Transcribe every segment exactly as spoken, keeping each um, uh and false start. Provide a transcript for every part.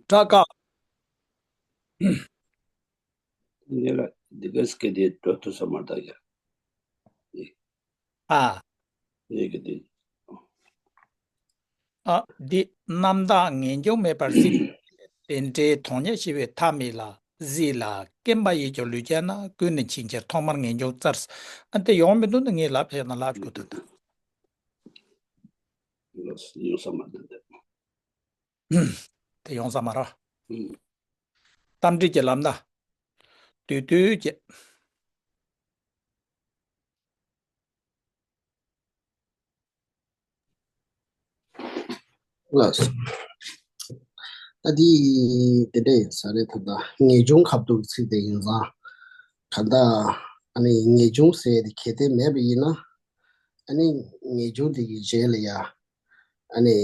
དྲག་དཀའ། འདི་ལ་འདི་ག་སྐད་དེ་འགྲོ་ཐུབ་ས་མ་རེད་ད་ཡ། ཨ། ཡ་གི་དེ། ཨ། འདི་རྣམ་དག་ངེས་འབྱུང་མེད་པར་གཟིགས། དེ་འདྲའི་དོན་གཉེར་ཞི་བའི་ཐབས་མེད་ལ། གཟིགས་ལ་སྐེམ་པ་ཡིས་ཀྱང་ལུས་བསྐྱེད་ན། ཀུན་ནས་འཆིང་ཕྱིར་ཐོག་མར་ངེས་འབྱུང་བཙལ། ཨ། དེ་ཡོང་མི་འདུག་ན་ངས་ལབ་བྱས་ན་ལབ་དགོས་འདུག་ད། ཡོང་ས་མ་འདུག་ད། དེ་ཡོང་ས་མ་རེད། ཨུམ། གཏམ་འདྲི་གྱི་ལམ་ན། དུས་དུས་ཀྱི། ལགས་སོ། ད་འདི་དེ་འདྲ་ཡིན་ས་རེད། ད་ལྟ་ངེས་འབྱུང་ཁ་ཐུག་ཚིག་དེ་ཡིན་ཙང་། ག་ད་ཨ་ནི་ངེས་འབྱུང་ཟེར་དེ་གལ་ཏེ་མེད་པ་ཡིན་ན། ཨ་ནི་ངེས་འབྱུང་དེ་གི་རྗེས་ལ་ཡ། ཨ་ནི་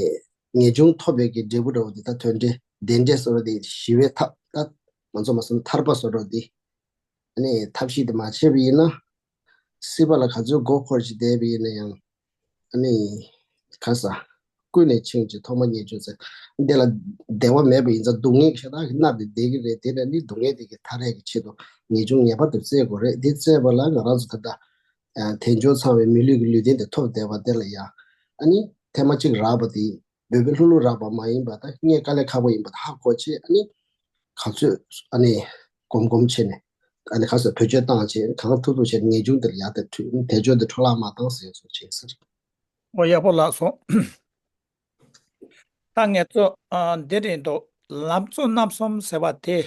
ངེས་འབྱུང་ཐོབ་པའི་གི་འབྲས་བུ་འདྲ་བོ་འདི་ད་དོན་འབྲས་བདེན་འབྲས་བཟོ་འདྲ་དེ་ཞི་བའི་ཐབས་ད་ང་ཚོ་མ་སོང་ཐར་པ་བཟོ་འདྲ་དེ། ཨ་ནི་ཐབས་ཤེས་དེ་མ་བྱས་པ་ཡིན་ན། སྲིད་པ་ལ་ག་ཚོད་མགོ་འཁོར་ཅིག་བསྡད་པ་ཡིན་ན་ཡང་། ཨ་ནི་ག་ས། ཀུན་ནས་འཆིང་ཅིང་ཐོག་མར་ངེས་འབྱུང་བཙལ། འདི་ལ་བདེ་བ་མེད་པ་ཡིན་ཙང་སྡུག་བསྔལ་གྱི་ཤ་སྟག་གི་མནར་ཏེ་བསྡད་ཀྱི་རེད། དེ་ནས་ནི་སྡུག་བསྔལ་དེ་གི་ཐར་ཡས་ཀྱི་ཆེད་དུ་ངེས་འབྱུང་ངེས་པར་དུ་བཙལ་དགོས་རེད། འདི་བཙལ་བ་ལ་ང་རང་ཚོ་ད་ལྟ། དལ་འབྱོར་ཚང་བའི་མི་ལུས་ཀྱི་ལུས་རྟེན་དེ་ཐོབ་བསྡད་པ་དེ་ལ་ཡང་། ཨ་ནི་ཐེངས་མ་གཅིག་རག་པ་དེ་འབོལ་པོའི་ལྷུག་ལྷུག་རག་པ་མ་ཡིན་པ་དང་། རྙེད་དཀའ་ལས་ཁག་པོ་ཡིན་པ་དེ་ཧ་གོ་བྱས། ཨ་ནི་ག་ཚོད་ཨ་ནི་གོམ་གོམ་བྱས་ནས། ཨ་ནི་ག་ཚོད་བེད་སྤྱོད་བཏང་བྱས། གང་ཐུབ་ཐུབ་བྱས་ངེས་འབྱུང་དེ་ལ་ཡར་དེ་འཕྲོད། དལ་འབྱོར་དེ་འཕྲོ་བརླག་མ་བཏང་ཟེར་ཚོ་བྱས་ཟེར། ཨོ། ཡག་པོ་ལགས་སོ། ད་ངེད་ཚོ་ཨ་འདི་རེད་འདུག་ལམ་གཙོ་རྣམ་གསུམ་ཟེར་བ་དེ།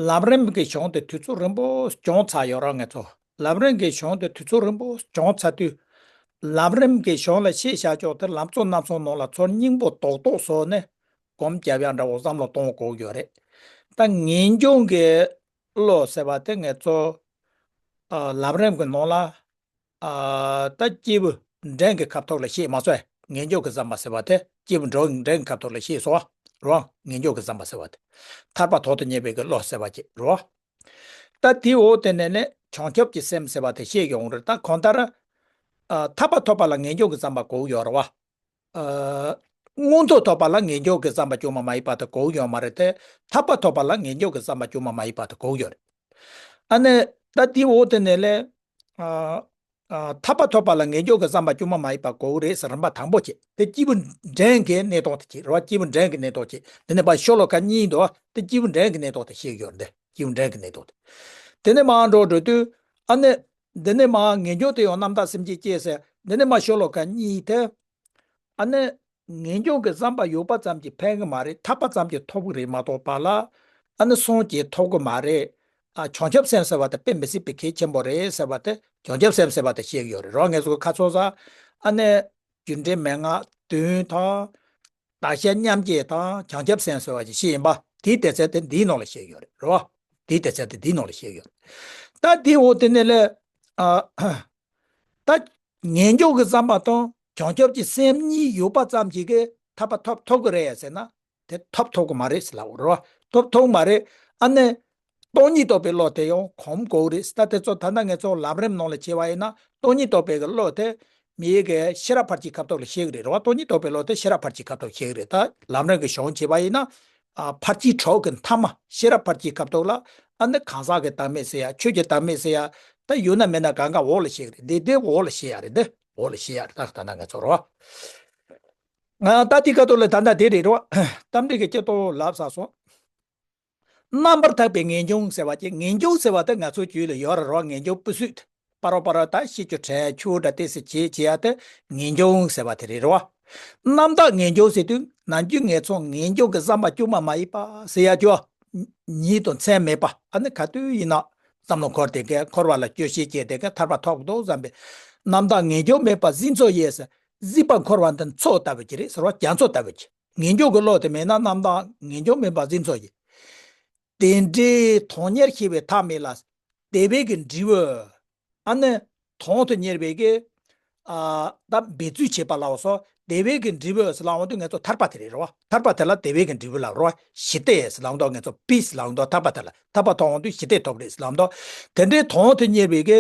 ལམ་རིམ་གྱི་གཞུང་དེ་དུས་ཚོད་རིང་པོ་སྦྱངས་ཚར་ཡོད་རེད། ངེད་ཚོ་ལམ་རིམ་གྱི་གཞུང་དེ་དུས་ཚོད་རིང་པོ་སྦྱངས་ཚར་དུས། ལམ་རིམ་གྱི་གཞུང་ལ་བཤད་བཞག་ཆོག་དེ་ལམ་གཙོ་རྣམ་གསུམ་ནང་ལ་ཚུར་སྙིང་པོ་རྡོག་རྡོག་བཟོས་ནས་སྒོམ་རྒྱབ་ཡག་འདྲ་བོ་བསམ་བློ་གཏོང་དགོས་ཡོད་རེད། ད་ངེས་འབྱུང་གི་བློ་ཟེར་བ་དེ་ངེད་ཚོ་ཨ་ལམ་རིམ་གྱི་ནང་ལ། ཨ། ད་སྐྱེས་བུ་འབྲིང་གི་ཁ་ཐོག་ལ་བཤད་མ་སོང་། ངེས་འབྱུང་གི་བསམ་པ་ཟེར་བ་དེ་སྐྱེས་བུ་འགྲོ་འབྲིང་གི་ཁ་ཐོག་ལ་བཤད་སོང་བ་རེད། ངེས་འབྱུང་གི་བསམ་པ་ཟེར་བ་དེ་ཐར་པ་ཐོག་ཏུ་གཉེར་བའི་གི་བློ་ཟེར་བ་ཅིག་རེད། ད་དེའི་འོག་དེ་ནས་ནི་བྱང་ཆུབ་ཀྱི་སེམས་ཟེར་བ་དེ་བཤད་ཡོང་རེད། ད་གང་ལྟར། ཨ། ཐར་པ་ཐོབ་པ་ལ་ངེས་འབྱུང་གི་བསམ་པ་དགོས་ཡོད་རེད་བ། ཨ། མངོན་མཐོ་ཐོབ་པ་ལ་ངེས་འབྱུང་གི་བསམ་པ་བཅོས་མ་མ་ཡིན་པ་དེ་དགོས་ཡོད་མ་རེད་དེ། ཐར་པ་ཐོབ་པ་ལ་ངེས་འབྱུང་གི་བསམ་པ་བཅོས་མ་མ་ཡིན་པ་དེ་དགོས་ཡོད་རེད། ཨ་ནི་ད་དེའི་འོག་དེ་ནས་ལས། ཨ། ཨ། ཐར་པ་ཐོབ་པ་ལ་ངེས་འབྱུང་གི་བསམ་པ་བཅོས་མ་མ་ཡིན་པ་དགོས་རེད་ཟེར། རིམ་པ་དང་པོ་བྱས་དེ་སྐྱེས་བུ་འབྲིང་གི་གནས་སྟངས་དེ་བྱས་རེད་བ། སྐྱེས་བུ་འབྲིང་གི་གནས་སྟངས་བྱས། དེ་ནས་ཕར་ཤོ་ལོ་ཀ་གཉིས་འདུག་བ། དེ་སྐྱེས་བུ་འབྲིང་གི་གནས་སྟངས་དེ་བཤད་ཡོད་རེད། སྐྱེས་བུ་འབྲིང་གི་གནས་སྟངས་དེ། དེ་ནས་མར་འགྲོ་འགྲོ་དུས། ཨ་ནི་འདི་ནས་མར་ངེས་འབྱུང་དེ་ཡང་རྣམ་དག་སེམས་བསྐྱེད་སྐྱེས་ཟེར། འདི་ནས་མར་ཤོ་ལོ་ཀ་གཉིས་དེ། ཨ་ནི་ངེས་འབྱུང་གི་བསམ་པ་ཡོད་པ་ཙམ་གྱིས་ཕན་གི་མ་རེད། ཐར་པ་ཙམ་གྱིས་ཐོབ་གི་རེད་མ་གཏོགས་པ་ལ། ཨ་ནི་སངས་རྒྱས་ཐོབ་གི་མ་རེད། ཨ། བྱང་ཆུབ་སེམས་ཟེར་བ་དེ་དཔེ་མི་སྲིད་པའི་གལ་ཆེན་པོ་རེད་ཟེར་བ་དེ། བྱང་ཆུབ་སེམས་ཟེར་བ་དེ་བཤད་ཀྱི་ཡོད་རེད་རོ། ངེད་ཚོ་ཁ་ཚོ་ས། ཨ་ནི་རྒྱུ་འབྲས་མན་ངག་བདུན་དང་། བདག་གཞན་མཉམ་བརྗེ་དང་བྱང་ཆུབ་སེམས་ཟེར་བ་ཞིག་བཤད་ཡིན་པ། དེའི་དེ་ཚད་དེ་འདིའི་ནང་ལ་བཤད་ཡོད་རེད་རོ། དེའི་དེ་ཚད་དེ་འདིའི་ནང་ལ་བཤད་ཡོད་རེད། ད་དེའི་འོག་དེ་ནས་ལས། ཨ། ད་ངེས་འབྱུང་གི་བསམ་པ་དང་བྱང་ཆུབ་ཀྱི་སེམས་གཉིས་ཡོད་པ་ཙམ་གྱིས་གི་ཐར་པ་ཐོབ་ཐུབ་ཀྱི་རེད་ཟེར་ན། དེ་ཐོབ་ཐུབ་ཀྱི་མ་རེད་ཟེར་ལབ་རེད་བ། ཐོབ་ཐུབ་མ་རེད། ཨ་ནི་སྟོང་ཉིད་རྟོགས་པའི་བློ་དེ་ཡང་གོམས་དགོས་རེད་ཟེར། ད་དེ་ཚོ་ད་ལྟ་ངེད་ཚོ་ལམ་རིམ་ནང་ལ་བྱས་པ་ཡིན་ན། སྟོང་ཉིད་རྟོགས་པའི་གི་བློ་དེ་མིའི་གི་ཤེས་རབ་ཕར་ཕྱིན་ཁ་ཐོག་ལ་ཤེས་ཀྱི་རེད་རེད་བ། སྟོང་ཉིད་རྟོགས་པའི་བློ་དེ་ཤེས་རབ་ཕར་ཕྱིན་ཁ་ཐོག་ཤེས་ཀྱི་རེད། ད་ལམ་རིམ་གྱི་གཞུང་བྱས་པ་ཡིན་ན། ཨ། ཕར་ཕྱིན་གྲོགས་ཀྱི་མཐའ་མ་ཤེས་རབ་ཕར་ཕྱིན་ཁ་ཐོག་ལ། ཨ་ནི་གང་ཟག་གི་བདག་མེད་ཟེར་ཡ། ཆོས་ཀྱི་བདག་མེད་ཟེར་ཡ། ད་ཡོད་ན་མེད་ན་གང་ག་འོག་ལ་ཤེས་ཀྱི་རེད། འདི་འདི་འོག་ལ་ཤེས་ཡ་རེད། འདི་འོག་ལ་ཤེས་ཡ་རེད། ད་ད་ལྟ་ངེད་ཚོ་རེད་བ། ང་ད་དེ་ཁ་ཐོག་ལ་ད་ལྟ་དེ་རེད་རེད་བ། རྟ་མགྲིན་གྱི་སྐྱེ་སྟོབས་ལབ་ཚར་སོང་། རྣམ་པར་ཐར་པའི་ངེས་འབྱུང་ཟེར་བ་ཅིག་ངེས་འབྱུང་ཟེར་བ་དེ་ང་ཚོའི་རྒྱུད་ལ་ཡོད་རེད་རོ། ངེས་འབྱུང་སྤུ་སུད། སྤ་རོ་སྤ་རོ་ད་ཤི་ཆུ་བྲལ་ཆུ་འདྲ་ཏོག་ཙམ་བྱེད་བྱེད་ཡ་དེ་ངེས་འབྱུང་ཟེར་བ་དེ་རེད་རོ། རྣམ་དག་ངེས་འབྱུང་ཟེར་དུས་ནམ་རྒྱུན་ངེད་ཚོ་ངེས་འབྱུང་གི་བསམ་པ་བཅོས་མ་མ་ཡིན་པ་ཟེར་ཡ་ཅོ། ཉིད་དང་མཚན་མེད་པ། ཨ་ནི་ག་དུས་ཡིན་ན་བསམ་བློ་འཁོར་དེ་གས། འཁོར་བ་ལ་སྐྱོ་ཤས་སྐྱེས་དེ་གས། ཐར་པ་ཐོབ་འདུག་བསམ་པའི། རྣམ་དག་ངེས་འབྱུང་མེད་པ་གཟིགས་མཚོ་ཡིས་ཟེར། གཟིགས་པ་འཁོར་བ་འདི་མཚོ་ལྟ་བུ་ཅིག་རེད་ཟེར་བ། རྒྱ་མཚོ་ལྟ་བུ་ཅིག་ངེས་འབྱུང་གི་བློ་དེ་མེད་ན་རྣམ་དག་ངེས་འབྱུང་མེད་པ་གཟིགས་མཚོ་ཡིས། དེ་འདྲའི་དོན་གཉེར་ཞི་བའི་ཐབས་མེད་ལ། དེ་བས་ཀྱི་འབྲས་བུ། ཨ་ནི་དོན་དུ་གཉེར་བའི་གི། ཨ། ད་འབད་རྩོལ་བྱེད་པ་ལ་འོ་སོ། དེ་བས་ཀྱི་འབྲས་བུ་ཟེར་ལབ་འོང་དུས་ངེད་ཚོ་ཐར་པ་དེ་རེད་རོ། ཐར་པ་དེ་ལ་དེ་བས་ཀྱི་འབྲས་བུ་ལབ་རོ། ཞི་བདེ་ཟེར་ལབ་འོང་དུས་ངེད་ཚོ་པི་སི་ལབ་འོང་དུས་ཐར་པ་དེ་ལ། ཐར་པ་ཐོབ་འོང་དུས་ཞི་བདེ་ཐོབ་རེད་ཟེར་ལབ་འོང་དུས། དེ་འདྲའི་དོན་དུ་གཉེར་བའི་གི་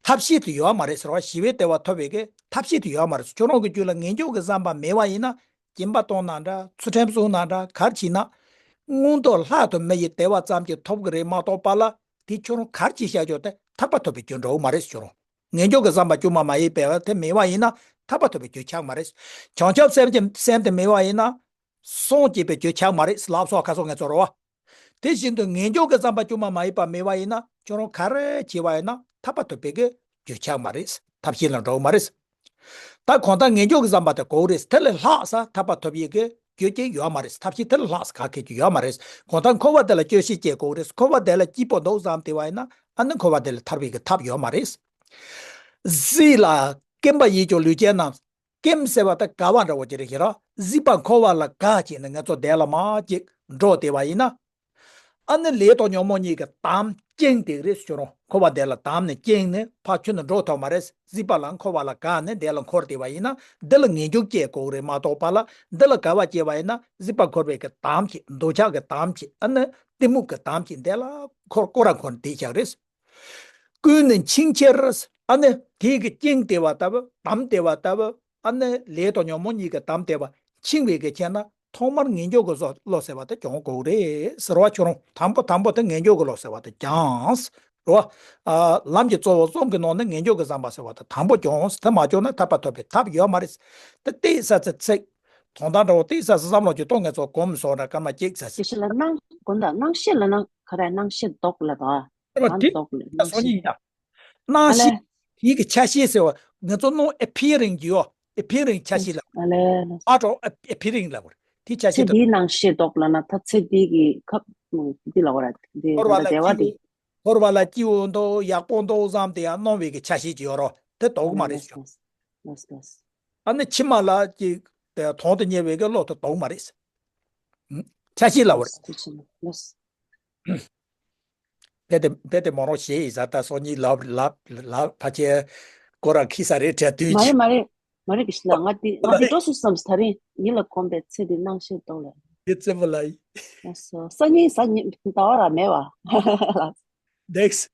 ཐབས་ཤེས་དེ་ཡོད་མ་རེད་ཟེར་བ། ཞི་བའི་བདེ་བ་ཐོབ་པའི་གི་ཐབས་ཤེས་དེ་ཡོད་མ་རེད་ཟེར། ཁྱོད་རང་གི་རྒྱུད་ལ་ངེས་འབྱུང་གི་བསམ་པ་མེད་པ་ཡིན་ན། སྦྱིན་པ་གཏོང་ན་འདྲ། ཚུལ་ཁྲིམས་སྲུང་ན་འདྲ། ག་རེ་བྱས་ན། མངོན་མཐོ་ལྷ་དང་མི་ཡི་བདེ་བ་ཙམ་གྱིས་ཐོབ་ཀྱི་རེད་མ་གཏོགས་པ་ལ། དེ་ཁྱོད་རང་ག་རེ་བྱས་བཞག་ཀྱང་དེ་ཐར་པ་ཐོབ་པའི་རྒྱུ་འགྲོ་གི་མ་རེད་ཁྱོད་རང་། ངེས་འབྱུང་གི་བསམ་པ་བཅོས་མ་མ་ཡིན་པ་དེ་མེད་པ་ཡིན་ན་ཐར་པ་ཐོབ་པའི་རྒྱུ་ཆགས་མ་རེད། བྱང་ཆུབ་སེམས་ཀྱི་སེམས་དེ་མེད་པ་ཡིན་ན། སངས་རྒྱས་པའི་རྒྱུ་ཆགས་མ་རེད་ལབ་སོགས་ཁ་སོགས་ངས་ཚོར་བ། དེ་བཞིན་དུ་ངེས་འབྱུང་གི་བསམ་པ་བཅོས་མ་མ་ཡིན་པ་མེད་པ་ཡིན་ན་ཁྱོད་རང་ག་རེ་བྱས་པ་ཡིན་ན་ཐར་པ་ཐོབ་པའི་གི་རྒྱུ་ཆགས་མ་རེད། ཐབས་ཤེས་ལ་འགྲོ་གི་མ་རེད། ད་གང་ལྟར་ངེས་འབྱུང་གི་བསམ་པ་དེ་དགོས་རེད། དེ་ལས་ལྷག་ས་ཐར་པ་ཐོབ་ཡས་གི་རྒྱུ་ཅིག་ཡོད་མ་རེད། ཐབས་ཤེས་དེ་ལས་ལྷག་ས་ག་གེ་ཅིག་ཡོད་མ་རེད། གང་ལྟར་འཁོར་བ་དེ་ལ་སྐྱོ་ཤས་སྐྱེ་དགོས་རེད། འཁོར་བ་དེ་ལ་སྐྱིད་པོ་འདུག་བསམ་བསྡད་པ་ཡིན་ན་ཨ་ནི་འཁོར་བ་དེ་ལས་ཐར་བའི་གི་ཐབས་ཡོད་མ་རེད། གཟིག་ལ་སྐེམ་པ་ཡིས་ཀྱང་ལུས་ཅན་རྣམས། སྐེམ་ཟེར་བ་ད་དགའ་བ་འདྲ་བོ་ཅིག་རེད་ཤག་ར། གཟིག་པ་འཁོར་བ་ལ་དགའ་བྱས་ནས་ང་ཚོ་བདེ་ལ་མ་ཅིག་འགྲོ་བསྡད་པ་ཡིན་ན། ཨ་ནི་ལས་དང་ཉོན་མོངས་གཉིས་ཀྱི་དམ་བཅིངས་བསྡད་རེད་ཟེར་རུང་འཁོར་བ་བདེ་ལ་དམ་ནས་བཅིངས་ནས་ཕར་ཁྱོན་ནས་འགྲོ་ཐུབ་མ་རེད། གཟིག་པ་ལ་འཁོར་བ་ལ་དགའ་ནས་བདེ་ལ་འཁོར་བསྡད་པ་ཡིན་ན་འདི་ལ་ངེས་འབྱུང་སྐྱེ་དགོས་རེད་མ་གཏོགས་པ་ལ། འདི་ལ་དགའ་བ་སྐྱེ་བ་ཡིན་ན་གཟིག་པ་འཁོར་བའི་གི་དམ་གྱིས། འདོད་ཆགས་ཀྱི་དམ་གྱིས། ཨ་ནི་གཏི་མུག་གི་དམ་གྱིས་བདེ་ལ་འཁོར་སྐོར་ར་འཁོར་བསྡད་ཤག་རེད། ཀུན་ནས་འཆིང་ཕྱིར། ཨ་ནི་དེ་གི་བཅིངས་བསྡད་པ་ལྟ་བུ། དམ་བསྡད་པ་ལྟ་བུ། ཨ་ནི་ལས་དང་ཉོན་མོངས་གཉིས་ཀྱི་དམ་བསྡད་པ་འཆིང་བའི་གི་ཕྱིར་ན་ཐོག་མར་ངེས་འབྱུང་གི་བློ་ཟེར་བ་དེ་སྦྱོང་དགོས་རེད་ཟེར་བ། ཁྱོད་རང་དང་པོ་དང་པོ་དེ་ངེས་འབྱུང་གི་བློ་ཟེར་བ་དེ་སྦྱངས་རོ། ཨ། ལམ་གྱི་གཙོ་བོ་གསུམ་གྱི་ནང་ནས་ངེས་འབྱུང་གི་བསམ་པ་ཟེར་བ་དེ་དང་པོ་སྦྱོངས། དེ་མ་སྦྱོང་ན་ཐར་པ་ཐོབ་པའི་ཐབས་ཡོད་མ་རེད། དེ་ཏོག་ཙམ་ཚིག་དོན་དག་འདྲ་བོ་ཏོག་ཙམ་བསམ་བློ་ཅིག་གཏོང་ངེས་ཚོ་གོམས་སོང་ར་སྐར་མ་གཅིག་ཙམ་ཞིག་དེ་ཤི་ལ་སྣང་དགོན་དང་སྣང་ཤེས་ལ་ན་ག་རེ་སྣང་ཤེས་ལྡོག་ལ་དང་། ཨ་མ་དེ་ལྡོག་ལ་སྣང་སོང་ཤེས་ཡིན་ཡ། སྣང་ཨ་ལེ། ཤེས་དེའི་གི་ཆ་ཤས་ཟེར་བ་ང་ཚོ་སྣང་ཨེ་ཕི་རིང་གི་ཡོ། ཨེ་ཕི་རིང་ཆ་ཤས་ལ། ཨ་ལེ་ལེ། ཨ་གྲོགས་ཨེ་ཕི་རིང་ལ་བར་དེ་ཆ་ཤས་ཚེ་དང་འདིའི་སྣང་ཤེས་ལྡོག་ལ་ན་ད་ཚེ་འདི་གི་ཁབ་འདི་ལ་བར་དེ་འཁོར་བ་ད་ལ་བདེ་བ་སྐྱིད། དེ། འཁོར་བ་ལ་སྐྱིད་པོ་འདུག་ཡག་པོ་འདུག་བསམ་དེ་ཡང་སྣང་བའི་གི་ཆ་ཤས་ཀྱི་ཡོ་རོ་དེ་ལྡོག་མ་རེད་ཤོ། ལོས་ལོས། ཨ་ནི་ཕྱི་མ་ལ་ཅིག་དེ་དོན་དུ་གཉེར་བའི་གི་བློ་དེ་ལྡོག་མ་རེད། ཆ་ཤས་ལ་བར། ལོས་ལོས། དེ་དེ་དེ་དེ་མོ་རང་ཞེས་ཡིན་ས་ད་སོ་གཉིས་ལབ་ལབ་ལབ་ཕ་ཆེ་ཀོ་ར་ཁི་ས་རེད་དྲ་དུས་མ་ཀྱི། རེད་མ་རེད། མ་རེད་གི་ཤི་ལ་ང་དེ་ང་དེ་འགྲོ་སུ་བསམ་ས་ད་རིང་ཡིད་ལ་གོམས་པའི་ཚེ་འདི་སྣང་ཤེས་ལྡོག་ལ། དེ་ཙེ་མོ་ལ་ཡིན། ཨ་སོ་སང་ཉིན་སང་ཉིན་ཟླ་བ་ར་མེད་བ། ནེགས།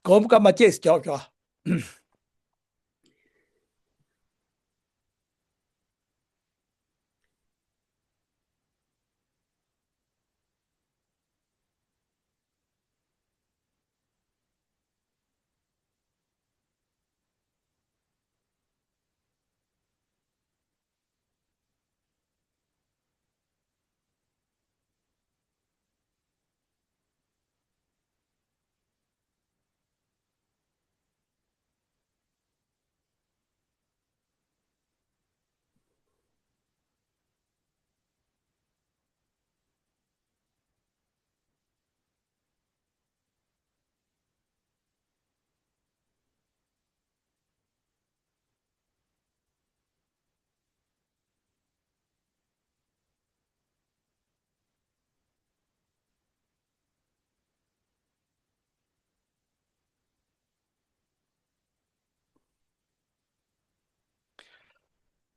གོམས་ཀ་མ་ཅེས་ཀྱོག་ཀྱོག་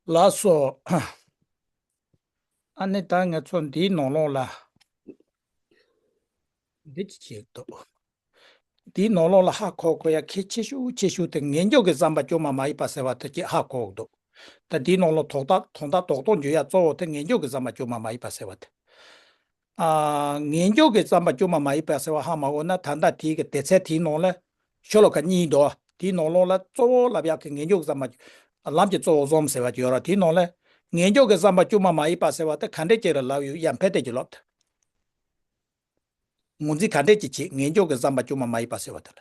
ལགས་སོ། ཨ་ནི་ད་ང་ཚོ་འདིའི་ནང་ལོགས་ལ་འདི་ཅི་བྱེད་འདུག་འདིའི་ནང་ལོགས་ལ་ཧ་གོ་དགོས་ཡ་གལ་ཆེ་ཤོས་ཆེ་ཤོས་དེ་ངེས་འབྱུང་གི་བསམ་པ་བཅོས་མ་མ་ཡིན་པ་ཟེར་བ་དེ་ཅིག་ཧ་གོ་འདུག་ད་འདིའི་ནང་ལོགས་དོགས་དག་དོན་དག་རྡོག་རྡོག་འཇུག་ཡ་གཙོ་བོ་དེ་ངེས་འབྱུང་གི་བསམ་པ་བཅོས་མ་མ་ཡིན་པ་ཟེར་བ་དེ། ཨ། ངེས་འབྱུང་གི་བསམ་པ་བཅོས་མ་མ་ཡིན་པ་ཟེར་བ་ཧ་མ་གོ་ན་ད་ལྟ་དེའི་གི་སྡེ་ཚན་དེའི་ནང་ལ་ཤོ་ལོ་ཀ་གཉིས་འདུག་དེའི་ནང་ལོགས་ལ་གཙོ་བོ་ལབ་ཡག་གི་ངེས་འབྱུང་གི་བསམ་པ། ལམ་གྱི་གཙོ་བོ་གསུམ་ཟེར་བ་ཅིག་ཡོད་ར། དེའི་ནང་ལ་ངེས་འབྱུང་གི་བསམ་པ་བཅོས་མ་མ་ཡིན་པ་ཟེར་བ་དེ་ག་འདྲས་ཅིག་ར་ལབ་ཡོད་ཡ་ཕལ་ཏེ་ཅིག་ལབ་དེ། ངོས་འཛིན་ག་འདྲས་ཅིག་བྱེད་ངེས་འབྱུང་གི་བསམ་པ་བཅོས་མ་མ་ཡིན་པ་ཟེར་བ་དེ་ལ།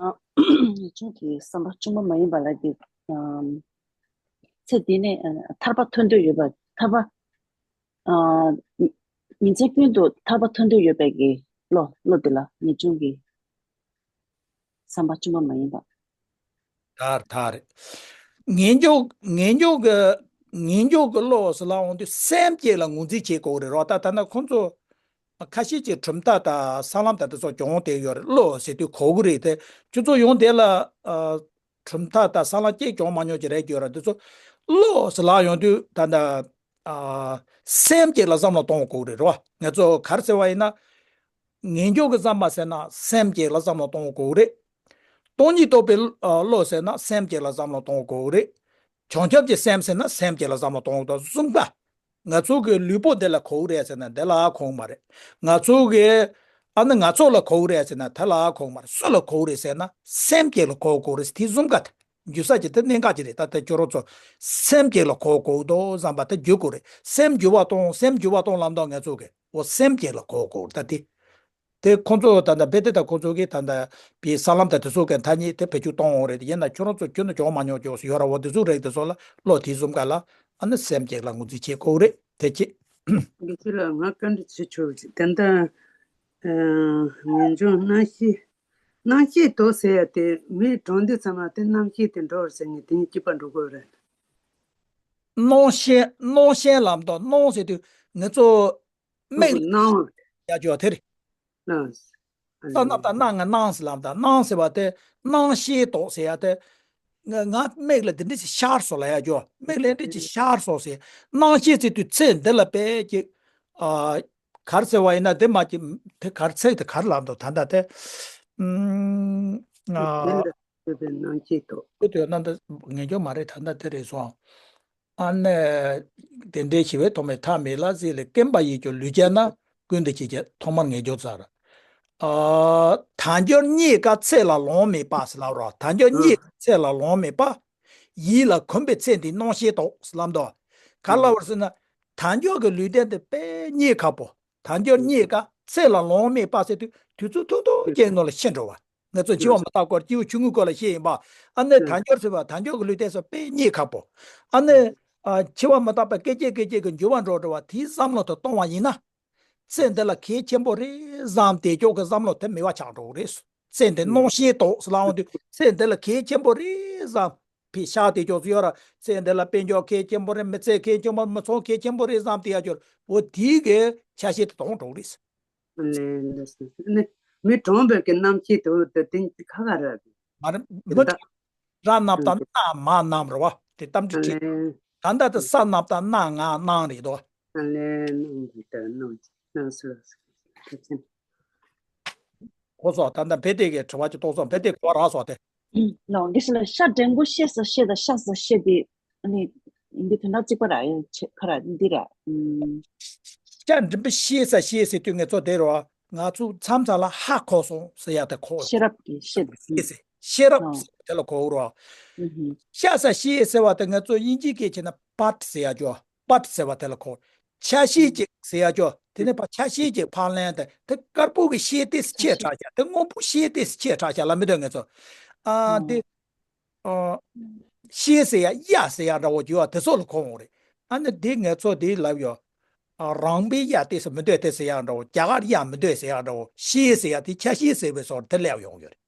ཨ། ངེས་འབྱུང་གི་བསམ་པ་བཅོས་མ་མ་ཡིན་པ་ལ་དེ། ཨམ། ཚེ་འདི་ནས་ཨ་ཐར་པ་ཐོན་འདོད་ཡོད་པ་ཐར་པ། ཨ། ཉིན་མཚན་ཀུན་ཏུ་ཐར་པ་ཐོན་འདོད་ཡོད་པའི་གི་བློ་བློ་དེ་ལ་ངེས་འབྱུང་གི་བསམ་པ་བཅོས་མ་མ་ཡིན་པ། ཐར་ཐར། ངེས་འབྱུང་ངེས་འབྱུང་གི་ངེས་འབྱུང་གི་བློ་ཟེར་ལ་འོང་དུས་སེམས་བསྐྱེད་ལ་ངོས་འཛིན་བྱེད་དགོས་རེད་རོ། ད་ད་ནི་ཁོང་ཚོ་ཁ་ཤས་ཀྱིས་གྲུབ་མཐའ་དང་ས་ལམ་དང་དེ་ཚོ་སྦྱོང་བསྡད་ཡོད་རེད། བློ་ཟེར་དུས་གོ་གི་རེད་དེ། ཁྱོད་ཚོ་ཡོང་དེ་ལ་ཨ། གྲུབ་མཐའ་དང་ས་ལམ་གཅིག་སྦྱོང་མ་མྱོང་གི་རེད་ཡོད་རེད། དེ་ཚོ་བློ་ཟེར་ལ་ཡོང་དུས་ད་ལྟ་ཨ། སེམས་བསྐྱེད་ལ་བསམ་བློ་གཏོང་དགོས་རེད་རོ། ང་ཚོ་ག་རེ་ཟེར་བ་ཡིན་ན། ངེས་འབྱུང་གི་བསམ་པ་ཟེར་ན་སེམས་བསྐྱེད་ལ་བསམ་བློ་གཏོང་དགོས་རེད། སྟོང་ཉིད་རྟོགས་པའི་ཨ་བློ་ཟེར་ན་སེམས་བསྐྱེད་ལ་བསམ་བློ་གཏོང་དགོས་རེད། བྱང་ཆུབ་ཀྱི་སེམས་ཟེར་ན་སེམས་བསྐྱེད་ལ་བསམ་བློ་གཏོང་དགོས་གསུམ་ཀ། ང་ཚོ་གི་ལུས་པོ་འདི་ལ་གོ་གི་རེད་ཟེར་ན་འདི་ལ་གོ་གི་མ་རེད། ང་ཚོ་གི་ཨ་ནི་ང་ཚོ་ལ་གོ་གི་རེད་ཟེར་ན་དེ་ལ་གོ་གི་མ་རེད། སུ་ལ་གོ་གི་རེད་ཟེར་ན་སེམས་བསྐྱེད་ལ་གོ་དགོས་རེད། དེ་གསུམ་ཀ་དེ་རྒྱུ་ས་ཀྱི་དེ་གནད་འགག་ཅིག་རེད། ད་ལྟ་ཁྱོད་རང་ཚོ་སེམས་བསྐྱེད་ལ་གོ་དགོས་འདུག་བསམ་པ་དེ་འགྱུར་དགོས་རེད། སེམས་འགྱུར་བ་གཏོང་སེམས་འགྱུར་བ་གཏོང་ལབ་དུས་ང་ཚོ་གི་འོ་སེམས་བསྐྱེད་ལ་གོ་དགོས་རེད། ད་དེ། དེ་ཁོང་ཚོ་ད་ལྟ་དཔེ་དེ་དང་ཁོང་ཚོ་གིས་ད་ལྟ་པའི་ས་ལམ་དང་དེ་ཚོ་གི་ཐ་སྙད་དེ་བེད་སྤྱོད་གཏོང་འོང་རེད། ཡིན་ན་ཁྱོད་རང་ཚོ་ཁྱོན་ནས་འཇོག་མ་མྱོང་ཀྱོག་ཡོད་ར། འོ་དེ་ཚོ་རིགས་དེ་ཚོ་ལ་བློ་དེ་བཟུང་ག་ལ་ཨ་ནི་སེམས་བསྐྱེད་ལ་ངོས་འཛིན་བྱེད་དགོས་རེད། དེ་ཅི། དགེ་ཚུལ་ལ་ང་བཀའ་འདྲི་བྱེད་ཆོག་ཅིག་ད་ལྟ་ངེས་འབྱུང་རྣམ་ཤེས་རྣམ་ཤེས་དོག་ཟེར་ཡ་དེ་མི་གྲོངས་དུས་ཚང་མ་དེ་རྣམ་ཤེས་དེ་འགྲོ་བར་ཟེར་ངེས་དེ་ཉིད་སྐྱིད་པ་འགྲོ་དགོས་རེད། སྣང་ཤེས་སྣང་ཤེས་ལམ་དང་སྣང་ཟེར་དུས་ང་ཚོ་མིག་ལ་སྣང་ཡ་ཅོ་དེ་རེད། སྣང་། ས་ནབ་དང་སྣང་ང་སྣང་ཟེར་ལམ་དང་སྣང་ཟེར་བ་དེ་སྣང་ཤེས་དོག་ཟེར་ཡ་དེ། ང་ང་མིག་ལ་དེ་འདྲ་ཞིག་ཤར་སོང་ལ་ཡ་ཅོ་མིག་ལ་འདྲ་ཞིག་ཤར་སོང་ཟེར། སྣང་ཤེས་ཟེར་དུས་ཚེ་འདི་ལ་དཔེ་ཅིག་ཨ་ག་རེ་ཟེར་བ་ཡིན་ན་དེ་མ་ཅིག་དེ་ག་རེ་ཚིག་དེ་ག་རེ་ལབ་འདུག་ད་ལྟ་དེ། ཨ། ཡོད་པའི་སྣང་ཤེས་དོག་དེ་དོན་ན་འདི་ངེས་འབྱུང་མ་རེད། ད་ལྟ་དེ་རེད་སོང་། ཨ་ནི། དེ་འདྲའི་ཞི་བའི་ཐོག་མའི་མཐའ་མེད་ལ་གཟིགས་ལས་སྐེམ་པ་ཡིད་ཀྱི་ལུས་བསྐྱེད་ན་ཀུན་ཏུ་སྐྱེ་བྱེད་ཐོག་མར་ངེས་འབྱུང་ཚར། ཨ། དལ་འབྱོར་རྙེད་དཀའ་ཚེ་ལ་ལོང་མེད་པ་ཟེར་ལབ་རོགས། དལ་འབྱོར་རྙེད་དཀའ་ཚེ་ལ་ལོང་མེད་པ། ཡིད་ལ་གོམས་པའི་ཚེ་འདིའི་སྣང་ཤས་དོག་ཟེར་ལབ་འདུག་ག་ལབ་པར་ཟེར་ན། དལ་འབྱོར་གྱི་ལུས་རྟེན་དེ་དཔེ་རྙེད་ཁག་པོ། དལ་འབྱོར་རྙེད་དཀའ་ཚེ་ལ་ལོང་མེད་པ་ཟེར་དུས་དུས་ཚོད་ཐུང་ཐུང་ཅིག་ནང་ལ་ཤི་འགྲོ་བ། ང་ཚོ་འཆི་བ་མི་རྟག་སྐོར་སྐྱེས་བུ་ཆུང་ངུའི་སྐོར་ལ་བཤད་ཡིན་པ། ཨ་ནི་དལ་འབྱོར་ཟེར་བ་དལ་འབྱོར་གྱི་ལུས་རྟེན་སོགས་དཔེ་རྙེད་ཁག་པོ། ཨ་ནི། ཨ། འཆི་བ་མི་རྟག་པ་སྐད་ཅིག་སྐད་ཅིག་གི་འགྱུར་བ་འགྲོ་འགྲོ་བ་དེའི་བསམ་བློ་དེ་གཏོང་བ་ཡིན་ན། ཚེ་འདི་ལ་གལ་ཆེན་པོ་རེད་བསམ་དེ་ཀྱོག་གི་བསམ་བློ་དེ་མེད་པ་ཆགས་འགྲོ་གི་རེད། ཚེ་འདི་སྣང་ཤས་དོག་ཟེར་ལབ་འོང་དུས་ཚེ་འདི་ལ་གལ་ཆེན་པོ་རེད་བསམ། ཕི་ཤག་དེ་ཀྱོག་ཚོ་ཡོད་ར། ཚེ་འདི་ལ་དཔལ་འབྱོར་གལ་ཆེན་པོ་རེད། མི་ཚེ་གལ་ཆེན་པོ་མི་ཚོང་གལ་ཆེན་པོ་རེད་བསམ་དེ་ཡ་ཀྱོག་འོ་དེའི་གི་ཆ་ཤས་དེ་གཏོང་འགྲོ་གི་རེད། ལན་ལ་སོ་སོ་ནི་མི་གྲོངས་པའི་གི་རྣམ་ཤེས་དེ་འོ་དེ་དེ་ཁ་ཁ་ར་རེད། མ་རེད། མི་དེ་འདྲ། ར་ནབ་དང་ན་མ་ནམ་རེད་བ། དེ་གཏམ་ཚིག་ཁྲིད། ལན། ད་ལྟ་དེ་ས་ནབ་དང་ན་ང་སྣང་རེད་དོ། ལན་སྣང་གི་ལྟར་སྣང་སྣང་སོ་སོ་སོ་སོ། གོ་སོང་། ད་ལྟ་བེ་ཏེ་གི་དྲི་བ་ཅིག་གཏོང་སོང་། བེ་ཏེ་གོ་རག་སོང་དེ། ལོ་འདི་ཞིག་ལ་ཤ་འགྲེང་བུ་ཤེས་ས་ཤེས་ད་ཤ་ས་ཤེས་དེ་ཨ་ནི་འདི་དོན་དག་གཅིག་པ་ར་ཡོད་ཆེ་ཁ་ར་འདི་ར། ཤ་འགྲེང་བུ་ཤེས་ས་ཤེས་ཟེར་དུས་ང་ཚོ་དེ་ར་ང་ཚོ་མཚམས་མཚམས་ལ་ཧ་གོ་སོང་ཟེར་ཡ་དེ་གོ། ཤེས་རབ་ཀྱི་ཤེས་དེ། ཤེས་ཟེར་ཤེས་རབ་ཟེར་དེ་ལ་གོ་ར། ཤ་ས་ཤེས་ཟེར་བ་དེ་ང་ཚོ་དབྱིན་ཇིའི་སྐད་བྱས་ན་པཊ་ཟེར་ཡ་ཅོ། པཊ་ཟེར་བ་དེ་ལ་གོ། ཆ་ཤས་ཅིག་ཟེར་ཡ་ཅོ། དེ་ནས་ཕར་ཆ་ཤས་ཅིག་ཕར་ལེན་ཏེ་དེ་དཀར་པོ་གི་ཤས་དེ་ཆེ་དྲགས་ཤག་དེ་སྔོན་པོ་ཤས་དེ་ཆེ་དྲགས་ཤག་ལ་མི་འདོད་ངེས་ཚོ། ཨ་དེ། ཨ། ཤས་ཟེར་ཡ་གཡའ་ཟེར་ཡ་འདྲ་བོ་ཅིག་ཡོད་དེ་ཚོ་ལ་གོ་འོང་རེད། ཨ་ནི་དེ་ངེས་ཚོ་དེ་ལབ་ཡོད། ཨ་རང་པའི་གཡའ་དེ་ཟེར་མི་འདོད་དེ་ཟེར་ཡ་འདྲ་བོ། རྒྱ་གར་གཡའ་མི་འདོད་ཟེར་ཡ་འདྲ་བོ། ཤས་ཟེར་ཡ་དེ་ཆ་ཤས་ཟེར་བའི་སོར་དེ་སླེབས་ཡོང་ཡོད་རེད།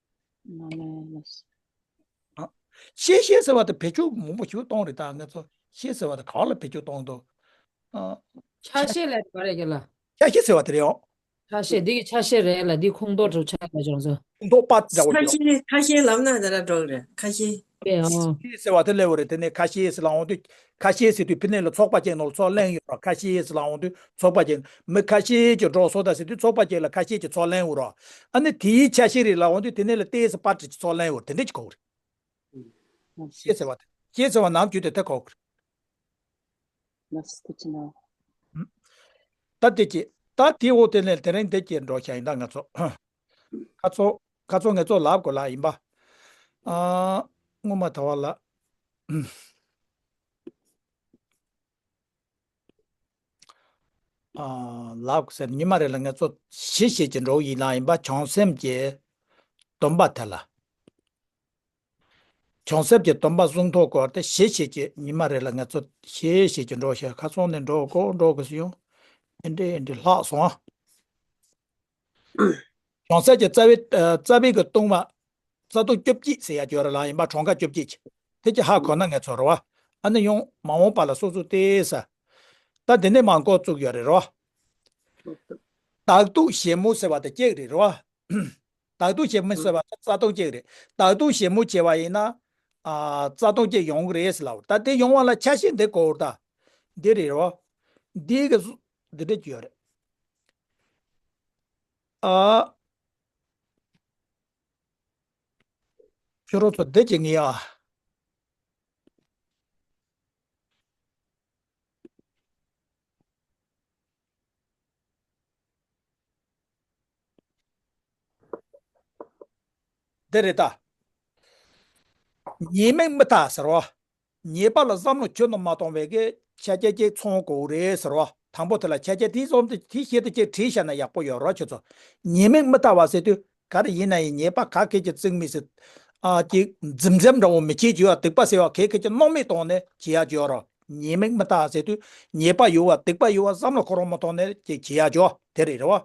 ཨ། ཤེས་ཤེས་ཟེར་བ་དེ་བེད་སྤྱོད་མང་པོ་ཞིག་གཏོང་རེད། ད་ང་ཚོ་ཤེས་ཟེར་བ་དེ་ག་བ་ལ་བེད་སྤྱོད་གཏོང་འདུག་ཨ། ཆ་ཤས་ལ་ག་རེ་ཡོད་ལ། ཆ་ཤས་ཟེར་བ་དེ་རེད་ཨོ། ཆ་ཤས་འདི་གི་ཆ་ཤས་རེད་ལ། འདི་ཁུངས་གཏོགས་གྲུབ་ཆ་ལ་སྦྱོང་ཚོ། ཁུངས་གཏོགས་པ་འདྲ་བོ་ཁ་ཞེ་ཁ་ཞེ་ལབ་ན་དེ་ལ་འགྲོ་གི་རེད། ཁ་ཞེ། ཨེ་ཨོ། ཤེས་ཟེར་བ་དེ་སླེབས་པ་རེད། དེ་ནས་ཁ་ཤས་ཟེར་ལ་འོང་དུས་ཁ་ཤས་ཟེར་དུས་ཕི་ནས་ལ་ཚོགས་པ་ཅན་ནོར་ཚོགས་ལེན་ཡོད་ར། ཁ་ཤས་ཟེར་ལ་འོང་དུས་ཚོགས་པ་ཅན་མི་ཁ་ཤས་ཀྱི་འགྲོ་སོ་ད་ཟེར་དུས་ཚོགས་པ་ཅན་ལ་ཁ་ཤས་ཀྱི་ཚོགས་ལེན་འུ་ར། ཨ་ནི་དེའི་ཆ་ཤས་རེད་ལ་འོང་དུས་དེ་ནས་ལ་ཏེས་པ་ཏྲི་ཀྱི་ཚོགས་ལེན་འུ་ར། དེ་འདྲ་ཅིག་གོ་གི་རེད། ཤེས་ཟེར་བ་དེ། ཤེས་ཟེར་བ་ནམ་རྒྱུན་དེ་དེ་གོ་གི་རེད། ད་དེ་ཀྱི་ད་དེ་འོ་དེ་ནས་དེ་རིང་དེ་ཀྱི་འགྲོ་བྱ་ཡིན་ད་ང་ཚོ། ཁ་ཚོ་ཁ་ཚོ་ངེད་ཚོ་ལབ་དགོས་ལ་ཡིན་པ། ཨ། སྔོན་མ་ད་བ་ལ། ཨ། ལབ་དགོས་ཟེར་ཉི་མ་རེ་ལ་ངེད་ཚོ་ཞི་ཞེས་ཀྱི་འགྲོ་ཡིན་ལ་ཡིན་པ། བྱང་སེམས་ཀྱི་སྡོམ་པ་དེ་ལ། བྱང་སེམས་ཀྱི་སྡོམ་པ་བཟུང་ཐོག་སྐོར་དེ་ཞི་ཞེས་ཀྱི་ཉི་མ་རེ་ལ་ང་ཚོ་ཞི་ཞེས་ཀྱི་འགྲོ་ཞེས་ཁ་ཚོང་ནས་འགྲོ་དགོས་འགྲོ་དགོས་སུ་ཡོང་། ཨེ་འདྲེ་ཨེ་འདྲེ་ལྷག་སོང་ཨ། བྱང་སེམས་ཀྱི་རྩ་བའི་རྩ་བའི་གི་ལྟུང་བ། རྩ་ལྟུང་བཅོ་བརྒྱད་ཟེར་ཡ་ཡོད་རེད་ལ་ཡིན་པ། གྲངས་ཀ་བཅོ་བརྒྱད་ཀྱི། དེ་ཀྱི་ཧ་གོ་ན་ངེད་ཚོ་རེད་བ། ཨ་ནི་ཡང་མ་འོངས་པ་ལ་སོ་སོ་ཏེ་ས། ད་དེ་ནས་མ་འགོ་བཙུགས་ཡོད་རེད་རོ། བདག་སྡུག་ཞེ་མོ་ཟེར་བ་དེ་གཅིག་རེད་རོ། བདག་སྡུག་ཞེ་མོ་ཟེར་བ་དེ་རྩ་ལྟུང་གཅིག་རེད། བདག་སྡུག་ཞེ་མོ་བྱས་པ་ཡིན་ན། ཨ། རྩ་ལྟུང་གཅིག་ཡོང་གི་རེད་ཟེར་ལབ། ད་དེ་ཡོང་བ་ལ་ཆ་ཤས་འདི་གོ་ར་ད། འདི་རེད་རོ། འདི་གི་འདི་འདྲ་ཅིག་ཡོད་རེད། ཨ། ཁྱོད་རང་ཚོ་བསྡད་ཀྱི་ངེས་ཨ། འདི་རེད་ད། ཉེས་དམིགས་མི་ལྟ་ཟེར་བ། ཉེས་པ་ལ་བསམ་བློ་ཁྱོན་ནས་མ་གཏོང་བའི་གི་ཆ་རྐྱེན་གཅིག་ཚང་དགོས་རེད་ཟེར་བ། དང་པོ་དེ་ལ་ཆ་རྐྱེན་དེ་ཙམ་དེ་དེ་བཞིན་དུ་གཅིག་བྲིས་བཞག་ན་ཡག་པོ་ཡོད་རེད་ཁྱོད་ཚོ། ཉེས་དམིགས་མི་ལྟ་བ་ཟེར་དུས་ག་རེ་ཡིན་ན་ཡིན། ཉེས་པ་ག་གེ་ཅིག་བཙུགས་མི་སྲིད། ཨ་ཅིག་འཛིམ་འཛིམ་འདྲ་བོ་མི་བྱེད་རྒྱུ་ཡ། སྡིག་པ་ཟེར་བ་ག་གེ་ཅིག་སྣང་མེད་བཏང་ནས་བྱེད་ཡ་རྒྱུ་ཡོད་རེད། ཉེས་དམིགས་མི་ལྟ་ཟེར་དུས་ཉེས་པ་ཡོད་བ་སྡིག་པ་ཡོད་བ་བསམ་བློ་ཁོ་རང་མ་གཏོང་ནས་ཅིག་བྱེད་ཡ་རྒྱུ་དེ་རེད་རེད་བ།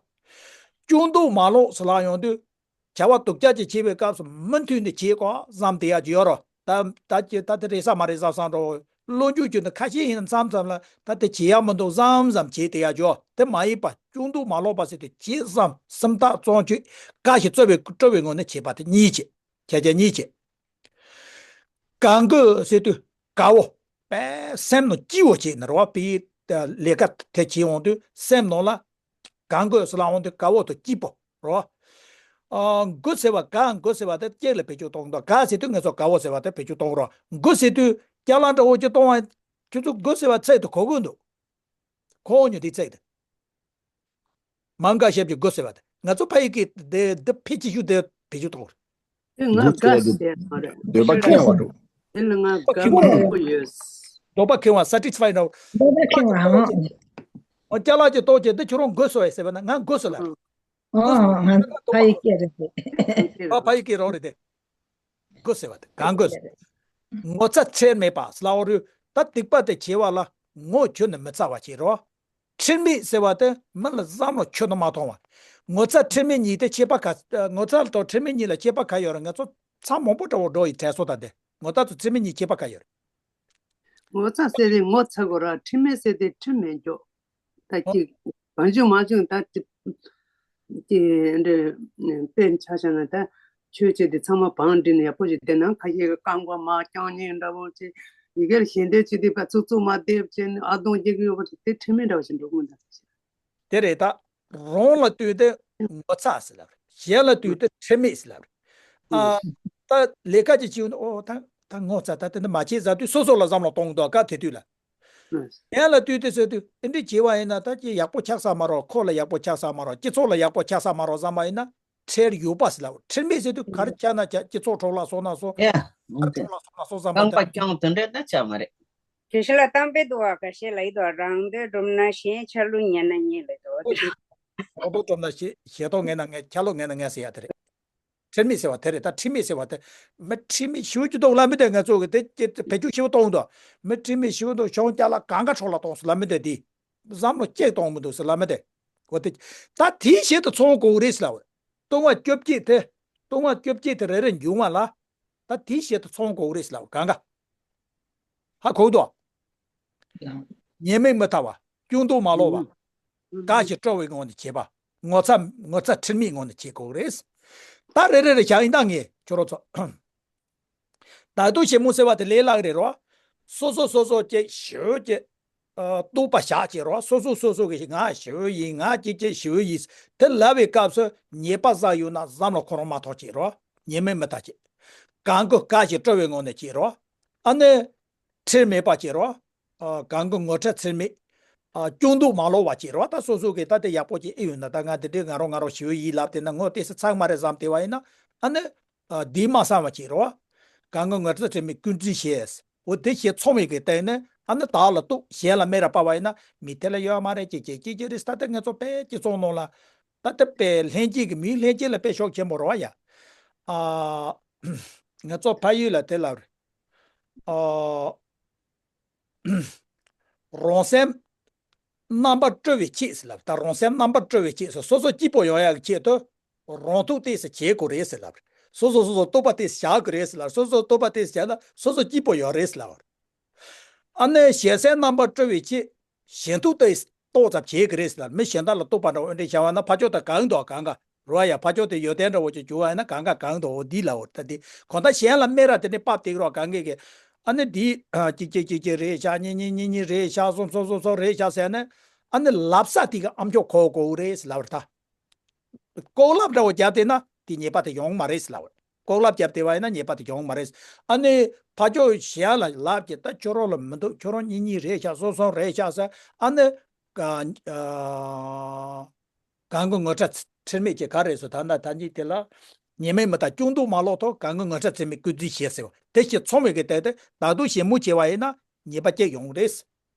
སྐྱོན་འདོགས་མ་ལོག་ཟེར་ལབ་ཡོང་དུས། བྱ་བ་སྡུག་ཅག་ཅིག་བྱེད་པའི་སྐབས་སུ་མུ་མཐུད་ནས་བྱེད་དགོས་བསམ་བསྡད་ཡ་ཅིག་ཡོད་རེད། ད་ད་ཅི་ད་དེ་རེད་ས་མ་རེད་བསམ་བསམ་འགྲོ། བློ་འགྱུར་གྱི་འདི་ཁ་ཤས་ཡིན་མཚམས་མཚམས་ལ་ད་དེ་བྱེད་ཡ་མི་འདུག་བསམ་བསམ་བྱེད་བསྡད་ཡ་ཅིག་ཡོད། དེ་མ་ཡིན་པ་སྐྱོན་འདོགས་མ་ལོག་པ་ཟེར་དུས་བྱས་བསམ་སེམས་ཐག་བཅད་ཆོད་དགའ་ཞིང་སྤྲོ་བའི་སྤྲོ་བའི་ངང་ནས་བྱེད་པ་དེ་གཉིས་བྱེད། ཁྱད་ཆོས་གཉིས་བྱེད། གང་དགོས་ཟེར་དུས་དགའ་བོ། དཔེ་སེམས་ནང་སྐྱིད་བོ་བྱེད་ནི་རེད་བ། དཔེ་ལས་ཀ་དེ་བྱེད་འོང་དུས་སེམས་ནང་ལ། གང་དགོས་ཟེར་ལབ་འོང་དུས་དགའ་བོ་དང་སྐྱིད་པོ་རེད་བ། ཨ་དགོས་ཟེར་བ་གང་དགོས་ཟེར་བ་དེ་གཅིག་ལ་བེད་སྤྱོད་གཏོང་དང་། གང་ཟེར་དུས་ང་ཚོ་དགའ་བོ་ཟེར་བ་དེ་བེད་སྤྱོད་གཏོང་རོགས། དགོས་ཟེར་དུས་ཅ་ལག་འདྲ་བོ་ཅིག་གཏོང་བ། ཁྱོད་ཚོ་དགོས་ཟེར་བ་ཚིག་དེ་གོ་གི་འདུག་གོ་འོང་ཉོ་དེ་ཚིག་དེ། མང་ག་ཤེབ་ཀྱི་དགོས་ཟེར་བ་དེ་ང་ཚོ་ཕ་ཡུལ་གྱི་དེ་དེ་ཕལ་ཆེ་ཤོས་དེ་བེད་སྤྱོད་གཏོང་རེད། དེ་ང་དགའ་ཟེར་མ་རེད། འདོད་པ་ཁེངས་བ་འགྲོ། དེ་ལ་ང་དགའ་མང་པོ་ཡོད། འདོད་པ་ཁེངས་བ་སེ་ཊི་སི་ཕའི་འགྲོ། འདོད་པ་ཁེངས་བ་ཧང་། འོ་ཅ་ལག་ཅིག་གཏོང་བྱས་འདི་ཁྱོད་རང་དགོས་སོ་ཡ་ཟེར་བ་ན་ང་དགོས་སོ་ལབ། ཨང་ང་ཕ་ཡུལ་སྐད་རེད་དེ། ཨ་ཕ་ཡུལ་སྐད་རང་རེད་དེ། དགོས་ཟེར་བ་དེ་གང་དགོས་ཟེར། ངོ་ཚ་ཁྲེལ་མེད་པ་ཟེར་ལབ་རུང་ད་སྡིག་པ་དེ་བྱེད་པ་ལ་ངོ་ཁྱོན་ནས་མི་ཚ་བ་བྱེད་རོགས། ཁྲེལ་མེད་ཟེར་བ་དེ་མི་ལ་བསམ་བློ་ཁྱོན་ནས་མ་གཏོང་བ། ངོ་ཚ་ཁྲེལ་མེད་གཉིས་དེ་ཁྱད་པར་ག་ངོ་ཚ་དང་ཁྲེལ་མེད་གཉིས་ལ་ཁྱད་པར་ག་ཡོད་རེད། ང་ཚོ་ཚ་མང་པོ་འདྲ་བོ་འགྲོ་ཡི་དྲན་སོང་། ད་དེ་ངོ་ཚ་དང་ཁྲེལ་མེད་གཉིས་ཁྱད་པར་ག་ཡོད་རེད། ངོ་ཚ་ཟེར་དེ་ངོ་ཚ་དགོས་ར། ཁྲེལ་མེད་ཟེར་དེ་ཁྲེལ་མེད་འཇོག་ད་ཅིག་བང་ཆུང་མ་བྱུང་ད་ཅིག་ཅིག་འདྲ་དཔེར་ཆ་བཞག་ན་ད་ཆོས་བྱེད་དེ་ཚང་མ་བང་སྒྲིག་ནས་ཡག་པོ་ཞིག་བསྡད་ན་ཁ་ཤས་ཀྱི་རྐང་པ་མ་བརྐྱངས་ཉེན་འདྲ་བོ་ཅིག་ཡི་གེར་ཞལ་འདེབས་བྱེད་དུས་ཕར་ཚུགས་ཚུགས་མ་བསྡད་བྱས་ནས་ཨ་གདོང་རྒྱག་གི་ཡོད་པ་ཅིག་དེ་ཁྲེལ་མེད་འདྲ་བོ་ཞིག་འགྲོ་གི་མི་འདུག་དེ་རེད་ད། རང་ལ་ལྟོས་ཏེ་ངོ་ཚ་ཟེར་ལབ་རེད། གཞན་ལ་ལྟོས་ཏེ་ཁྲེལ་མེད་ཟེར་ལབ་རེད། ཨ་ད་ལས་ཀ་ཅིག་བྱེད་ཡོང་དུས་ཨོ་ད་ད་ངོ་ཚ་ད་དེ་འདྲ་མ་བྱེད་ཟེར་དུས་སོ་སོ་ལ་བསམ་བློ་གཏོང་གི་འདུག་ག་དེ་དུས་ལ། གཞན་ལ་ལྟོས་ཏེ་ཟེར་དུས་དེ་འདྲ་བྱས་པ་ཡིན་ན་ད་ཅི་ཡག་པོ་ཆགས་ས་མ་རེད། ཁོ་ལ་ཡག་པོ་ཆགས་ས་མ་རེད། སྤྱི་ཚོགས་ལ་ཡག་པོ་ཆགས་ས་མ་རེད་བསམ་པ་ཡིན་ན་ཁྲེལ་ཡོད་པ་ཟེར་ལབ། ཁྲེལ་མེད་ཟེར་དུས་ག་རེ་ཆགས་ན་ཆགས། སྤྱི་ཚོགས་འཕྲོ་བརླག་སོང་ན་སོང་། ཡ་ག་རེ་འཕྲོ་བརླག་སོང་ན་སོང་བསམ་པ་རྐང་པ་དེ་བརྐྱངས་དེ་འདྲ་ད་ཆགས་མ་རེད། དེ་ཤི་ལ་གཏམ་དཔེ་འདུག་བ། འགའ་ཤས་ལ་ཡི་དོ་རང་འདོད་སྒྲུབ་ན་གཞན་ཆ་ལུགས་ངན་ན་ངན་ལ་དོ། ཨོ་དེ་རང་འདོད་སྒྲུབ་ན་གཞན་གཞན་དོན་ངན་ན་ངན། ཆ་ལུགས་ངན་ན་ངན་ཟེར་ཡ་དེ་རེད། ཁྲེལ་མེད་ཟེར་བ་དེ་རེད། ད་ཁྲེལ་མེད་ཟེར་བ་དེ་མི་ཁྲེལ་མེད་ཞེ་པོ་ཅིག་འདུག་ལབ་མི་དེ་ང་ཚོ་གི་དེ་ཅི་བེད་སྤྱོད་ཞེ་པོ་གཏོང་འདུག་མི་ཁྲེལ་མེད་ཞེ་པོ་འདུག་ཤོང་ཅ་ལག་གང་ག་འཕྲོ་བརླག་གཏོང་སོང་ལབ་མི་དེ་དེ་བསམ་བློ་གཅིག་གཏོང་མི་འདུག་ཟེར་ལབ་མི་དེ། འོ་དེ་ད་དེའི་ཞལ་དུ་ཚང་དགོས་རེད་ཟེར་ལབ། ལྟུང་བ་བཅོ་བརྒྱད་དེ་ལྟུང་བ་བཅོ་བརྒྱད་དེ་རེ་རེ་འབྱུང་བ་ལ་ད་དེའི་ཞལ་དུ་ཚང་དགོས་རེད་ཟེར་ལབ། གང་ག་ཧ་གོ་འདུག་ཉེས་དམིགས་མི་ལྟ་བ། སྐྱོན་འདོགས་མ་ལོག་པ། དགའ་ཞིང་སྤྲོ་བའི་ངང་ནས་བྱེད་པ། ངོ་ཚ་ངོ་ཚ་ཁྲེལ་མེད་ངང་ནས་བྱེད་དགོས་རེད། ད་རེ་རེ་རེ་བཞག་ཡིན་ད་ངས་ཁྱོད་རང་ཚོ། ད་དུང་ཞེ་མོ་ཟེར་བ་དེ་ལས་སླ་གི་རེད་རོ། སོ་སོ་སོ་སོ་ཅེས་ཞུ་ཅེས། རྟོག་པ་བཞག་ཅེས་རོ། སོ་སོ་སོ་སོ་གི་ང་ཞུ་ཡིན། ང་ཅེས་ཅེས་ཞུ་ཡིན། དེ་ལབ་པའི་སྐབས་སུ་ཉེས་པ་བསགས་ཡོད་ན་བསམ་བློ་ཁོ་རང་མ་ཐོག་ཅེས་རོ། ཉེས་དམིགས་མི་ལྟ་ཅེས། གང་གི་དགའ་ཞིང་སྤྲོ་བའི་ངང་ནས་ཅེས་རོ། ཨ་ནི། ཁྲེལ་མེད་པ་བྱེད་རོགས། ཨ་གང་གི་ངོ་ཁྲེལ་ཁྲེལ་མེད། ཨ་སྐྱོན་འདོགས་མ་ལོག་པ་བྱེད་རོགས། ད་སོ་སོ་གིས་ད་དེ་ཡག་པོ་ཅིག་ཨེ་ཡོད་ན་ད་ང་དེ་འདྲའི་ང་རང་ང་རང་ཞུ་ཡིན་ལབ་དེ་ན་ངོ་ཏོག་ཙམ་ཚ་གི་མ་རེད་བསམ་བསྡད་པ་ཡིན་ན་ཨ་ནི། ཨ་དེ་མ་བསམ་པ་བྱེད་རོགས། གང་གི་ངོ་ཁྲེལ་ཁྲེལ་མེད་ཀུན་འདྲིས་བྱས། འོ་དེ་བྱས་ཚང་བའི་གི་སྟེང་ནས་ཨ་ནི་བདག་ལ་གཏུག་གཞན་ལ་སྨད་ར་པ་བ་ཡིན་ན་མི་དེ་ལ་ཡོད་མ་རེད་ཅེས་ཅེས་ཅེས་ཅེས་རེད། ད་ལྟ་ང་ཚོ་དཔེ་སྤྱི་ཚོགས་ནང་ལ་ད་ལྟ་དཔེ་ལྷན་སྐྱེས་ཀྱི་མིའི་ལྷན་སྐྱེས་ལ་དཔེ་ཤུགས་ཆེན་པོ་རེད་བ་ཡ། ཨ་ང་ཚོ་ཕ་ཡུལ་ལ་དེ་ལ། ཨ། རང་སེམས་རྣམ་པར་གྲོལ་བའི་ཆེད་ཟེར་ལབ། ད་རང་སེམས་རྣམ་པར་གྲོལ་བའི་ཆེད་ཟེར། སོ་སོ་སྐྱིད་པོ་ཡོང་ཡག་གི་ཆེད་དུ་རང་ཐུགས་ཏོག་ཙམ་བྱེད་དགོས་རེད་ཟེར་ལབ། སོ་སོ་སོ་སོ་རྟོགས་པ་ཏོག་ཙམ་བཞག་དགོས་རེད་ཟེར་ལབ། སོ་སོ་རྟོགས་པ་ཏོག་ཙམ་བཞག་ན་སོ་སོ་སྐྱིད་པོ་ཡོང་རེད་ཟེར་ལབ། ཨ་ནི་གཞན་སེམས་རྣམ་པར་གྲོལ་བའི་ཆེད་གཞན་ཐུགས་ཏོག་ཙམ་ཏོག་ཙམ་བྱེད་ཀྱི་རེད་ཟེར་ལབ། མི་གཞན་དག་ལ་རྟོག་པ་འདྲ་བོ་འདྲ་བྱ་བ་ན་ཕ་ཕྱོགས་དང་གང་འདུག་གང་ག་རོ་ཡ། ཕ་ཕྱོགས་དེ་ཡོན་ཏན་འདྲ་བོ་ཅིག་བྱུང་བ་ཡིན་ན་གང་ག་གང་འདུག་འོ་འདི་ལ་འོ་ད་འདི་གང་ལྟར་གཞན་ལ་སྨད་ར་དེ་ནི་པབ་སྟེགས་རོགས་གང་གི་གི་ཨ་ནི་འདི་ཅིག་ཅིག་ཅིག་ཅིག་རེད་ཤག་གཉིས་གཉིས་གཉིས་གཉིས་རེད་ཤག་གསུམ་གསུམ་གསུམ་གསུམ་རེད་ཤག་ཟེར་ནས་ཨ་ནི་ལབ་ས་དེ་གི་ཨ་མཆོག་གོ་གོ་རེད་ཟེར་ལབ་ར། ད་ལྐོག་ལབ་འདྲ་བོ་བརྒྱབ་བསྡད་ན་དེ་ཉེས་པ་དེ་ཡོང་མ་རེད་ཟེར་ལབ། ལྐོག་ལབ་བརྒྱབ་བསྡད་པ་ཡིན་ན་ཉེས་པ་དེ་ཡོང་མ་རེད། ཨ་ནི་ཕར་ཕྱོགས་གཞན་ལ་ལབ་ཀྱི་ད་ཁྱོད་རང་ལ་མི་འདུག་ཁྱོད་རང་གཉིས་གཉིས་རེད་ཤག་སོ་སོ་རེད་ཤག་ཟེར། ཨ་ནི་ག- ཨ། གང་གི་ངོ་ཚ་ཁྲེལ་མེད་ཀྱི་ག་རེ་ཟེར། ད་ལྟ་ད་གཉིས་དེ་ལ་ཉེས་མེད་མི་རྟག་སྐྱོན་དུ་མ་ལོག་ཐོག་གང་གི་ངོ་ཚ་ཁྲེལ་མེད་སྐུལ་འཛིན་བྱེད་ཟེར་བ་དེ་ཞིག་ཚང་བའི་གི་སྟེང་དེ་ད་དུང་ཞིབ་མོ་བྱས་པ་ཡིན་ན་ཉེས་པ་སྐྱེ་ཡོང་རེད།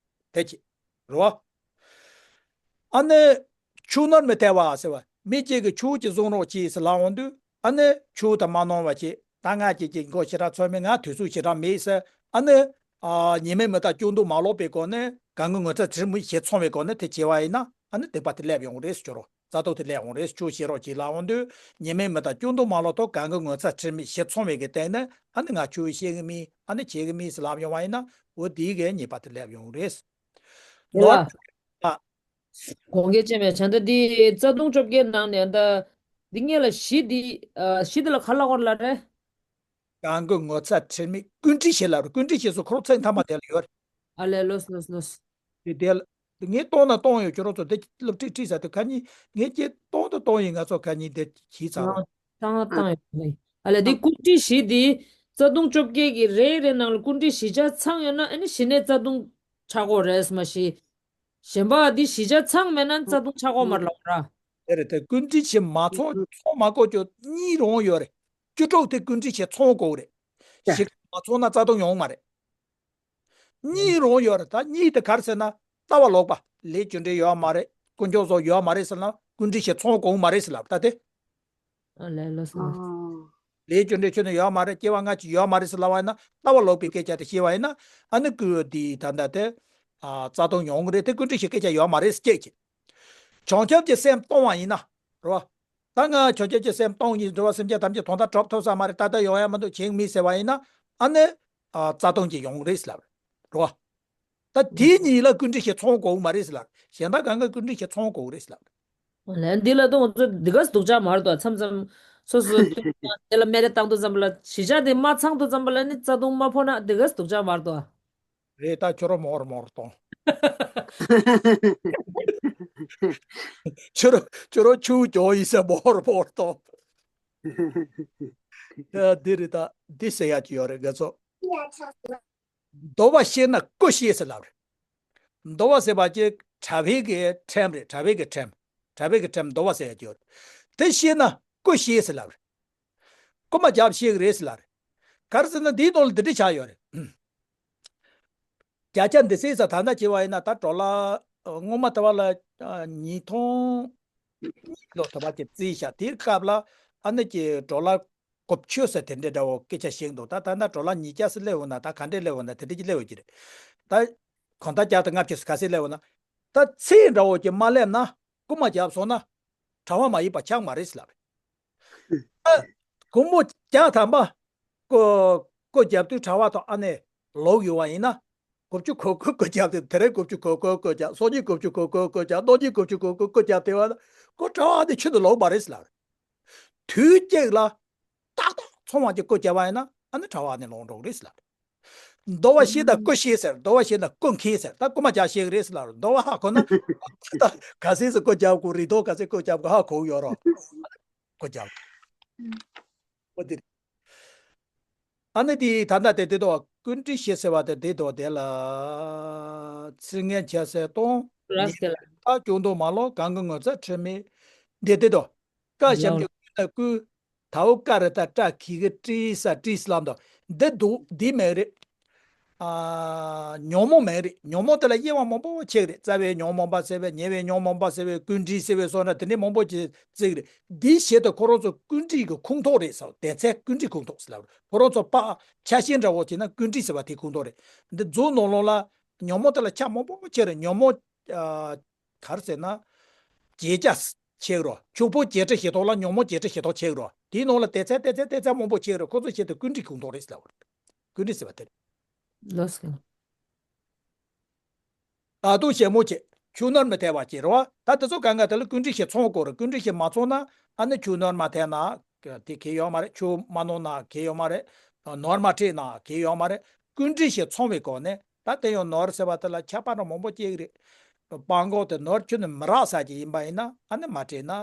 དེ་ཅི་རེད་བ། ཨ་ནི་ཆུ་ནོར་མི་ཐེབས་པ་ཟེར་བ་མི་གཅིག་གིས་ཆུ་ཅིག་བཟུང་རོགས་གྱིས་ཟེར་ལབ་འོང་དུས་ཨ་ནི་ཆུ་དང་མ་གནང་བ་ཅིག་ད་ང་གཅིག་གི་མགོ་ཞེ་དྲག་ཚོད་མེད། ང་དུས་ཚོད་ཞེ་དྲག་མེད་ཟེར། ཨ་ནི་ཨ་ཉེས་མེད་མི་རྟག་སྐྱོན་དུ་མ་ལོག་པའི་སྒོ་ནས་གང་གི་ངོ་ཚ་ཁྲེལ་མེད་ཞིག་ཚང་བའི་སྒོ་ནས་དེ་བྱས་པ་ཡིན་ན་ཨ་ནི་སྡིག་པ་དེ་སླེབས་ཡོང་རེད་ཟེར་རོ། རྩ་ཐོག་དེ་སླེབས་འོང་རེད། ཆུ་བཤད་རོགས་གྱིས་ལབ་འོང་དུས་ཉེས་མེད་མི་རྟག་སྐྱོན་དུ་མ་ལོག་ཐོག་གང་གི་ངོ་ཚ་ཁྲེལ་མེད་ཞིག་ཚང་བའི་གི་སྟེང་ནས་ཨ་ནི་ང་ཆུ་བཤད་གི་མིན། ཨ་ནི་བྱེད་གི་མིན་ཟེར་ལབ་ཡོང་བ་ཡིན་ན་འོ་དེའི་གི་ཉེས་པ་དེ་སླེབས་ཡོང་རེད། དེ་ལ་ནོར་ཨ་དགོངས་འགལ་ཅན་མེད། བྱ་འདི་རྩ་ལྟུང་བཅོ་བརྒྱད་ནང་ནས་ད་འདི་སྔོན་ལ་བཞི་འདི་ཨ་བཞི་འདི་ལ་ག་ལབ་དགོས་ལབ་རེད། གང་གི་ངོ་ཚ་ཁྲེལ་མེད་ཀུན་ཁྲིགས་ཞེས་ལབ་རེད། ཀུན་ཁྲིགས་ཞེས་སུ་ཁོ་རང་ཚིག་མཐའ་མ་དེ་ལ་ཡོད་རེད། ཨ་ལས་ལོས་ལོས་ལོས། དེ་དེ་ལ་ངས་གཏོང་ན་གཏོང་ཡོད། ཁྱོད་རང་ཚོ་དེ་སློབ་ཁྲིད་ཁྲིད་ས་དེ་ཁ་ཉིན་ངས་ཀྱིས་གཏོང་དང་གཏོང་ཡིན། ང་ཚོ་ཁ་ཉིན་དེ་གྱིས་ཚར་རོགས། བཏང་བཏང་ཡོད་ལེ། ཨ་ལས་དེ་ཀུན་ཁྲིགས་བཞི་དེ་རྩ་ལྟུང་བཅོ་བརྒྱད་ཀྱི་རེ་རེ་ནང་ལ་ཀུན་ཁྲིགས་བཞི་ཆ་ཚང་ཡོད་ན་ཨ་ནི་གཞི་ནས་རྩ་ལྟུང་ཆགས་ཀྱི་ཡོད་རེད་མ་གཞི། གཞན་པ་འདི་བཞི་ཆ་ཚང་མེད་ན་རྩ་ལྟུང་ཆགས་ཀྱི་ཡོད་མ་རེད་ལབ་ར། དེ་རེད། དེ་ཀུན་ཁྲིགས་ཆེ་མ་ཚོགས་ཚོགས་མ་དགོས་ཀྱི་གཉིས་རང་ཡོད་རེད། བཅུ་དྲུག་དེ་ཀུན་ཁྲིགས་ཆེ་ཚོགས་དགོས་རེད། བཞི་མ་ཚོགས་ན་རྩ་ལྟུང་ཡོང་མ་རེད། གཉིས་རང་ཡོད་རེད། ད་གཉིས་དེ་ག་རེ་ཟེར་ན་ལྟ་བ་ལོག་པ། ལས་རྒྱུ་འབྲས་ཡོད་མ་རེད། དཀོན་མཆོག་བཟོ་ཡོད་མ་རེད་ཟེར་ན་ཀུན་ཁྲིགས་ཆེ་ཚོགས་དགོས་མ་རེད་ཟེར་ལབ་ད་དེ། ཨ་ལས་ལོས་སོང་། ལས་རྒྱུ་འབྲས་ཁྱོན་ནས་ཡོད་མ་རེད། སྐྱེ་བ་སྔ་ཕྱི་ཡོད་མ་རེད་ཟེར་ལབ་པ་ཡིན་ན་ལྟ་བ་ལོག་པའི་སྐད་ཆ་དེ་བཤད་པ་ཡིན་ན་ཨ་ནི་ཀུན་དེ་ད་ལྟ་དེ་ཨ་རྩ་ལྟུང་ཡོང་གི་རེད། དེ་ཀུན་ཁྲིགས་ཆེ་སྐད་ཆ་ཡོད་མ་རེད་ཟེར་སྐད་ཆ། བྱང་ཆུབ་ཀྱི་སེམས་གཏོང་བ་ཡིན་ན་རེད་བ། ད་ང་བྱང་ཆུབ་ཀྱི་སེམས་གཏོང་ཡིན། འགྲོ་བ་སེམས་ཅན་ཐམས་ཅད་དོན་དག་གྲུབ་ཐུབ་ས་མ་རེད། ད་ལྟ་ཡོང་ཡ་མི་འདུག་བྱེད་མི་ཟེར་བ་ཡིན་ན་ཨ་ནི་ཨ་རྩ་ལྟུང་གི་ཡོང་རེད་ཟེར་ལབ་རེད་བ། ད་དེ་གཉིས་ལ་ཀུན་ཁྲིགས་ཆེ་ཚོགས་དགོས་མ་རེད་ཟེར་ལབ་རེད། གཞན་དག་གང་ག་ཀུན་ཁྲིགས་ཆེ་ཚོགས་དགོས་རེད་ཟེར་ལབ་རེད། ལན་འདི་ལ་ཏོང་ཙེ་འདི་ག་སྡུག་ཅག་མ་རེད་དོ། མཚམས་མཚམས་སོ་སོ་དེ་ལ་སྨད་རེ་བཏང་དུས་ཙམ་པ་ལ་བཞི་ཆ་དེ་མ་ཚང་དུས་ཙམ་པ་ལ་ནི་རྩ་ལྟུང་མ་ཕོག་ན་འདི་ག་སྡུག་ཅག་མ་རེད་དོ། རེད། ད་ཁྱོད་རང་མོར་མོར་གཏོང་། ཁྱོད་རང་ཁྱོད་རང་ཆུ་གྱོང་ཡིན་ས་མོར་མོར་གཏོང་། ད་འདི་རེད། ད་འདི་ཟེར་ཡག་ཅིག་ཡོད་རེད་ང་ཚོ། འདོར་བ་ཤེས་ན་རྐུ་ཤེས་ཟེར་ལབ་རེད། འདོར་བ་ཟེར་བ་ཅིག་གྲྭ་པའི་གི་ཁྲིམས་རེད། གྲྭ་པའི་གི་ཁྲིམས། གྲྭ་པའི་གི་ཁྲིམས་འདོར་བ་ཟེར་ཡག་ཅིག་ཡོད་རེད། དེ་ཤེས་ན་རྐུ་ཤེས་ཟེར་ལབ་རེད། རྐུ་མ་རྒྱབ་ཤེས་གི་རེད་ཟེར་ལབ་རེད། ག་རེ་ཟེར་ན་འདིའི་ནང་ལ་འདི་འདྲ་ཆགས་ཡོད་རེད། བརྒྱ་ཆ་འདི་སྲིད་ས་ད་ལྟ་བྱས་པ་ཡིན་ན་ད་ཌོ་ལར་སྔོན་མ་ད་བ་ལ་ཉིས་སྟོང་ལོ་ད་བ་ཅིག་རྩིས་བཞག་དེའི་སྐབས་ལ་ཨ་ནི་ཀྱི་ཌོ་ལར་དགུ་བཅུ་ཟེར་དེ་འདྲའི་འདྲ་བོ་སྐད་ཆ་བཤད་འདུག་ད་ད་ལྟ་ཌོ་ལར་ཉིས་བརྒྱ་ཟེར་སླེབས་འོང་ན་ད་ག་འདྲས་སླེབས་འོང་ན་དེ་འདྲས་ཀྱི་སླེབས་འོང་གི་རེད། ད་གང་ལྟར་བརྒྱ་དང་ལྔ་བཅུ་ཟེར་ག་ཚད་སླེབས་འོང་ན་ད་ཚད་འདྲ་བོ་ཅིག་མ་སླེབས་ན་རྐུ་མ་རྒྱབ་སོང་ན་གྲྭ་པ་མ་ཡིན་པ་ཆགས་མ་རེད་ཟེར་ལབ་རེད། ཨ། སྒོར་མོ་བརྒྱ་ཐམ་པ་རྐུ་རྐུ་རྒྱབ་དུས་གྲྭ་པ་དང་ཨ་ནེ་ལོག་ཡོད་པ་ཡིན་ན། དགུ་བཅུ་གོ་དགུ་རྐུ་རྒྱབ་དེ་དེ་རིང་དགུ་བཅུ་གོ་དགུ་རྐུ་རྒྱབ། སང་ཉིན་དགུ་བཅུ་གོ་དགུ་རྐུ་རྒྱབ། གནངས་ཉིན་དགུ་བཅུ་གོ་དགུ་རྐུ་རྒྱབ་དེ་བ་ན་ཁོ་གྲྭ་པ་ཨ་ནེ་ཁྱོན་ནས་ལོག་མ་རེད་ཟེར་ལབ་རེད། དུས་གཅིག་ལ་ཏག་ཏག་ཚོང་བ་ཅིག་རྐུ་རྒྱབ་པ་ཡིན་ན་ཨ་ནེ་གྲྭ་པ་ཨ་ནེ་ལོག་འགྲོ་གི་རེད་ཟེར་ལབ་རེད། འདོར་བ་ཤེས་དང་རྐུ་ཤེས་ཟེར། འདོར་བ་ཤེས་དང་རྐུ་མཁས་ཟེར། ད་རྐུ་མ་རྒྱག་ཤེས་ཀྱི་རེད་ཟེར་ལབ་རེད། འདོར་བ་ཧ་གོ་ན་ད་ག་ཚད་ཟེར་རྐུ་རྒྱག་དགོས། རི་དོག་ག་ཚད་རྐུ་རྒྱག་དགོས་ཧ་གོ་ཡོད་རོགས། རྐུ་རྒྱག་ཨོ་དེ་རེད། ཨ་ནི་དེ་ད་ལྟ་དེ་དེ་དོ་ཀུན་དཀྲིས་ཞེས་ཟེར་བ་དེ་དེ་དོ་དེ་ལ་ཚིག་ངན་བྱ་ཟེར་གཏོང་། ར་སྐད་ལ། ད་སྐྱོན་དུ་མ་ལོག་གང་གི་ངོ་ཚ་ཁྲེལ་མེད། འདི་དེ་དོ། བཀའ་ལ་གཤམ་གྱི་ཀུན་དང་ཀུན། ད་འོ་ཀ་ར་ད་ཀྲ་གི་གི་ཀྲི་ས་ཀྲིས་ལམ་དོ། འདི་འདུག་འདི་མེད་རེད། ཨ། ཉོན་མོངས་མེད་རེད། ཉོན་མོངས་དེ་ལ་དབྱེ་བ་མང་པོ་ཕྱེ་གི་རེད། རྩ་བའི་ཉོན་མོངས་པ་ཟེར་བའི་ཉེ་བའི་ཉོན་མོངས་པ་ཟེར་བའི་ཀུན་དཀྲིས་ཟེར་བའི་སོགས་ན་དེ་འདྲའི་མང་པོ་ཅིག་བརྩི་གི་རེད། འདིའི་ཞལ་དུ་ཁོ་རང་ཚོ་ཀུན་དཀྲིས་ཀྱི་ཁོངས་གཏོགས་རེད་ཟེར། དེ་ཚེ་ཀུན་དཀྲིས་ཁོངས་གཏོགས་ཟེར་ལབ་རེད། ཁོ་རང་ཚོ་པ་ཆ་ཤས་འདྲ་བོ་བྱས་ན་ཀུན་དཀྲིས་ཟེར་བ་དེ་ཁོངས་གཏོགས་རེད། འདི་མཛོད་ནང་ལོགས་ལ་ཉོན་མོངས་དེ་ལ་ཆ་མང་པོ་ཕྱེ་རེད། ཉོན་མོངས། ཨ། ག་རེ་ཟེར་ན། བརྒྱད་ཆ་ཕྱེ་རོ། ཕྱུག་པོ་བརྒྱད་ཁྲི་བཞི་སྟོང་ལ་ཉོན་མོངས་བརྒྱད་ཁྲི་བཞི་སྟོང་ཕྱེ་རོ། དེའི་ནང་ལ་དེ་ཚད་དེ་ཚད་དེ་ཚད་མང་པོ་ཕྱེ་རོ། ཁོ་ཚོ་ཆེད་དུ་ཀུན་དཀྲིས་ཁོངས་གཏོགས་རེད་ཟེར་ལབ་པ་རེད། ཀུན་དཀྲིས་ཟེར་བ་དེ་རེད། ལོས་ཀྱི། ད་དུང་ཞིབ་མོ་བྱས། ཆུ་ནོར་མི་ཐེབས་པ་བྱེད་རོ། ད་དེ་ཚོ་གང་ག་དེ་ལ་ཀུན་དཀྲིས་ཞིག་ཚང་དགོས་རེད། ཀུན་དཀྲིས་ཞིག་མ་ཚང་ན་ཨ་ནི་ཆུ་ནོར་མ་ཐེབས་ན་དེ་གལ་ཡོད་མ་རེད། ཆུ་མ་ནོར་ན་གལ་ཡོད་མ་རེད། ནོར་མ་ཁྲིད་ན་གལ་ཡོད་མ་རེད། ཀུན་དཀྲིས་ཞིག་ཚང་བའི་སྒོ་ནས། ད་དེ་ཡང་ནོར་ཟེར་བ་དེ་ལ་ཁྱད་པར་འདྲ་མང་པོ་སྐྱེ་གི་རེད། སྤང་སྒོ་དེ་ནོར་ཁྱོན་ནས་མི་རག་ས་ཅིག་ཡིན་པ་ཡིན་ན་ཨ་ནི་མ་སྤྲད་ན་ཨ་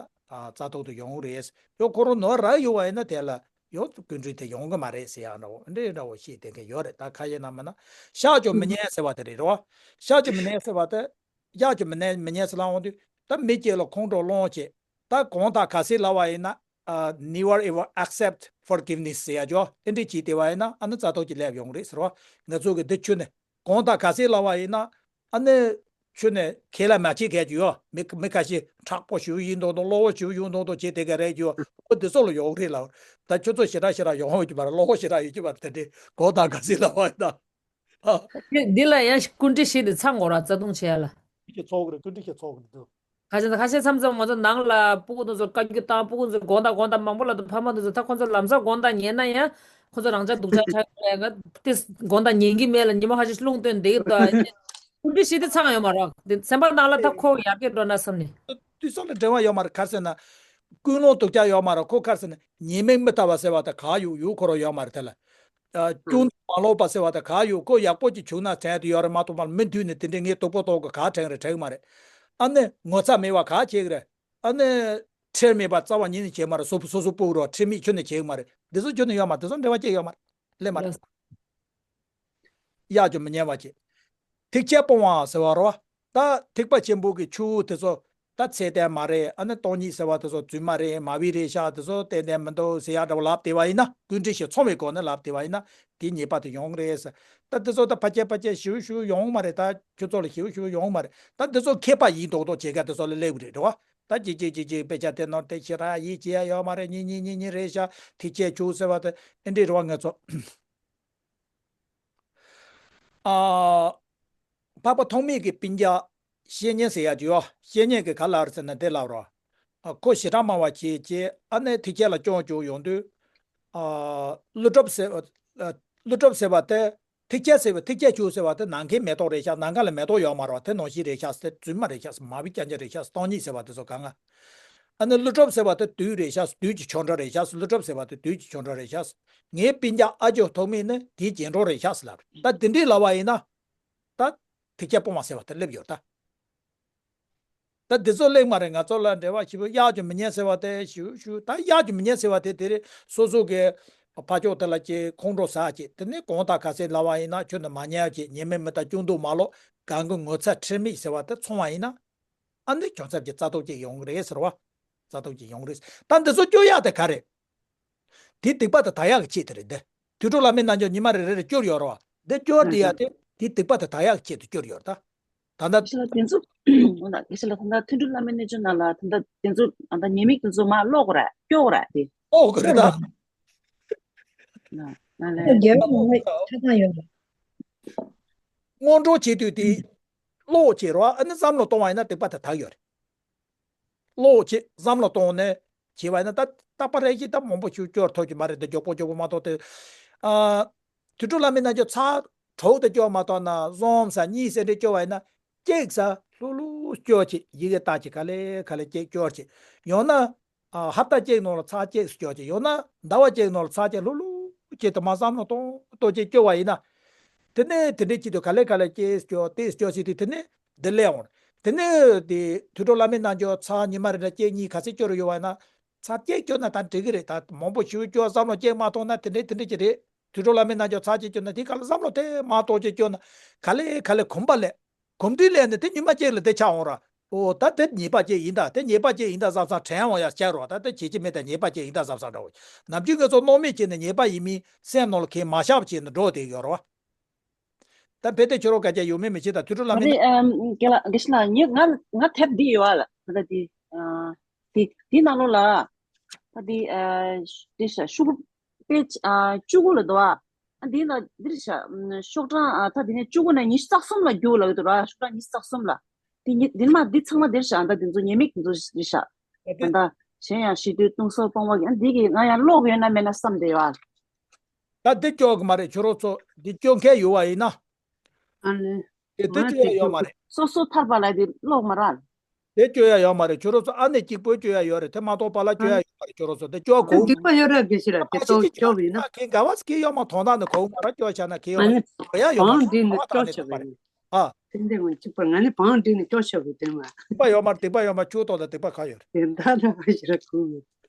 རྩ་ཐོག་ཏུ་ཡོང་གི་རེད། ཡང་ཁོ་རང་ནོར་རག་ཡོད་པ་ཡིན་ན་དེ་ལ་ ཡོད་ཀུན་འདྲེ་དེ་ཡོང་གི་མ་རེད་ཟེར་ཡག་འདྲ་བོ་འདི་འདྲ་བོ་བཤད་བསྡད་མཁན་ཡོད་རེད། ད་ཁ་ཤས་ནང་མིན་ན་བཤགས་བཅོས་མི་ཉན་ཟེར་བ་དེ་རེད་རོ། བཤགས་བཅོས་མི་ཉན་ཟེར་བ་དེ་བཤགས་བཅོས་མི་ཉན་མི་ཉན་ཟེར་ལབ་འོང་དུས་ད་མི་གཅིག་ལ་ཁོང་ཁྲོ་སློང་བྱེད། ད་གང་ལྟར་ག་ཚད་ལབ་པ་ཡིན་ན། ཨ། never ever accept forgiveness ཟེར་ཡག་ཅོ་དེ་འདྲས་བྱས་བསྡད་པ་ཡིན་ན་ཨ་ནི་རྩ་ཐོག་གི་སླེབས་ཡོང་རེད་ཟེར་བ། ང་ཚོ་གི་འདི་ཁྱོན་ནས་གང་ལྟར་ག་ཚད་ལབ་པ་ཡིན་ན་ཨ་ནི་ཁྱོན་ནས་ཁས་ལ་མ་བྱེད་མཁན་ཅིག་ཡོད། མི་མི་ཁ་ཤས་མཁྲེགས་པོ་ཞེ་པོ་ཡིན་མདོག་མདོག་གློ་བོ་ཞེ་པོ་ཡིན་མདོག་མདོག་བྱས་བསྡད་མཁན་རེད་ཅིག་ཡོད། ཁོ་འདི་ཚོ་ལ་ཡོང་གི་རེད་ལབ། ད་ཁྱོད་ཚོ་ཞེ་དྲག་ཞེ་དྲག་ཡོང་ཡོད་ཀྱི་མ་རེད། གློ་བོ་ཞེ་དྲག་ཡོད་ཀྱི་མ་རེད། དེ་འདྲས་གང་ལྟར་ག་ཚད་ལབ་པ་ཡིན་ན། ཨ། འདི་ལ་ཡང་སྐུ་འདྲ་ཞིག་དེ་ཚང་དགོས་ར་རྩ་དུང་བྱས་ལ། ཀུན་འདྲེ་ཚོགས་ཀྱི་རེད། ཀུན་འདྲེ་ཞིག་ཚོགས་ཀྱི་འདུག་ཁ་ཤས་ཁ་ཤས་མཚམས་མཚམས་ང་ཚོ་ནང་ལ་སྤུ་གུ་དེ་ཚོ་བཀའ་བཀྱོན་བཏང་། སྤུ་གུ་དེ་ཚོ་དགོང་དག་དགོང་དག་མང་པོ་ལ་དུ་ཕ་མ་དེ་ཚོ་ད་ཁོ་ཚོ་ལམ་སང་དགོང་དག་ཉལ་ན་ཡང་ཁོ་ཚོ་རང་ཅག་སྡུག་ཅག་ཆགས་ཀྱི་རེད། ང་དེ་དགོང་དག་ཉལ་གྱི་མེད་ལ་ཉི་མ་ཁ་ཤས་རླུང་བཏོན་བསྡད་ཀྱི་འདུག་ཨ་ནི་སྐུ་འདྲ་ཞིག་དེ་ཚང་ཡོད་མ་རེད། དེ་སེམས་པ་ནང་ལ་ད་ཁོ་ཡར་རྒྱས་འགྲོ་ན་བསམ་ནས། དུས་སང་ལ་འབྲེལ་བ་ཡོད་མ་རེད། ག་རེ་ཟེར་ན་ཀུན་སློང་སྡུག་ཅག་ཡོད་མ་རེད། ཁོ་ག་རེ་ཟེར་ན་ཉེས་དམིགས་མི་ལྟ་བ་ཟེར་བ་དང་ག་ཡོད་ཡོད་ཁོ་རང་ཡོད་མ་རེད། དེ་ལ། ཨ། སྐྱོན་མ་ལོག་པ་ཟེར་བ་དང་ག་ཡོད། ཁོ་ཡག་པོ་ཅིག་བྱུང་ན་དྲན་དུ་ཡོད་རེད་མ་གཏོགས་མ་མི་མཐུན་ནས་དེ་འདྲའི་ངས་སྡུག་པོ་གཏོང་དགོས་ག་དྲན་རེད་དྲན་གི་མ་རེད། ཨ་ནི་ངོ་ཚ་མེད་པ་ག་བྱེད་གི་རེད། ཨ་ནི་ཁྲེལ་མེད་པ་རྩ་བ་ཉིད་ནས་བྱེད་མ་རེད། སོ་སོ་སོ་སོ་སྤུ་གུ་རོ་ཁྲེལ་མེད་ཁྱོན་ནས་བྱེད་གི་མ་རེད། འདི་ཚོ་ཁྱོན་ནས་ཡོད་མ་རེད། འདི་ཚོ་འབྲེལ་བ་ཅིག་ཡོད་མ་རེད། སླེབས་མ་རེད། ཡག་ཅིག་མི་ཉན་པ་བྱེད། ཐེག་ཆེན་སྤོང་བ་ཟེར་བ་རོ། ད་ཐེག་པ་ཆེན་པོ་གི་ཆོས་དེ་ཚོ་ད་ཚད་ལྡན་མ་རེད། ཨ་ནི་སྟོང་ཉིད་ཟེར་བ་དེ་ཚོ་རྫུན་མ་རེད། མ་བི་རེད་ཤག་དེ་ཚོ་ཏན་ཏན་མི་འདུག་ཟེར་ཡག་འདྲ་བོ་ལབ་བསྡད་པ་ཡིན་ན། ཀུན་འདྲེ་ཞིག་ཚང་བའི་སྒོ་ནས་ལབ་བསྡད་པ་ཡིན་ན་དེ་ཉེས་པ་དེ་ཡོང་གི་རེད་ཟེར། ད་དེ་ཚོ་ད་ཕལ་ཆེར་ཕལ་ཆེར་ཞེ་པོ་ཞེ་པོ་ཡོང་མ་རེད། ད་ཁྱོད་ཚོ་ལ་ཞེ་པོ་ཞེ་པོ་ཡོང་མ་རེད། ད་དེ་ཚོ་མཁས་པ་ཡིན་མདོག་མདོག་བྱེད་མཁན་དེ་ཚོ་ལ་སླེབས་གི་རེད་རེད་བ། ད་ཅིག་ཅིག་ཅིག་ཅིག་དཔེ་ཆ་དེ་ནོར་དེ་ཞེ་དྲག་ཡིད་ཆེས་ཡ་ཡོད་མ་རེད། གཉིས་གཉིས་གཉིས་གཉིས་རེད་ཤག་ཐེག་ཆེན་ཆོས་ཟེར་བ་དེ་ཨེ་འདྲས་རེད་བ། ང་ཚོ། ཨ། འཕགས་པ་ཐོགས་མེད་ཀྱི་སྤུན་ཀྱག་བཤེས་གཉེན་ཟེར་ཡག་ཅིག་ཡོད། བཤེས་གཉེན་གྱིས་ག་ལབ་རེད་ཟེར་ན་དེ་ལབ་རོགས། ཨ། ཁོ་ཞེ་དྲག་སྨྲ་བ་བྱས་བྱས་ཨ་ནི་ཐེག་ཆེན་ལ་སྐྱོན་བརྗོད་ཡོང་དུས། ཨ། ཀླུ་སྒྲུབ་ཟེར། ཨ། ཀླུ་སྒྲུབ་ཟེར་བ་དེ། ཐེག་ཆེན་ཟེར་བ་ཐེག་ཆེན་ཆོས་ཟེར་བ་དེ་ནམ་མཁའི་མེ་ཏོག་རེད་ཤག་ནམ་མཁའ་ལ་མེ་ཏོག་ཡོད་མ་རེད་བ། དེ་ནང་བཞིན་རེད་ཤག་དེ་རྫུན་མ་རེད་ཤག་མ་བི་སྐྱོན་ཅན་རེད་ཤག་སྟོང་ཉིད་ཟེར་བ་དེ་ཚོ་གང་ང་། ཨ་ནི་ཀླུ་སྒྲུབ་ཟེར་བ་དེ་བདུད་རེད་ཤག་བདུད་ཀྱི་ཆོ་འཕྲུལ་རེད་ཤག་ཀླུ་སྒྲུབ་ཟེར་བ་དེ་བདུད་ཀྱི་ཆོ་འཕྲུལ་རེད་ཤག་ངའི་སྤུན་ཀྱག་ཨ་ཇོ་ཐོགས་མེད་ནི་དེའི་རྗེས་འགྲོ་རེད་ཤག་ཟེར་ལབ། ད་དེ་འདྲས་ལབ་པ་ཡིན་ན། ད་ཐེག་ཆེན་སྤོང་བ་ཟེར་བ་དེ་སླེབས་ཡོད་ད། ད་འདི་ཚོ་གླེང་མ་རེད། ང་ཚོ་ལ་འབྲེལ་བ་ཞེ་པོ་གཡག་གི་མི་ཉན་ཟེར་བ་དེ་ཞུ་ཞུ། ད་གཡག་གི་མི་ཉན་ཟེར་བ་དེ་དེ་རེད། སོ་སོ་གི་ཕ་ཕྱོགས་དེ་ལ་ཅིག་ཁོང་ཁྲོ་ཟ་ཅིག་དེ་ནས་གང་ལྟར་ག་ཚད་ལབ་པ་ཡིན་ན་ཁྱོད་ནི་མ་ཉན་ཅིག་ཉེས་དམིགས་མི་ལྟ་སྐྱོན་འདུག་མ་ལོག་གང་གི་ངོ་ཚ་ཁྲེལ་མེད་ཟེར་བ་དེ་ཚང་བ་ཡིན་ན། ཨ་ནི་གྱོང་ཚབ་ཀྱི་རྩ་ཐོག་ཅིག་ཡོང་གི་རེད་ཟེར་བ། རྩ་ཐོག་ཅིག་ཡོང་གི་རེད། ད་འདི་ཚོ་སྐྱོར་ཡག་དེ་ག་རེད། དེ་སྡིག་པ་དེ་དག་ཡག་གི་ཆེད་དེ་རེད་དེ། དུད་འགྲོ་བླ་མའི་རྣལ་འབྱོར་ཉི་མ་རེ་རེ་རེ་སྐྱོར་ཡོད་རེད་བ། དེ་སྐྱོར་དེ་ཡག་དེ་དེ་སྡིག་པ་དེ་དག་ཡག་གི་ཆེད་དུ་སྐྱོར་ཡོད་རེད་ད། ད་ལྟ། དེ་ཚོ། འོ་ན་དེ་ཚོ་ལ་ད་ལྟ་དུད་འགྲོ་བླ་མའི་རྣལ་འབྱོར་ནང་ལ་ད་ལྟ་དེ་ཚོ་ད་ལྟ་ཉེས་དམིགས་དེ་ཚོ་མར་སློག་དགོས་རེད། སྐྱོར་དགོས་རེད་དེ། སློག་དགོས་རེད་ད། ན་ན་ལེ། རྒྱལ་བ་མང་པོས་ཆ་ཚང་ཡོད་རེད། སྔོན་འགྲོ་བྱེད་དུས་དེ། སློག་བྱེད་རོགས། ཨ་ནི་བསམ་བློ་གཏོང་བ་ཡིན་ན་སྡིག་པ་དེ་དག་ཡོད་རེད། སློག་བྱེད་བསམ་བློ་གཏོང་ནས་བྱེད་པ་ཡིན་ན་ད་རྟག་པ་རེ་ཞིག་ད་མང་པོ་ཞིག་སྐྱོར་ཐུབ་ཀྱི་མ་རེད་དེ། མགྱོགས་པོ་མགྱོགས་པོ་མ་གཏོགས་དེ། ཨ། དུད་འགྲོ་བླ་མའི་རྣལ་འབྱོར་ཚར་དྲུག་དེ་སྐྱོར་མ་གཏོགས་ན་བཟང་ས་གཉིས་ཟེར་འདྲ་སྐྱོར་བ་ཡིན་ན། གཅིག་ས་ལྷུག་ལྷུག་སྐྱོར་བྱེད། ཡི་གེ་བཏགས་བྱེད། ག་ལེ་ག་ལེ་གཅིག་སྐྱོར་བྱེད། ཡང་ན། ཨ། ཧབ་ཏ་གཅིག་ནང་ལ་ཚར་གཅིག་སྐྱོར་བྱེད། ཡང་ན་ཟླ་བ་གཅིག་ནང་ལ་ཚར་གཅིག་ལྷུག་ལྷུག་བྱེད་དུ་མ་བསམ་བློ་གཏོང་གཏོང་བྱེད་སྐྱོར་བ་ཡིན་ན། དེ་ནས་དེ་འདྲའི་ཆེད་དུ་ག་ལེ་ག་ལེ་སྐྱེས་སྐྱོ་ཏེ་སྐྱོ་སྲིད་དུས་དེ་ནས་འདི་ལས་འོང་། དེ་ནས་དེ་དུད་འགྲོ་བླ་མའི་རྣལ་འབྱོར་ཚར་ཉི་མ་རེ་འདྲ་སྐྱེས་གཉིས་ག་ཚད་སྐྱོ་རུ་ཡོད་བ་ན། ཚར་སྐྱེས་སྐྱོ་ན་ད་འགྲིག་གི་རེད། ད་མང་པོ་ཞིག་སྐྱོ་བསམ་བློ་སྐྱེས་མ་ཐོང་ན་དེ་འདྲའི་དེ་འདྲའི་ཅི་རེད། དུད་འགྲོ་བླ་མའི་རྣལ་འབྱོར་ཚར་གཅིག་སྐྱོ་ན་དེ་ག་ལ་བསམ་བློ་དེ་མ་གཏོང་ཅིག་སྐྱོ་ན། ག་ལེ་ག་ལེ་གོམས་པ་ལས། གོམས་འདྲིས་ལས་ནས་དེ་ཉི་མ་གཅིག་ལ་དེ་ཆགས་འོང་ར། ཨོ་ད་དེ་ཉེས་པ་ཅིག་ཡིན་ད། དེ་ཉེས་པ་ཅིག་ཡིན་ད་བསམ་བསམ་དྲན་འོང་ཡ་ཆགས་རོགས། ད་དེ་བྱེད་ཀྱི་མེད་ད། ཉེས་པ་ཅིག་ཡིན་ད་བསམ་བསམ་འདྲ་བོ། ནམ་རྒྱུན་ང་ཚོ་སྣང་མེད་བྱས་ནས་ཉེས་པ་ཡིན་མིན་སེམས་ནང་ལ་གས་མ་བཞག་བྱས་ནས་འགྲོ་བསྡད་ཡོད་རེད་བ། ད་བེ་ཏེ་ཁྱོད་རོ་ག་རྒྱ་ཡོད་མེད་མི་ཤེས་ད། དུད་འགྲོ་བླ་མའི་ཨ་ནི་ཨམ་དགེ་ལགས་དགེ་བཤེས་ལགས། ངས་ང་ང་དེབ་འདི་ཡོད་ཨ་ལ། ད་ལྟ་འདི་ཨ་འདི་འདི་ནང་ལོགས་ལ་ད་འདི་ཨ་འདི་ཤ་ཤུ་གུ་པེ་ཨ་བཅུ་དགུ་ལ་འདུག་ཨ། ཨ་འདི་ན་འདིར་ཤ་ཤོག་གྲངས་ཨ་ད་འདི་ནས་བཅུ་དགུ་ནས་ཉི་ཤུ་རྩ་གསུམ་ལ་རྒྱུགས་ལ་ཡོད་འདུག་ར། ཤོག་གྲངས་ཉི་ཤུ་རྩ་གསུམ་ལ། འདི་ཉི་འདིར་མ་འདི་ཚང་མ་འདིར་ཤ་ཨ་ད་འདི་ཚོ་ཉེས་དམིགས་འདི་ཚོ་འདིར་ཤ། ཨ་ད་གཞན་ཡང་ཞི་དུལ་ལྟུང་གསོག་སྤོང་བ་གི་ཨ་འདི་གི་ང་ཡང་ཀློག་ཡོད་ན་མེད་ན་བསམ་བསྡད་ཡོད་ཨ། ད་འདི་སྐྱོ་གི་མ་རེད། ཁྱོད་རོགས་ཚོ་འདི་སྐྱོ་མཁན་ཡོད་བ་ཡིན་ན། ཨ་ནི། དེ་དེ་ང་སྐྱོ་ཡ་དེ་ཡོད་མ་རེད། སོ་སོ་ཐར་པ་ལ་དེ་ཀློག་མ་རག་དེ་སྐྱོ་ཡ་ཡོད་མ་རེད། ཁྱོད་རོགས་ཚོ་ཨ་ནེ་གཅིག་པོས་སྐྱོ་ཡ་ཡོད་རེད། དེ་མ་གཏོགས་པ་ལ་སྐྱོ་ཡ་ཡོད་མ་རེད། ཁྱོད་རོགས་ཚོ་དེ་སྐྱོ་གོ། སྡིག་པ་ཡོད་རེད། དགེ་བཤེས་ལགས་དེ་ཚོ་སྐྱོ་བ་ཡིན་ན། ཁྱེད་ག་བ་སྐྱེ་ཡོད་མ་གཏོང་ད་ནི་གོ་མ་ར་སྐྱོ་བྱ་ན་ཁྱེད་ཡོད་མ་རེད། གོ་ཡ་ཡོད་མ་རེད། བང་འདི་ནི་སྐྱོ་ཆེ་བ་ཡིན། ཨ། དེ་འདྲ་ངོ་གཅིག་པ་ང་ནི་བང་འདི་ནི་སྐྱོ་ཆེ་བ་དེ་མ། སྡིག་པ་ཡོད་མ་རེད། སྡིག་པ་ཡོད་མ་ཁྱོད་གཏོང་ད་སྡིག་པ་ག་ཡོད་རེད། དེ་འདྲ་ལ་བ་ཞིག་ར་གོ་མི།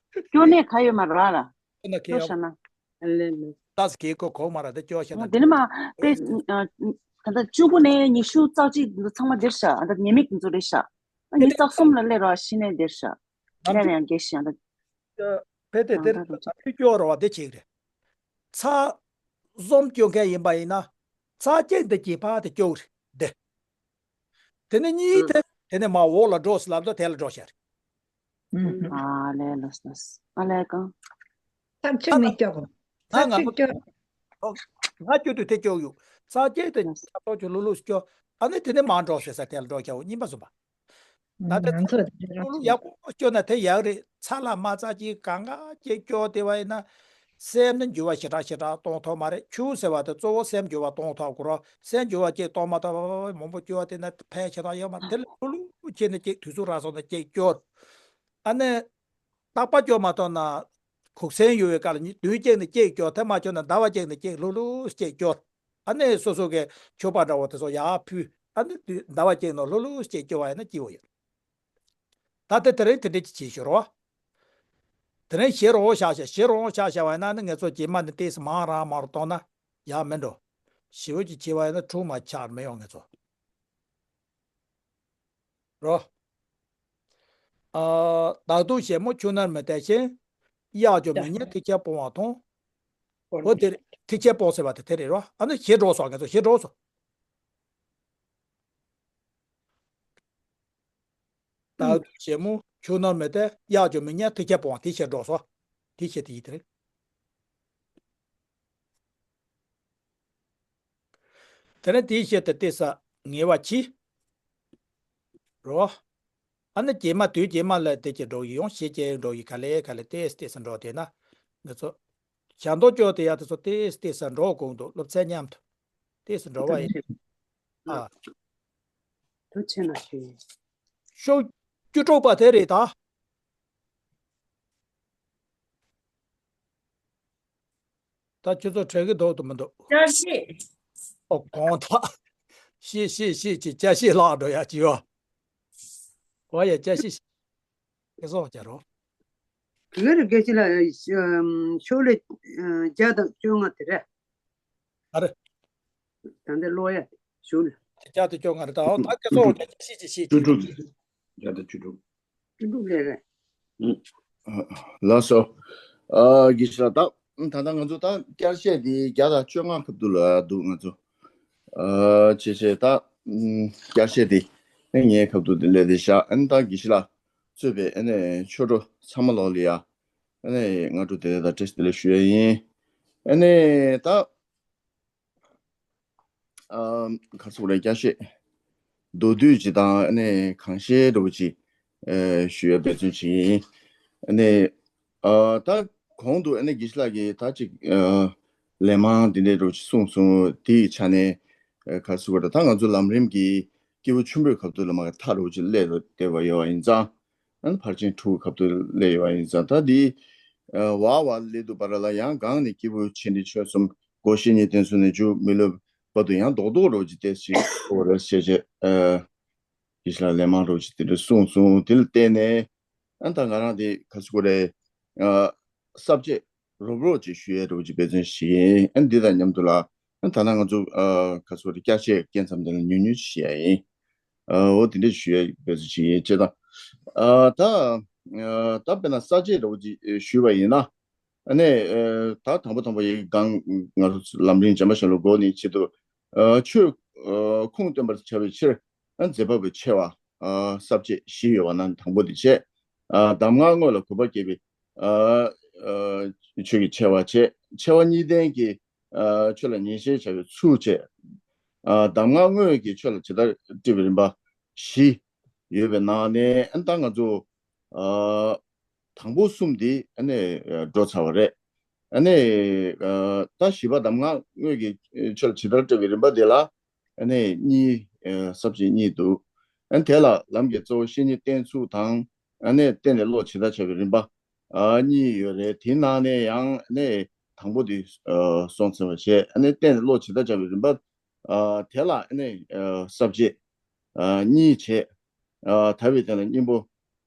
སྐྱོ་ནས་ག་ཡོད་མ་ར་ལ། ན་ཁེ་ཡོ། ཤ་ན། ཨ་ལེ་ལེ། ཏག་ཙི་ཁེ་ཁོ་གོ་མ་ར་དེ་ཅོ་ཤ་ན། དེ་ནི་མ་དེ་ད་ལྟ་བཅུ་དགུ་ནས་ཉི་ཤུ་རྩ་གཅིག་འདི་ཚང་མ་འདིར་ཤ་ཨ་ད་ཉེས་དམིགས་འདི་ཚོ་རེད་ཤ། ཨ་ཉི་ཤུ་རྩ་གསུམ་ལ་སླེབས་ར་ཤི་ནས་འདིར་ཤ། ལན་ཡང་རྒྱས་ཤ་ཨ་ད། ཕེ་དེ་དེར་ད་ལྟ་སྐྱོ་ར་བ་དེ་ཆེ་གི་རེད། ཚ། ཟོམ་སྐྱོ་མཁན་ཡིན་པ་ཡིན་ན། ཚ་གཅིག་འདི་གྱིས་ཕ་དེ་སྐྱོ་གི་རེད་དེ། དེ་ནས་གཉིས་དེ་དེ་ནས་མ་འོག་ལ་འགྲོ་སི་ལབ་ད་དེ་ལ་འགྲོ་ཤར། ཨ་ལས་ལོས་ལོས། ཨ་ལས་གང་། ཚབ་ཆེ་མི་སྐྱོ་གོ། ང་ཚབ་ཆེ་སྐྱོ། ང་སྐྱོ་དུས་དེ་སྐྱོ་ཡོད། ཚ་སྐྱེས་དེ་ལོས། ཆབ་ཏོག་ཆུ་ལུ་ལུ་སྐྱོ། ཨ་ནི་དེ་ནས་མ་འགྲོ་ཟེར་ས་དེ་ལ་འགྲོ་ཁྱའོ་གཉིས་པ་གསུམ་པ། ད་དེ་ང་ཚོ་དེ་ལུ་ལུ་ཡག་པོ་སྐྱོ་ན་དེ་ཡག་རེད། ཚ་ལ་མ་ཚ་གཅིག་གང་ག་སྐྱེ་སྐྱོ་དེ་བ་ཡིན་ན། སེམས་ནི་འགྱུར་བ་ཞེ་དྲག་ཞེ་དྲག་གཏོང་ཐུབ་མ་རེད། ཆུ་ཟེར་བ་དེ་གཙོ་བོ་སེམས་འགྱུར་བ་གཏོང་ཐུབ་དགོས་རོགས། སེམས་འགྱུར་བ་ཅིག་གཏོང་མ་ཐུབ་པ་མང་པོ་སྐྱོ་བ་དེ་ན་ཕན་ཞེ་དྲག་ཡོད་མ་རེད། དེ་ལ་ལྷུ་ལྷུ་བྱས་ནས་ཅིག་དུས་ཚོད་རག་སོང་ན་ཅིག་སྐྱོ། ཨ་ནི། རྟག་པ་སྐྱོ་མ་ཐུབ་ན། ཁུག་སེམས་ཡོད་པའི་སྐབས་ལ་མདུན་བསྐྱེད་ནས་ཅིག་སྐྱོ། དེ་མ་སྐྱོ་ན་ཟླ་བ་བསྐྱེད་ནས་ཅིག་ལྷུ་ལྷུ་ཅིག་སྐྱོ། ཨ་ནི་སོ་སོ་གི་མཆོད་པ་འདྲ་བོ་དེ་ཚོ་ཡར་ཕུལ། ཨ་ནི་དུས་ཟླ་བ་བསྐྱེད་ནས་ལྷུ་ལྷུ་ཅིག་སྐྱོ་བ་ཡིན་ན་སྐྱིད་པོ་ཡོད། ད་ལྟ་དེ་རིང་དེ་འདྲ་ཅིག་བྱེད་ཤོར་བ། དེ་རིང་ཞེ་རོ་བོ་བཞག་བཞག་ཞེ་རོ་བོ་བཞག་བཞག་བ་ཡིན་ན་ནི་ངེད་ཚོ་རྗེས་མ་ནི་ཏོག་ཙམ་མང་རང་མང་རུ་གཏོང་ན་ཡག་མེད་འགྲོ། ཞེ་བོ་ཅིག་བྱེད་བ་ཡིན་ན་འཁྲུག་མ་ཆགས་མི་ཡོང་ངེད་ཚོ། རོ། ཨ། བདག་སྡུག་བྱེད་མོ་ཆུ་ནར་མི་བལྟ་ཞིང་། གཡག་ཀྱང་མི་ཉན་ཐིགས་ཆེན་སྤོང་བ་མཐོང་། འོ་དེ་ཐིགས་ཆེན་སྤོང་ཟེར་བ་དེ་དེ་རེད་རོ། ཨ་ནི་ཞེ་འགྲོ་སོང་ངེད་ཚོ་ཞེ་འགྲོ་སོང་། བདག་སྡུག་བྱེད་མོ་ཆུ་ནར་མི་བལྟ། གཡག་ཀྱང་མི་ཉན་ཐིགས་ཆེན་སྤོང་བ་དེ་ཞེ་འགྲོ་སོང་། དེ་ཞེ་དེ་ཡིན་དེ་རེད། དེ་ནས་དེའི་ཕྱིར་དུ་ཏོག་ཙམ་ངལ་བ་གྱིས། རོ། ཨ་ནི་རྗེས་མ་དུས་རྗེས་མ་ལ་དེ་ཀྱི་འགྲོ་ཡི་ཡོང་ཤེས་ཀྱི་འགྲོ་ཡི་ག་ལེ་ག་ལེ་ཏོག་ཙམ་ཏོག་ཙམ་འགྲོ་དེ་ན། ང་ཚོ། བྱ་མདོ་སྐྱོ་དེ་ཡ་དེ་ཚོ་ཏོག་ཙམ་ཏོག་ཙམ་འགྲོ་དགོས་འདུག་སློབ་ཚན་མཉམ་དུ། ཏོག་ཙམ་འགྲོ་བ་ཡིན། ཨ། ཐུགས་ཆེ་ན་ཞུ། ཤོག་བཅུ་དྲུག་པ་དེ་རེད་ད། ད་ཁྱོད་ཚོ་དྲན་གི་འདུག་ཏུ་མི་འདུག་བསྐྱར་ཞིབ། ཨོ་གོང་ཐག་ཤེས་ཤེས་ཤེས་ཀྱི་བསྐྱར་ཞིབ་ལགས་འགྲོ་ཡ་ཅི་ཡོ། ཨོ་ཡ་བསྐྱར་ཞིབ་ཤེས་སོང་བྱ་རོགས། ག་རེ་སྐད་ཆ་ལ་ཤོག་ལེ་བརྒྱ་དང་བཅོ་ལྔ་དེ་རེད། ཨ་རེ། ད་འདི་ཀློག་ཡ་ཞུ་ལ། བརྒྱ་དང་བཅོ་ལྔ་རེད་ད། ཨོ་ད་སྐད་སོང་བསྐྱར་ཞིབ་ཤེས་ཀྱི་ཤེས་བཅུ་ཀྱི་དྲུག་བརྒྱ་དང་བཅུ་དྲུག་བཅུ་དྲུག་ལས་རེད། ལགས་སོ། ཨ། དགེ་བཤེས་ལགས་ད། ད་ལྟ་ང་ཚོ་ད་བསྐྱར་བཤད་འདི་བརྒྱ་དང་བཅོ་ལྔ་ཁབ་ཏུ་ལ་འདུག་ང་ཚོ། ཨ། ཆེ་ཆེ་ད། བསྐྱར་བཤད་འདི། ངའི་ཁབ་ཏུ་འདི་སླེབས་ཏེ་བཞག་ཨ་ནི་ད་དགེ་བཤེས་ལགས་གཙོས་པའི་ཨ་ནི་ཆོས་གྲོགས་ཚང་མ་ལོག་ལ་ཡ། ཨ་ནི་སྔ་དྲོ་དེ་ལ་ད་བཀྲ་ཤིས་བདེ་ལེགས་ཞུ་ཡ་ཡིན། ཨ་ནི་ད། ཨ། ག་རེ་ཟེར་དགོས་རེད། བསྐྱར་བཤད་མདོར་བསྡུས་ཅིག་དང་ཨ་ནི་གང་ཤེས་འདྲ་བོ་ཅིག་ཨ། ཞུ་ཡ་འབད་བརྩོན་བྱེད་ཀྱི་ཡིན། ཨ་ནི། ཨ། ད་གོང་དུ་ཨ་ནི་དགེ་བཤེས་ལགས་ཀྱིས་ད་ཅིག་ཨ། ལན་མང་འདི་འདྲའི་འདྲ་བོ་ཅིག་གསུངས་སོང་། དེའི་ཆ་ནས་ཨ། ག་རེ་ཟེར་དགོས་རེད། ད་ང་ཚོ་ལམ་རིམ་གྱི་སྐྱེས་བུ་ཆེན་པོའི་ཁབ་ཏུ་ལ་མ་གི་མཐའ་འདྲ་བོ་ཅིག་སླེབས་བསྡད་པ་ཡོད་པ་ཡིན་ཙང་། ཨ་ནི་ཕར་ཕྱིན་དྲུག་གི་ཁབ་ཏུ་སླེབས་ཡོད་པ་ཡིན་ཙང་། ད་འདི་ཨ། བར་བར་སླེབས་དུས་བར་ལ་ཡང་སྒང་ནས་སྐྱེས་བུ་ཆེ་འབྲིང་ཆུང་གསུམ། སྒོ་བཞི་གཉིས་སྟེང་གསུམ་ནས་མཇུག་མི་སླེབས་བར་དུ་ཡང་རྡོག་རྡོག་འདྲ་བོ་ཅིག་ཏོག་ཙམ་ཞིག་འོ་རེ་བཤད་བྱས། ཨ། དགེ་བཤེས་ལགས་ལན་མང་འདྲ་བོ་ཅིག་དེ་འདྲ་གསུངས་སོང་། དེ་ལ་བརྟེན་ནས་ཨ་ད་ང་རང་དེ་ག་ཟེར་དགོས་རེད། ཨ། གསར་བརྗེ་རོབ་རོབ་ཅིག་ཞུ་ཡས་འདྲ་བོ་ཅིག་འབད་བརྩོན་ཞིག་ཡིན། ཨ་འདི་དང་མཉམ་དུ་ལ་ཨ་ད་ནང་ང་ཚོ་ཨ་ག་ཟེར་དགོས་རེད། བསྐྱར་བཤད་སྐད་མཚམས་དེ་ལ་ཉུང་ཉུང་ཞིག་ཞུ་ཡས་ཡིན། ཨ། འོ་དེ་འདྲ་ཞུ་ཡས་འབད་བརྩོན་ཞིག་ཡིན། བྱས་ཙང་ཨ་ད་ཨ་ད་དཔེར་ན་གསར་བརྗེ་འདྲ་བོ་ཅིག་ཞུས་པ་ཡིན་ན། ཨ་ནི་ཨ་ད་དང་པོ་དང་པོ་ཡི་སྒང་ང་ཚོ་ལམ་རིམ་རྗེས་མ་གཞན་ལ་གོ་ནས་ཆེད་དུ་ཨ་ཆོས་ཨ་ཁུངས་སྟོན་པར་བྱ་བའི་ཕྱིར་ཨ་མཛད་པ་པོའི་ཆེ་བ་ཨ་ས་བཅད་བཞི་ཡོད་པ་ནང་དང་པོ་དེ་བྱས། ཨ་གདམས་ངག་དངོས་ལ་གུས་པ་བསྐྱེད་པའི་ཨ་ཨ་ཆོས་ཀྱི་ཆེ་བ་བྱས། ཆེ་བ་གཉིས་ལྡན་གྱི་ཨ་ཆོས་ལ་ཉན་ཤེས་བྱ་བའི་ཚུལ་བྱས། ཨ་གདམས་ངག་དངོས་ཀྱི་ཆོས་ལ་ཇི་ལྟར་དཀྲི་བའི་རིམ་པ་བཞི་ཡོད་པའི་ནང་ནས་ཨ་ད་ང་ཚོ་ཨ་དང་པོ་གསུམ་འདི་ཨ་ནི་འགྲོ་ཚར་བ་རེད། ཨ་ནི་ཨ་ད་བཞི་པ་གདམས་ངག་དངོས་ཀྱི་ཆོས་ལ་ཇི་ལྟར་དཀྲི་བའི་རིམ་པ་འདི་ལ་ཨ་ནི་གཉིས་ཨ་ས་བཅད་གཉིས་འདུག་ཨ་ནི་དེ་ལ་ལམ་གྱི་གཙོ་བོ་བཤེས་གཉེན་བསྟེན་ཚུལ་དང་། ཨ་ནི་བསྟེན་ནས་བློ་ཇི་ལྟར་བྱ་བའི་རིམ་པ་ཨ་གཉིས་ཡོད་རེད། དེའི་ནང་ནས་ཡང་ཨ་ནི་དང་པོ་དེ་ཨ་སོང་ཚར་བ་བྱས། ཨ་ནི་བསྟེན་ནས་བློ་ཇི་ལྟར་བྱ་བའི་རིམ་པ་ཨ་དེ་ལ་ཨ་ནི་ཨ་ས་བཅད་ཨ་གཉིས་བྱས། ཨ་དག་པའི་སྟེང་ལ་སྙིང་པོ་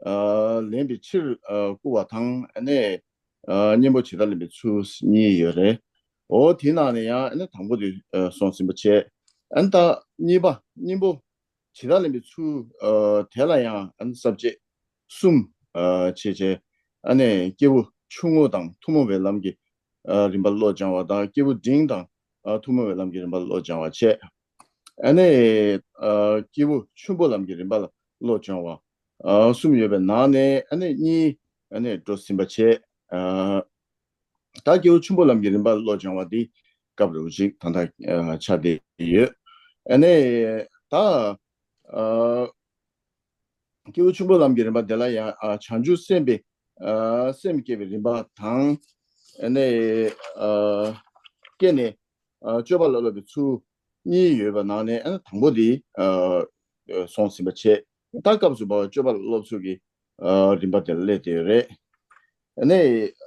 ཨ་ལེན་པའི་ཕྱིར་ཨ་བསྐུལ་བ་དང་། ཨ་ནི་ ཨ་གཉེན་པོ་ཇི་ལྟར་ལེན་པའི་ཚུལ་གཉིས་ཡོད་རེད། འོ་དེའི་ནང་ནས་ཡང་ཨ་ནི་དང་པོ་དེ་ཨ་སོང་ཟིན་པ་བྱས། ཨ་ནི་ད་གཉིས་པ་གཉེན་པོ་ཇི་ལྟར་ལེན་པའི་ཚུལ་ཨ་དེ་ལ་ཡང་ཨ་ནི་ས་བཅད་གསུམ་ཨ་བྱས་བྱས། ཨ་ནི་སྐྱེས་བུ་ཆུང་ངུ་དང་ཐུན་མོང་བའི་ལམ་གྱི་ཨ་རིམ་པ་བློ་སྦྱང་བ་དང་། སྐྱེས་བུ་འབྲིང་དང་ཨ་ཐུན་མོང་བའི་ལམ་གྱི་རིམ་པ་བློ་སྦྱང་བ་བྱས། ཨ་ནི་ཨ་སྐྱེས་བུ་ཆེན་པོ་ལམ་གྱི་རིམ་པ་ལ་བློ་སྦྱང་བ་ཨ་གསུམ་ཡོད་པའི་ནང་ནས་ཨ་ནི་གཉིས་ཨ་ནི་འགྲོ་ཟིན་པ་བྱས། ཨ་ད་སྐྱེས་བུ་ཆེན་པོ་ལམ་གྱི་རིམ་པ་བློ་སྦྱང་བ་འདི་སྐབས་རེ་བ་ཅིག་ད་ལྟ་ཨ་ཆགས་བསྡད་ཡོད། ཨ་ནི་ད་ཨ་སྐྱེས་བུ་ཆེན་པོ་ལམ་གྱི་རིམ་པ་དེ་ལ་ཡང་ཨ་བྱང་ཆུབ་སེམས་དཔའི་ཨ་སེམས་བསྐྱེད་པའི་རིམ་པ་དང་། ཨ་ནི་ཨ་སྐྱེས་ནས་ཨ་སྤྱོད་པ་ལ་སློབ་པའི་ཚུལ་གཉིས་ཡོད་པ་ནང་ནས་ཨ་ནི་དང་པོ་དེ་ཨ་སོང་ཟིན་པ་བྱས། ད་སྐབས་སུ་བབ་པ་སྤྱོད་པ་ལ་སློབ་ཚུལ་གྱི་ཨ་རིམ་པ་དེ་ལ་སླེབས་བསྡད་ཡོད་རེད། ཨ་ནི་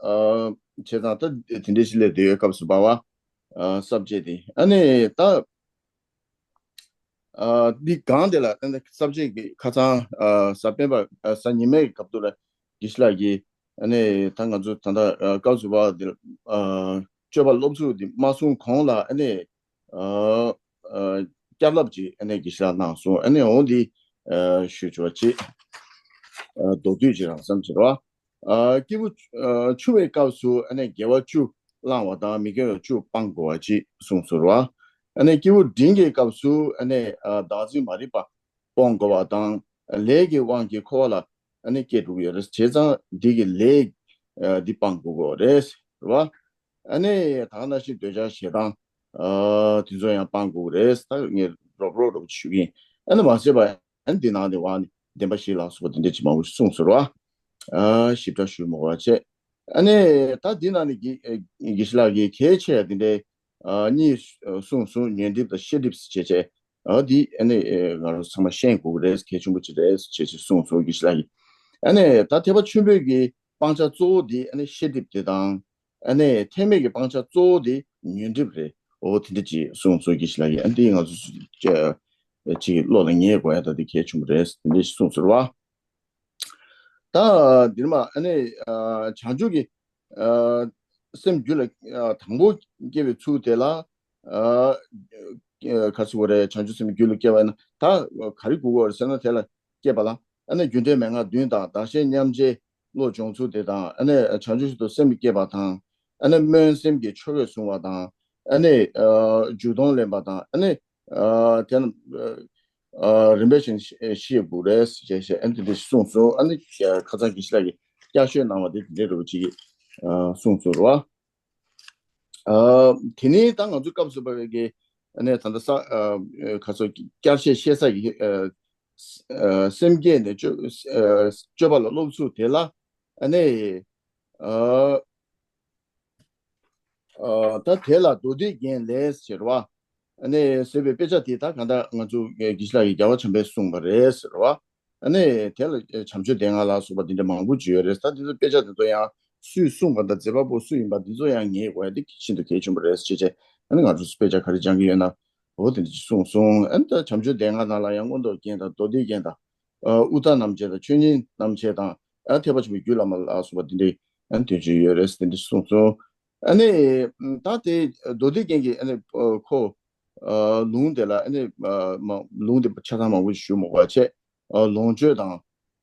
ཨ་བྱས་ཙང་ད་དེ་འདྲའི་ཞིག་སླེབས་བསྡད་ཡོད། སྐབས་སུ་བབ་པ་ཨ་ས་བཅད་དེ། ཨ་ནི་ད་ཨ་འདི་སྒང་དེ་ལ་ཨ་ནི་ས་བཅད་ཀྱི་ཁ་སང་ཨ་གཟའ་སྤེན་པ་ཨ་གཟའ་ཉི་མའི་སྐབས་དུ་ལ་དགེ་བཤེས་ལགས་ཀྱིས་ཨ་ནི་ད་ང་ཚོ་ད་ལྟ་ཨ་སྐབས་སུ་བབ་པ་འདི་ལ་ཨ་སྤྱོད་པ་སློབ་ཚུལ་འདི་མ་གསུང་གོང་ལ་ཨ་ནི་ཨ་ཨ་བསྐྱར་ལབ་ཅིག་ཨ་ནི་དགེ་བཤེས་ལགས་གནང་སོང་། ཨ་ནི་འོ་འདི་ཨ་ཞུ་ཆོག་ཅིག་ཨ་མདོར་བསྡུས་ཅིག་རང་བསམ་ཅིག་རེད་བ། ཨ་སྐྱེས་བུ་ཨ་ཆུང་བའི་སྐབས་སུ་ཨ་ནི་དགེ་བ་བཅུ་བླང་བ་དང་མི་དགེ་བ་བཅུ་སྤང་དགོས་པ་ཅིག་གསུངས་སོང་རེད་བ། ཨ་ནི་སྐྱེས་བུ་འབྲིང་གི་སྐབས་སུ་ཨ་ནི་ཨ་བདག་འཛིན་མ་རིག་པ་སྤོང་དགོས་པ་དང་། ལས་ཀྱི་དབང་གིས་འཁོར་བ་ལ་ཨ་ནི་སྐྱེ་འགྲོ་གི་ཡོད་རེད། བྱས་ཙང་འདི་གི་ལས་ཨ་འདི་སྤང་དགོས་ཀྱི་རེད་རེད་བ། ཨ་ནི་ད་ག་ནང་བཞིན་འདོད་ཆགས་ཞེ་སྡང་ཨ་དེ་ཚོ་ཡང་སྤང་དགོས་རེད། ད་ངས་རོབ་རོབ་རོབ་ཞུ་གི་ཡིན། ཨ་ནི་མ་ཟད་པ་ཨ་ནི་འདི་ནང་ནས་དབང་ནི་བདེན་པ་བཞི་ལ་སོགས་པ་དེ་འདྲ་ཅིག་མང་པོ་ཞིག་གསུངས་སོང་རེད་བ། ཨ་ཞིབ་ཕྲ་ཞུ་མི་དགོས་པ་བྱས། ཨ་ནི་ད་འདི་ནང་ནས་དགེ་ཨ་དགེ་བཤེས་ལགས་ཀྱིས་གལ་ཆེ་བ་དེ་འདྲའི་ཨ་གཉིས་གསུངས་སོང་། ཉོན་སྒྲིབ་དང་ཤེས་སྒྲིབ་ཟེར་བྱས་བྱས། ཨ་འདི་ཨ་ནི་ཨ་ང་རང་ཚང་མ་ཤེས་དགོས་ཀྱི་རེད། གལ་ཆེན་པོ་ཅིག་རེད་ཟེར་བྱས་བྱས་གསུངས་སོང་དགེ་བཤེས་ལགས་ཀྱིས། ཨ་ནི་ད་ཐེག་པ་ཆེན་པོའི་གི་སྤང་བྱ་གཙོ་བོ་འདི་ཨ་ནི་ཤེས་སྒྲིབ་དེ་དང་། ཨ་ནི་ཐེག་དམན་གྱི་སྤང་བྱ་གཙོ་བོ་དེ་ཉོན་སྒྲིབ་རེད། འོ་དེ་འདྲ་ཅིག་གསུངས་སོང་དགེ་བཤེས་ལགས་ཀྱིས། ཨ་འདི་ང་ཚོ་ཅིག་བློ་ལ་ངེས་དགོས་ཡ་ད་འདི་གལ་ཆེན་པོ་རེད་ཟེར་དེ་འདྲ་ཞིག་གསུངས་སོང་རེད་བ། ད་འདིར་མ་ཨ་ནི་ཨ་བྱང་ཆུབ་ཀྱི་ཨ་སེམས་རྒྱུད་ལ་ཨ་དང་པོ་སྐྱེ་བའི་ཚུལ་དེ་ལ་ཨ་ཨ་ག་རེ་ཟེར་དགོས་རེད། བྱང་ཆུབ་སེམས་རྒྱུད་ལ་སྐྱེ་བ་ཡིན་ན་ད་ག་རེ་དགོས་ཀྱི་ཡོད་རེད་ཟེར་ན། དེ་ལ་སྐྱེས་པ་ལ་ཨ་ནི་རྒྱུ་འབྲས་མན་ངག་བདུན་དང་བདག་གཞན་མཉམ་བརྗེའི་བློ་སྦྱོང་ཚུལ་དེ་དང་། ཨ་ནི་བྱང་ཆུབ་ཏུ་སེམས་བསྐྱེད་པ་དང་། ཨ་ནི་སྨོན་སེམས་ཀྱི་ཆོ་གས་བཟུང་བ་དང་། ཨ་ནི་ཨ་འཇུག་ལྡོག་ལེན་པ་དང་། ཨ་ནི་ཨ་དེ་ནི་ཨ་རིམ་པས་བཞིན་ཤེས་དགོས་རེད་ཅེས་བཤད། ཨ་ནི་དེ་འདྲ་གསུངས་སོང་། ཨ་ནི་ཁ་སང་དགེ་བཤེས་ལགས་ཀྱིས་བསྐྱར་ཞུ་གནང་བ་དེ་དེ་འདྲ་རུ་ཅིག་གསུངས་སོང་རེད་བ། ཨ་དེ་ནས་ད་ང་ཚོ་སྐབས་སུ་བབ་པའི་གི་ཨ་ནི་ད་ལྟ་ས་ཨ་ཁ་སང་བསྐྱར་བཤད་བཤད་ས་གི་ཨ་ཨ་སེམས་བསྐྱེད་ནས་སྤྱོད་ཨ་སྤྱོད་པ་ལ་སློབ་ཚུལ་དེ་ལ་ཨ་ནི་ཨ་ཨ་ད་དེ་ལ་མདོ་སྡེ་རྒྱན་ལས་ཟེར་བ། ཨ་ནི་ཟེར་བའི་དཔེ་ཆ་དེ་ད་གང་ལྟར་ང་ཚོ་དགེ་བཤེས་ལགས་ཀྱིས་རྒྱལ་བ་བྱམས་པས་གསུངས་པ་རེད་ཟེར་བ། ཨ་ནི་དེ་ལ་བྱམས་ཆོས་སྡེ་ལྔ་ལ་སོགས་པ་འདི་འདྲ་མང་པོ་ཅིག་ཡོད་རེད། ད་འདི་ཚོ་དཔེ་ཆ་དེ་ཚོ་ཡང་སུས་གསུངས་པ་དང་མཛད་པ་པོ་སུ་ཡིན་པ་འདི་ཚོ་ཡང་ངེས་དགོས་ཡ་དེ་ཤིན་ཏུ་གལ་ཆེན་པོ་རེད་ཅེས་བྱས། ཨ་ནི་ང་ཚོ་དཔེ་ཆ་ག་རེ་སྦྱང་གི་ཡོད་ན་འོ་དེ་འདྲ་ཅིག་གསུངས་སོང་། ཨ་ནི་ད་བྱམས་ཆོས་སྡེ་ལྔ་ནང་ལ་ཡང་མངོན་རྟོགས་རྒྱན་དང་མདོ་སྡེ་རྒྱན་དང་། ཨ་དབུ་མཐའ་རྣམ་བཅད་དང་ཆོས་ཉིད་རྣམ་བཅད་དང་། ཨ་ཐེག་པ་ཆེན་པོའི་རྒྱུད་བླ་མ་ལ་སོགས་པ་འདི་འདྲའི་ཨ་ནི་དོན་ཚན་ཡོད་རེད་ཟེར་དེ་འདྲ་གསུངས་སོང་། ཨ་ནི་ད་དེ་མདོ་སྡེ་རྒྱན་གྱི་ཨ་ནི་ཨ་ཁོ་ཨ་ལུང་དེ་ལ་ཨ་ནི་ཨ་མ་ལུང་དེ་ཆ་ཚང་མང་པོ་ཞིག་ཞུ་མི་དགོས་པ་བྱས། ཨ་ལོངས་སྤྱོད་དང་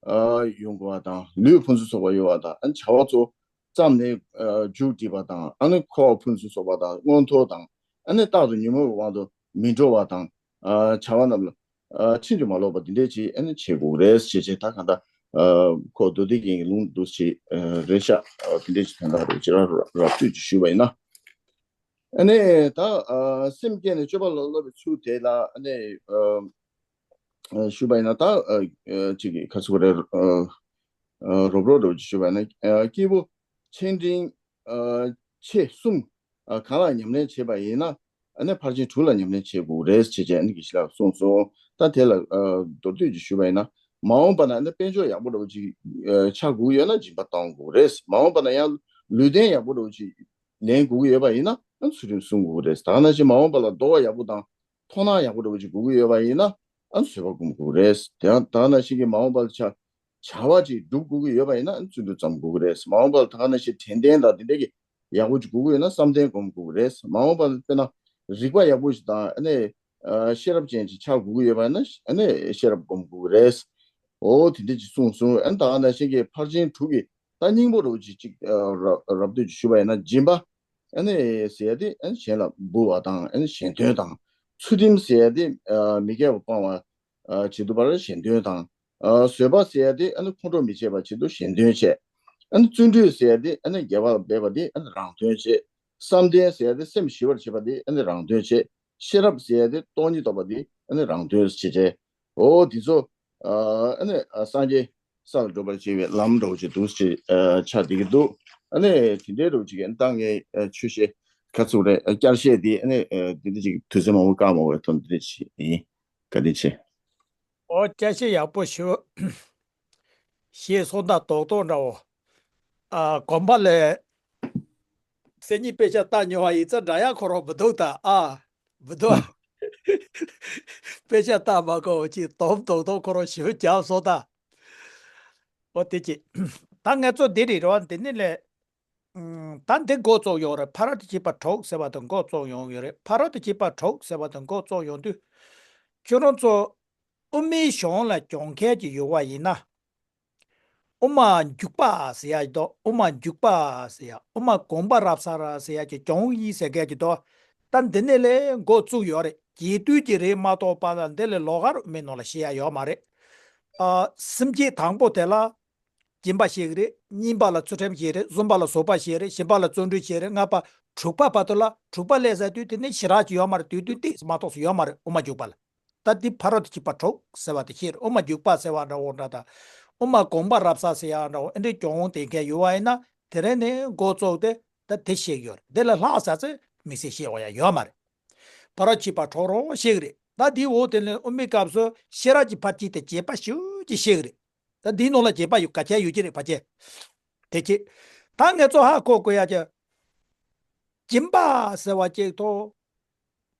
ཨ་ཡོང་དགོས་པ་དང་། ལུས་ཕུན་སུམ་ཚོགས་པ་ཡོང་བ་དང་། ཨ་ནི་བྱ་བ་ཚོ་བརྩམས་ནས་ཨ་མཇུག་སྒྲིལ་བ་དང་། ཨ་ནི་འཁོར་བ་ཕུན་སུམ་ཚོགས་པ་དང་མངོན་མཐོ་དང་། ཨ་ནི་རྟག་ཏུ་ཉོན་མོངས་པའི་དབང་དུ་མི་འགྲོ་བ་དང་། ཨ་བྱ་བ་རྣམས་ལ་ཨ་ཕྱིན་ཅི་མ་ལོག་པ་འདི་འདྲས་ཅིག་ཨ་ནི་བྱེད་དགོས་རེད་ཅེས་བྱས། ད་གང་ལྟར་ཨ་ཁོ་མདོ་སྡེ་རྒྱན་གྱི་ལུང་འདུག་ཅིག་ཨ་རེད་ཤག་ཨ་དེ་འདྲས་ཅིག་དོན་དག་རུ་ཅིག་ར་ར་ར་བཏུས་ཅིག་ཞུས་པ་ཡིན་ན། ཨ་ནི་ད་ཨ་སེམས་བསྐྱེད་ནས་སྤྱོད་པ་ལ་སློབ་པའི་ཚུལ་དེ་ལ་ཨ་ནི་ཨ་ཨ་ཞུས་པ་ཡིན་ན། ད་ཨ་ཨ་ཅིག་གི་ཁ་ཚུགས་རེ་ཨ་ཨ་རོབ་རོབ་རོབ་ཅིག་ཞུས་པ་ཡིན་ན། ཨ་སྐྱེས་བུ་ཆེ་འབྲིང་ཨ་ཆེ་གསུམ་ཨ་གང་ལ་ཉམས་ལེན་བྱེད་པ་ཡིན་ན། ཨ་ནི་ཕར་ཕྱིན་དྲུག་ལ་ཉམས་ལེན་བྱེད་དགོས་རེད་ཅེས་བྱས་ཨ་ནི་དགེ་བཤེས་ལགས་གསུངས་སོང་། ད་དེ་ལ་ཨ་མདོར་བསྡུས་ཅིག་ཞུས་པ་ཡིན་ན། མ་འོངས་པ་ན་ཨ་ནི་དཔལ་འབྱོར་ཡག་པོ་འདྲ་བོ་ཅིག་ཨ་ཆགས་དགོས་ཡོད་ན་སྦྱིན་པ་གཏོང་དགོས་རེད། མ་འོངས་པ་ན་ཡང་ལུས་རྟེན་ཡག་པོ་འདྲ་བོ་ཅིག་ལེན་དགོས་ཀྱི་ཡོད་པ་ཡིན་ན་ཨ་ཚུལ་ཁྲིམས་སྲུང་དགོས་རེད། ད་ག་ནང་བཞིན་མ་འོངས་པ་ལ་འདོད་པ་ཡག་པོ་དང་མཐོང་སྣང་ཡག་པོ་འདྲ་བོ་ཅིག་དགོས་ཀྱི་ཡོད་པ་ཡིན་ན་ཨ་བཟོད་པ་སྒོམ་དགོས་རེད། དེ་ཡང་ད་ག་ནང་བཞིན་གྱི་མ་འོངས་པ་ལ་ཆ་ བྱ་བ་ཅིག་སྒྲུབ་དགོས་ཀྱི་ཡོད་པ་ཡིན་ན་བརྩོན་འགྲུས་བརྩམ་དགོས་ཀྱི་རེད། མ་འོངས་པ་ལ་ད་ག་ནང་བཞིན་དྲན་རྟེན་དང་དེ་འདྲ་གི་ཡག་པོ་ཅིག་དགོས་ཀྱི་ཡོད་ན་བསམ་གཏན་སྒོམ་དགོས་ཀྱི་རེད། མ་འོངས་པ་ལ་དཔེར་ན་རིག་པ་ཡག་པོ་ཞིག་དང་ཨ་ནི་ཤེས་རབ་ཅན་ཅིག་ཆགས་དགོས་ཀྱི་ཡོད་པ་ཡིན་ན་ཨ་ནི་ཤེས་རབ་སྒོམ་དགོས་ཀྱི་རེད། འོ་དེ་འདྲ་ཅིག་གསུངས་སོང་། ཨ་ནི་ད་ག་ནང་བཞིན་གྱི་ཕར་ཕྱིན་དྲུག་གི་ད་སྙིང་པོ་རུ་ཅིག་ཅིག་རབ་རབ་ཏུ་ཅིག་ཞུ་བ་ཡིན་ན་སྦྱིན་པ་ཨ་ནི་ཟེར་ཡ་དེ་ཨ་ནི་གཞན་ལ་འབུལ་བ་དང་ཨ་ནི་གཞན་དོན་དང་། ཚུལ་ཁྲིམས་ཟེར་ཡ་དེ་མི་དགེ་བ་སྤང་བ་བྱེད་དུ་བར་གཞན་དོན་དང་། བཟོད་པ་ཟེར་ཡ་དེ་ཨ་ནི་ཁོང་ཁྲོ་མི་བྱེད་པ་བྱེད་དུ་གཞན་དོན་བྱེད། ཨ་ནི་བརྩོན་འགྲུས་ཟེར་ཡ་དེ་ཨ་ནི་དགེ་བ་ལ་འབད་པ་དེ་ཨ་ནི་རང་དོན་བྱེད། བསམ་གཏན་ཟེར་ཡ་དེ་སེམས་ཞི་བར་བྱེད་པ་དེ་ཨ་ནི་རང་དོན་བྱེད། ཤེས་རབ་ཟེར་ཡ་དེ་སྟོང་ཉིད་རྟོགས་པ་དེ་ཨ་ནི་རང་དོན་བྱེད་བྱེད། འོ་དེ་ཚོ་ཨ་ནི་སངས་རྒྱས་ས་ལ་འགྲོ་བར་བྱེད་པའི་ལམ་འདྲ་བོ་ཅིག་འདུག་ཅེས་ཆགས་བསྡད་ཀྱི་འདུག་ཨ་ནི་དེ་འདྲའི་འདྲ་བོ་ཅིག་ད་ངས་ཆོས་བཤད་ཁ་ཚུགས་རེད། བསྐྱར་བཤད་དེ་ཨ་ནི་འདི་འདྲ་ཅིག་དུས་ཚོད་མང་པོ་བཀག་མ་དགོས་ཐོག་འདི་འདྲ་ཅིག་ཡིན། བཀའ་དྲིན་ཆེ། ཨོ་བསྐྱར་བཤད་ཡག་པོ་ཞུ། ཞེས་སོང་ད་རྡོག་རྡོག་འདྲ་བོ། ཨ་དགོན་པ་ལས་སེ་ཉིད་དཔེ་ཆ་ལྟ་མྱོང་བ་ཡིན་ཙང་འདྲ་ཡག་ཁོ་རང་བུ་དུག་ད་ཨ་བུ་དུག་དཔེ་ཆ་ལྟ་མ་གོ་ཅིག་དོམ་རྡོག་རྡོག་ཁོ་རང་ཞིབ་རྒྱབ་སོང་ད། ཨོ་དེ་ཅི། ད་ངས་ཚོ་འདི་རེད་རོ་འདི་ནི་ལས། ད་འདི་འགོ་བཙུགས་ཡོང་རེད། ཕ་རོལ་ཏུ་ཕྱིན་པ་དྲུག་ཟེར་བ་དང་འགོ་བཙུགས་ཡོང་ཡོད་རེད། ཕ་རོལ་ཏུ་ཕྱིན་པ་དྲུག་ཟེར་བ་དང་འགོ་བཙུགས་ཡོང་དུས། ཁྱོད་རང་ཚོ་དབུ་མའི་གཞུང་ལ་སྦྱོང་མཁན་གྱི་ཡོད་པ་ཡིན་ན། དབུ་མ་འཇུག་པ་ཟེར་ཡ་ཅིག་འདུག་དབུ་མ་འཇུག་པ་ཟེར་ཡ། དབུ་མ་དགོངས་པ་རབ་གསལ་ཟེར་ཡ་ཅིག་སྦྱོང་ཡིན་ཟེར་མཁན་ཅིག་འདུག་ད་འདི་ནས་ལས་འགོ་བཙུགས་ཡོད་རེད། རྒྱས་བསྡུས་ཀྱི་རིགས་མ་གཏོགས་པ་ལ་འདི་ལས་ལོགས་ཀ་རུ་དབུ་མའི་ནང་ལ་བཤད་ཡ་ཡོད་མ་རེད། ཨ་སེམས་བསྐྱེད་དང་པོ་དེ་ལ། སྦྱིན་པ་བཤད་ཀྱི་རེད། གཉིས་པ་ལ་ཚུལ་ཁྲིམས་བཤད་རེད། གསུམ་པ་ལ་བཟོད་པ་བཤད་རེད། བཞི་པ་ལ་བརྩོན་འགྲུས་བཤད་རེད། ལྔ་པ། དྲུག་པ་བར་དུ་ལ་དྲུག་པ་སླེབས་ཚར་དུས་དེ་ནས་ཞེ་དྲག་ཅིག་ཡོད་མ་རེད། དུས་དུས་ཏིག་ཙམ་མ་གཏོགས་སུ་ཡོད་མ་རེད། དབུ་མ་འཇུག་པ་ལ། ད་འདི་ཕ་རོལ་ཏུ་ཕྱིན་པ་དྲུག་ཟེར་བ་དེ་བཤད་རེད། དབུ་མ་འཇུག་པ་ཟེར་བ་འདྲ་བོ་འདྲ་དང་། དབུ་མ་དགོངས་པ་རབ་གསལ་ཟེར་ཡ་འདྲ་བོ་ཨེ་འདྲའི་སྦྱོང་བསྡད་མཁན་ཡོད་པ་ཡིན་ན་དེ་རིང་ནས་འགོ་བཙུགས་ཏེ་ད་དེ་བཤད་ཀྱི་ཡོད་རེད། དེ་ལས་ལྷག་ཙམ་ཙམ་དམིགས་བསལ་བཤད་དགོས་ཡ་ཡོད་མ་རེད། ཕ་རོལ་ཕྱིན་པ་དྲུག་རང་བཤད་ཀྱི་རེད། ད་འདིའི་འོག་དེ་ནས་དབུ་མའི་སྐབས་སུ་ཤེས་རབ་ཀྱི་ཕར་ཕྱིན་དེ་རྒྱས་པ་ཞེ་པོ་ཅིག་བཤད་ཀྱི་རེད། ད་འདིའི་ནང་ལ་རྒྱས་པ་ཡོད་ག་ཚད་ཡོད་ཀྱི་རེད་ཕལ་ཆེར། དེ་ཅི། ད་ངས་ཚོ་ཧ་གོ་དགོས་ཡ་ཅིག་སྦྱིན་པ་ཟེར་བ་གཅིག་དང་།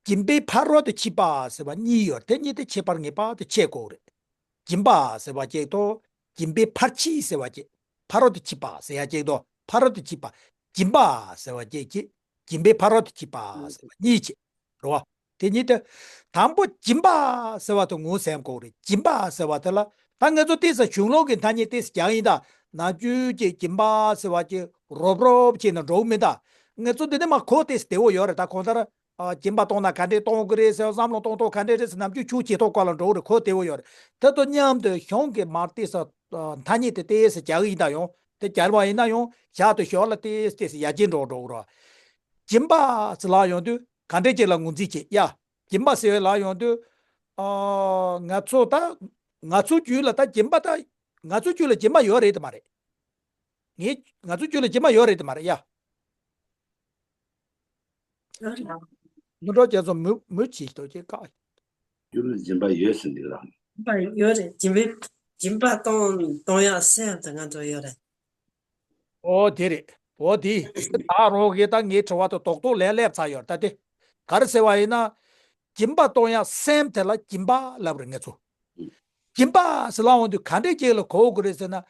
སྦྱིན་པའི་ཕ་རོལ་ཏུ་ཕྱིན་པ་ཟེར་བ་གཉིས་ཡོད། དེ་གཉིས་དེ་ཁྱད་པར་ངེས་པར་དུ་ཕྱེ་དགོས་རེད། སྦྱིན་པ་ཟེར་བ་གཅིག་དང་། སྦྱིན་པའི་ཕར་ཕྱིན་ཟེར་བ་གཅིག་ཕ་རོལ་ཏུ་ཕྱིན་པ་ཟེར་ཡ་གཅིག་དང་། ཕ་རོལ་ཏུ་ཕྱིན་པ། སྦྱིན་པ་ཟེར་བ་གཅིག་གཅིག་སྦྱིན་པའི་ཕ་རོལ་ཏུ་ཕྱིན་པ་ཟེར་བ་གཉིས་བྱས། རེད་བ། དེ་ཉིད་དུ། དང་པོ་སྦྱིན་པ་ཟེར་བ་དེ་ངོས་ཟིན་དགོས་རེད། སྦྱིན་པ་ཟེར་བ་དེ་ལ། ད་ང་ཚོ་ཏོག་ཙམ་གཞུང་ལུགས་ཀྱི་ཐ་སྙད་ཏོག་ཙམ་རྒྱག་ཡིན་ད། ནམ་རྒྱུན་གྱི་སྦྱིན་པ་ཟེར་བ་ཅིག་རོབ་རོབ་བྱས་ན་འགྲོ་གི་མིན་ད། ང་ཚོ་འདི་ནས་མར་གོ་ཏོག་ཙམ་བདེ་བོ་ཡོད་རེད། ད་གང་ལྟར། ཨ། སྦྱིན་པ་གཏོང་ན་ག་འདྲས་གཏོང་དགོས་རེད་ཟེར། བསམ་བློ་གཏོང་ཐོག་ག་འདྲས་རེད་ཟེར། ནམ་རྒྱུན་ཆོས་བྱེད་ཐོག་སྐོར་ལ་འགྲོ་གི་རེད། གོ་བདེ་བོ་ཡོད་རེད། དེ་དང་མཉམ་དུ་གཞུང་གི་མར་ཏོག་ཙམ་ཐ་སྙད་དེ་ཏོག་ཙམ་རྒྱག་གི་ཡིན་ད། ཡང་དེ་རྒྱག་པ་ཡིན་ན་ཡང་ཞར་དུ་ཞོར་ལ་ཏོག་ཙམ་ཏོག་ཙམ་ཡར་རྒྱས་འགྲོ་འགྲོ་གི་རེད། སྦྱིན་པ་ཟེར་ལབ་ཡོང་དུས་ག་འདྲས་ཅིག་ལ་ངོས་འཛིན་བྱེད་ཡ། སྦྱིན་པ་ཟེར་བའི་ལབ་ཡོང་དུས། ཨ། ང་ཚོ་ད། ང་ཚོ་རྒྱུད་ལ་ད་སྦྱིན་པ་ད། ང་ཚོ་རྒྱུད་ལ་སྦྱིན་པ་ཡོད་རེད་དམ་མ་རེད། ངས་ང་ཚོ་རྒྱུད་ལ་སྦྱིན་པ་ཡོད་རེད་དམ་མ་རེད་ཡ། ཡོད་རེད། ནུ་གྲོགས་རྒྱ་མཚོ་མུ་མུ་བྱེད་དོ་ཅེས་བཀག་རྒྱུད་ལ་སྦྱིན་པ་ཡོད་ཟེར་འདི་ལ། སྦྱིན་པ་ཡོད་རེད། སྦྱིན་པའི་སྦྱིན་པ་གཏོང་གཏོང་ཡག་སེམས་དེ་ང་ཚོ་ཡོད་རེད། ཨོ་དེ་རེད། ཨོ་དེ། ད་རང་གིས་ད་ངའི་དྲི་བ་དེ་རྡོག་རྡོག་ལན་སླེབས་ཚར་ཡོད་ད་དེ། ག་རེ་ཟེར་བ་ཡིན་ན། སྦྱིན་པ་གཏོང་ཡག་སེམས་དེ་ལ་སྦྱིན་པ་ལབ་རེད་ང་ཚོ། སྦྱིན་པ་ཟེར་ལབ་འོང་དུས་ག་འདྲས་ཅིག་ལ་གོ་དགོས་རེད་ཟེར་ན།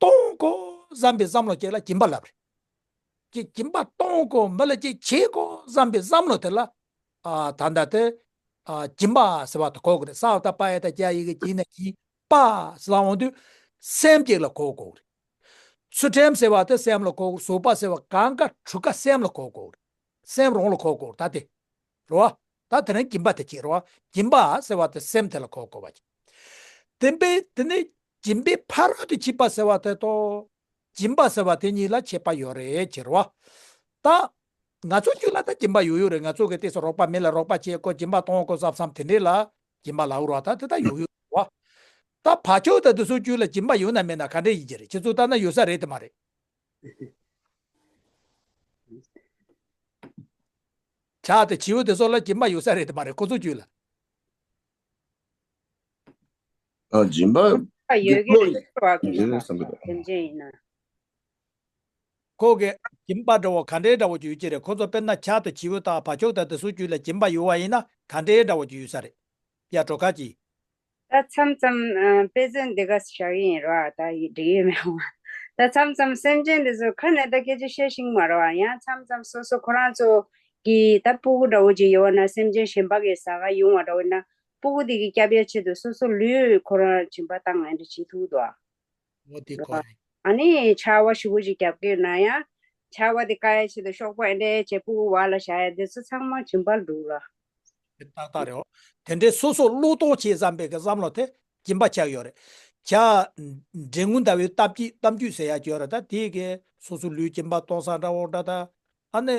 གཏོང་དགོས་བསམ་པའི་བསམ་བློ་ཅིག་ལ་སྦྱིན་པ་ལབ་རེད། ཀྱི་སྦྱིན་པ་གཏོང་དགོས། མི་ལ་ཅིག་བྱེད་དགོས་བསམ་པའི་བསམ་བློ་དེ་ལ། ཨ། ད་ལྟ་དེ། ཨ། སྦྱིན་པ་ཟེར་བ་དེ་གོ་དགོས་རེད། ས་བ་ད་པ་ཡ་ད་རྒྱ་ཡི་གེ་སྦྱིན་ན་སྦྱིན་པ་ཟེར་ལབ་འོང་དུས། སེམས་ཅིག་ལ་གོ་དགོས་རེད། ཚུལ་ཁྲིམས་ཟེར་བ་དེ་སེམས་ལ་གོ་དགོས། བཟོད་པ་ཟེར་བ་གང་ག་དྲུག་ཀ་སེམས་ལ་གོ་དགོས་རེད། སེམས་རང་ལ་གོ་དགོས་རེད་ད་དེ། རེད་བ། ད་དེ་རིང་སྦྱིན་པ་དེ་བྱེད་རེད་བ། སྦྱིན་པ་ཟེར་བ་དེ་སེམས་དེ་ལ་གོ་དགོས་པ་བྱེད། དེ་འབའི་དེ་ནས་སྦྱིན་པའི་ཕ་རོལ་ཏུ་ཕྱིན་པ་ཟེར་བ་དེ་དང་། སྦྱིན་པ་ཟེར་བ་དེ་གཉིས་ལ་ཁྱད་པར་ཡོད་རེད་ཅེས་རེད་བ། ད། ང་ཚོ་རྒྱུད་ལ་ད་སྦྱིན་པ་ཡོད་ཡོད་རེད། ང་ཚོ་གི་ཏོག་ཙམ་རོགས་པ་མི་ལ་རོགས་པ་བྱེད་དགོས། སྦྱིན་པ་གཏོང་དགོས་བསམ་བསམ་དེ་འདྲས་ལ་སྦྱིན་པ་ལབ་རེད་བ། ད་དེ་ད་ཡོད་ཡོད་རེད་བ། ད་བ་ཕྱུགས་དང་དེ་ཚོའི་རྒྱུད་ལ་སྦྱིན་པ་ཡོད་ན་མེད་ན་ག་འདྲས་ཡིན་གྱི་རེད། ཁྱེད་ཚོ་ལྟ་ན་ཡོད་ས་རེད་དམ་མ་རེད། བྱ་དང་བྱིའུ་དེ་ཚོ་ལ་སྦྱིན་པ་ཡོད་ས་རེད་དམ་མ་རེད། ཁོ་ཚོ་རྒྱུད་ལ། ཨ། སྦྱིན་པ། ཨ། ཡོད་ཀྱི་རེད། ཡོད་བསམ་གྱི་འདུག་སེམས་ཅན་ཡིན་ན། ཁོ་གི་སྦྱིན་པ་འདྲ་བོ་ག་འདྲའི་འདྲ་བོ་ཅིག་ཡོད་ཀྱི་རེད། ཁོ་ཚོ་དཔེར་ན་བྱ་དང་བྱིའུ་དང་བ་ཕྱུགས་དང་དེ་ཚོའི་རྒྱུད་ལ་སྦྱིན་པ་ཡོད་པ་ཡིན་ན་ག་འདྲའི་འདྲ་བོ་ཅིག་ཡོད་ས་རེད། ཡ། གྲོ་ཁ་ཅིག་ད་མཚམས་མཚམས་ཨ་དཔེ་མཚོན་འདི་ག་བཞག་གི་ཡིན་རོ། ད་ཡི་འགྲིག་ཡོད་མེད་འོ། ད་མཚམས་མཚམས་སེམས་ཅན་འདི་ཚོ་ཁ་ནས་ད་སྐད་ཆ་བཤད་ཤེས་ཀྱི་མ་རེད་བ། ཡང་མཚམས་མཚམས་སོ་སོ་ཁོ་རང་ཚོ་གི་ད་སྤུ་གུ་འདྲ་བོ་ཅིག་ཡོད་ན། སེམས་ཅན་གཞན་པ་གི་ཟ་ག་ཡོང་བ་འདྲ་བོ་ཡིན་ན། སྤུ་གུ་དེ་གི་སྐྱབས་ཡ་ཆེད་དུ་སོ་སོ་ལུས་ཁོ་རང་སྦྱིན་པ་བཏང་ཨེ་འདྲ་བྱེད་ཐུབ་འདུག་ཨ། འོ་དེ་ཁོ་རེད། ཨ་ནི་ཆར་པ་ཞེ་པོ་ཅིག་བརྒྱབ་ཀྱི་ཡོད་ན་ཡང་། ཆར་པ་དེ་བཀག་ཡ་ཆེད་དུ་གཤོག་པ་ཨེ་འདྲ་བྱས་སྤུ་གུ་བར་ལ་བཞག་ཡ་དེ་ཚོ་ཚང་མ་སྦྱིན་པ་འདུག་ལ། དེ་ཏག་ཏག་རེད། འོ་དེ་འདྲའི་སོ་སོ་བློས་གཏོང་བྱེད་བསམ་པའི་གི་བསམ་བློ་དེ་སྦྱིན་པ་ཆགས་ཡོད་རེད། ཇ་འབྲས་རྔུལ་ཟླ་བའི་གཏམ་རྒྱུད་གཏམ་རྒྱུད་ཟེར་ཡ་ཅིག་ཡོད་རེད། ད་དེ་གི་སོ་སོ་ལུས་སྦྱིན་པ་གཏོང་ས་འདྲ་བོ་འདྲ། ད་ཨ་ནི་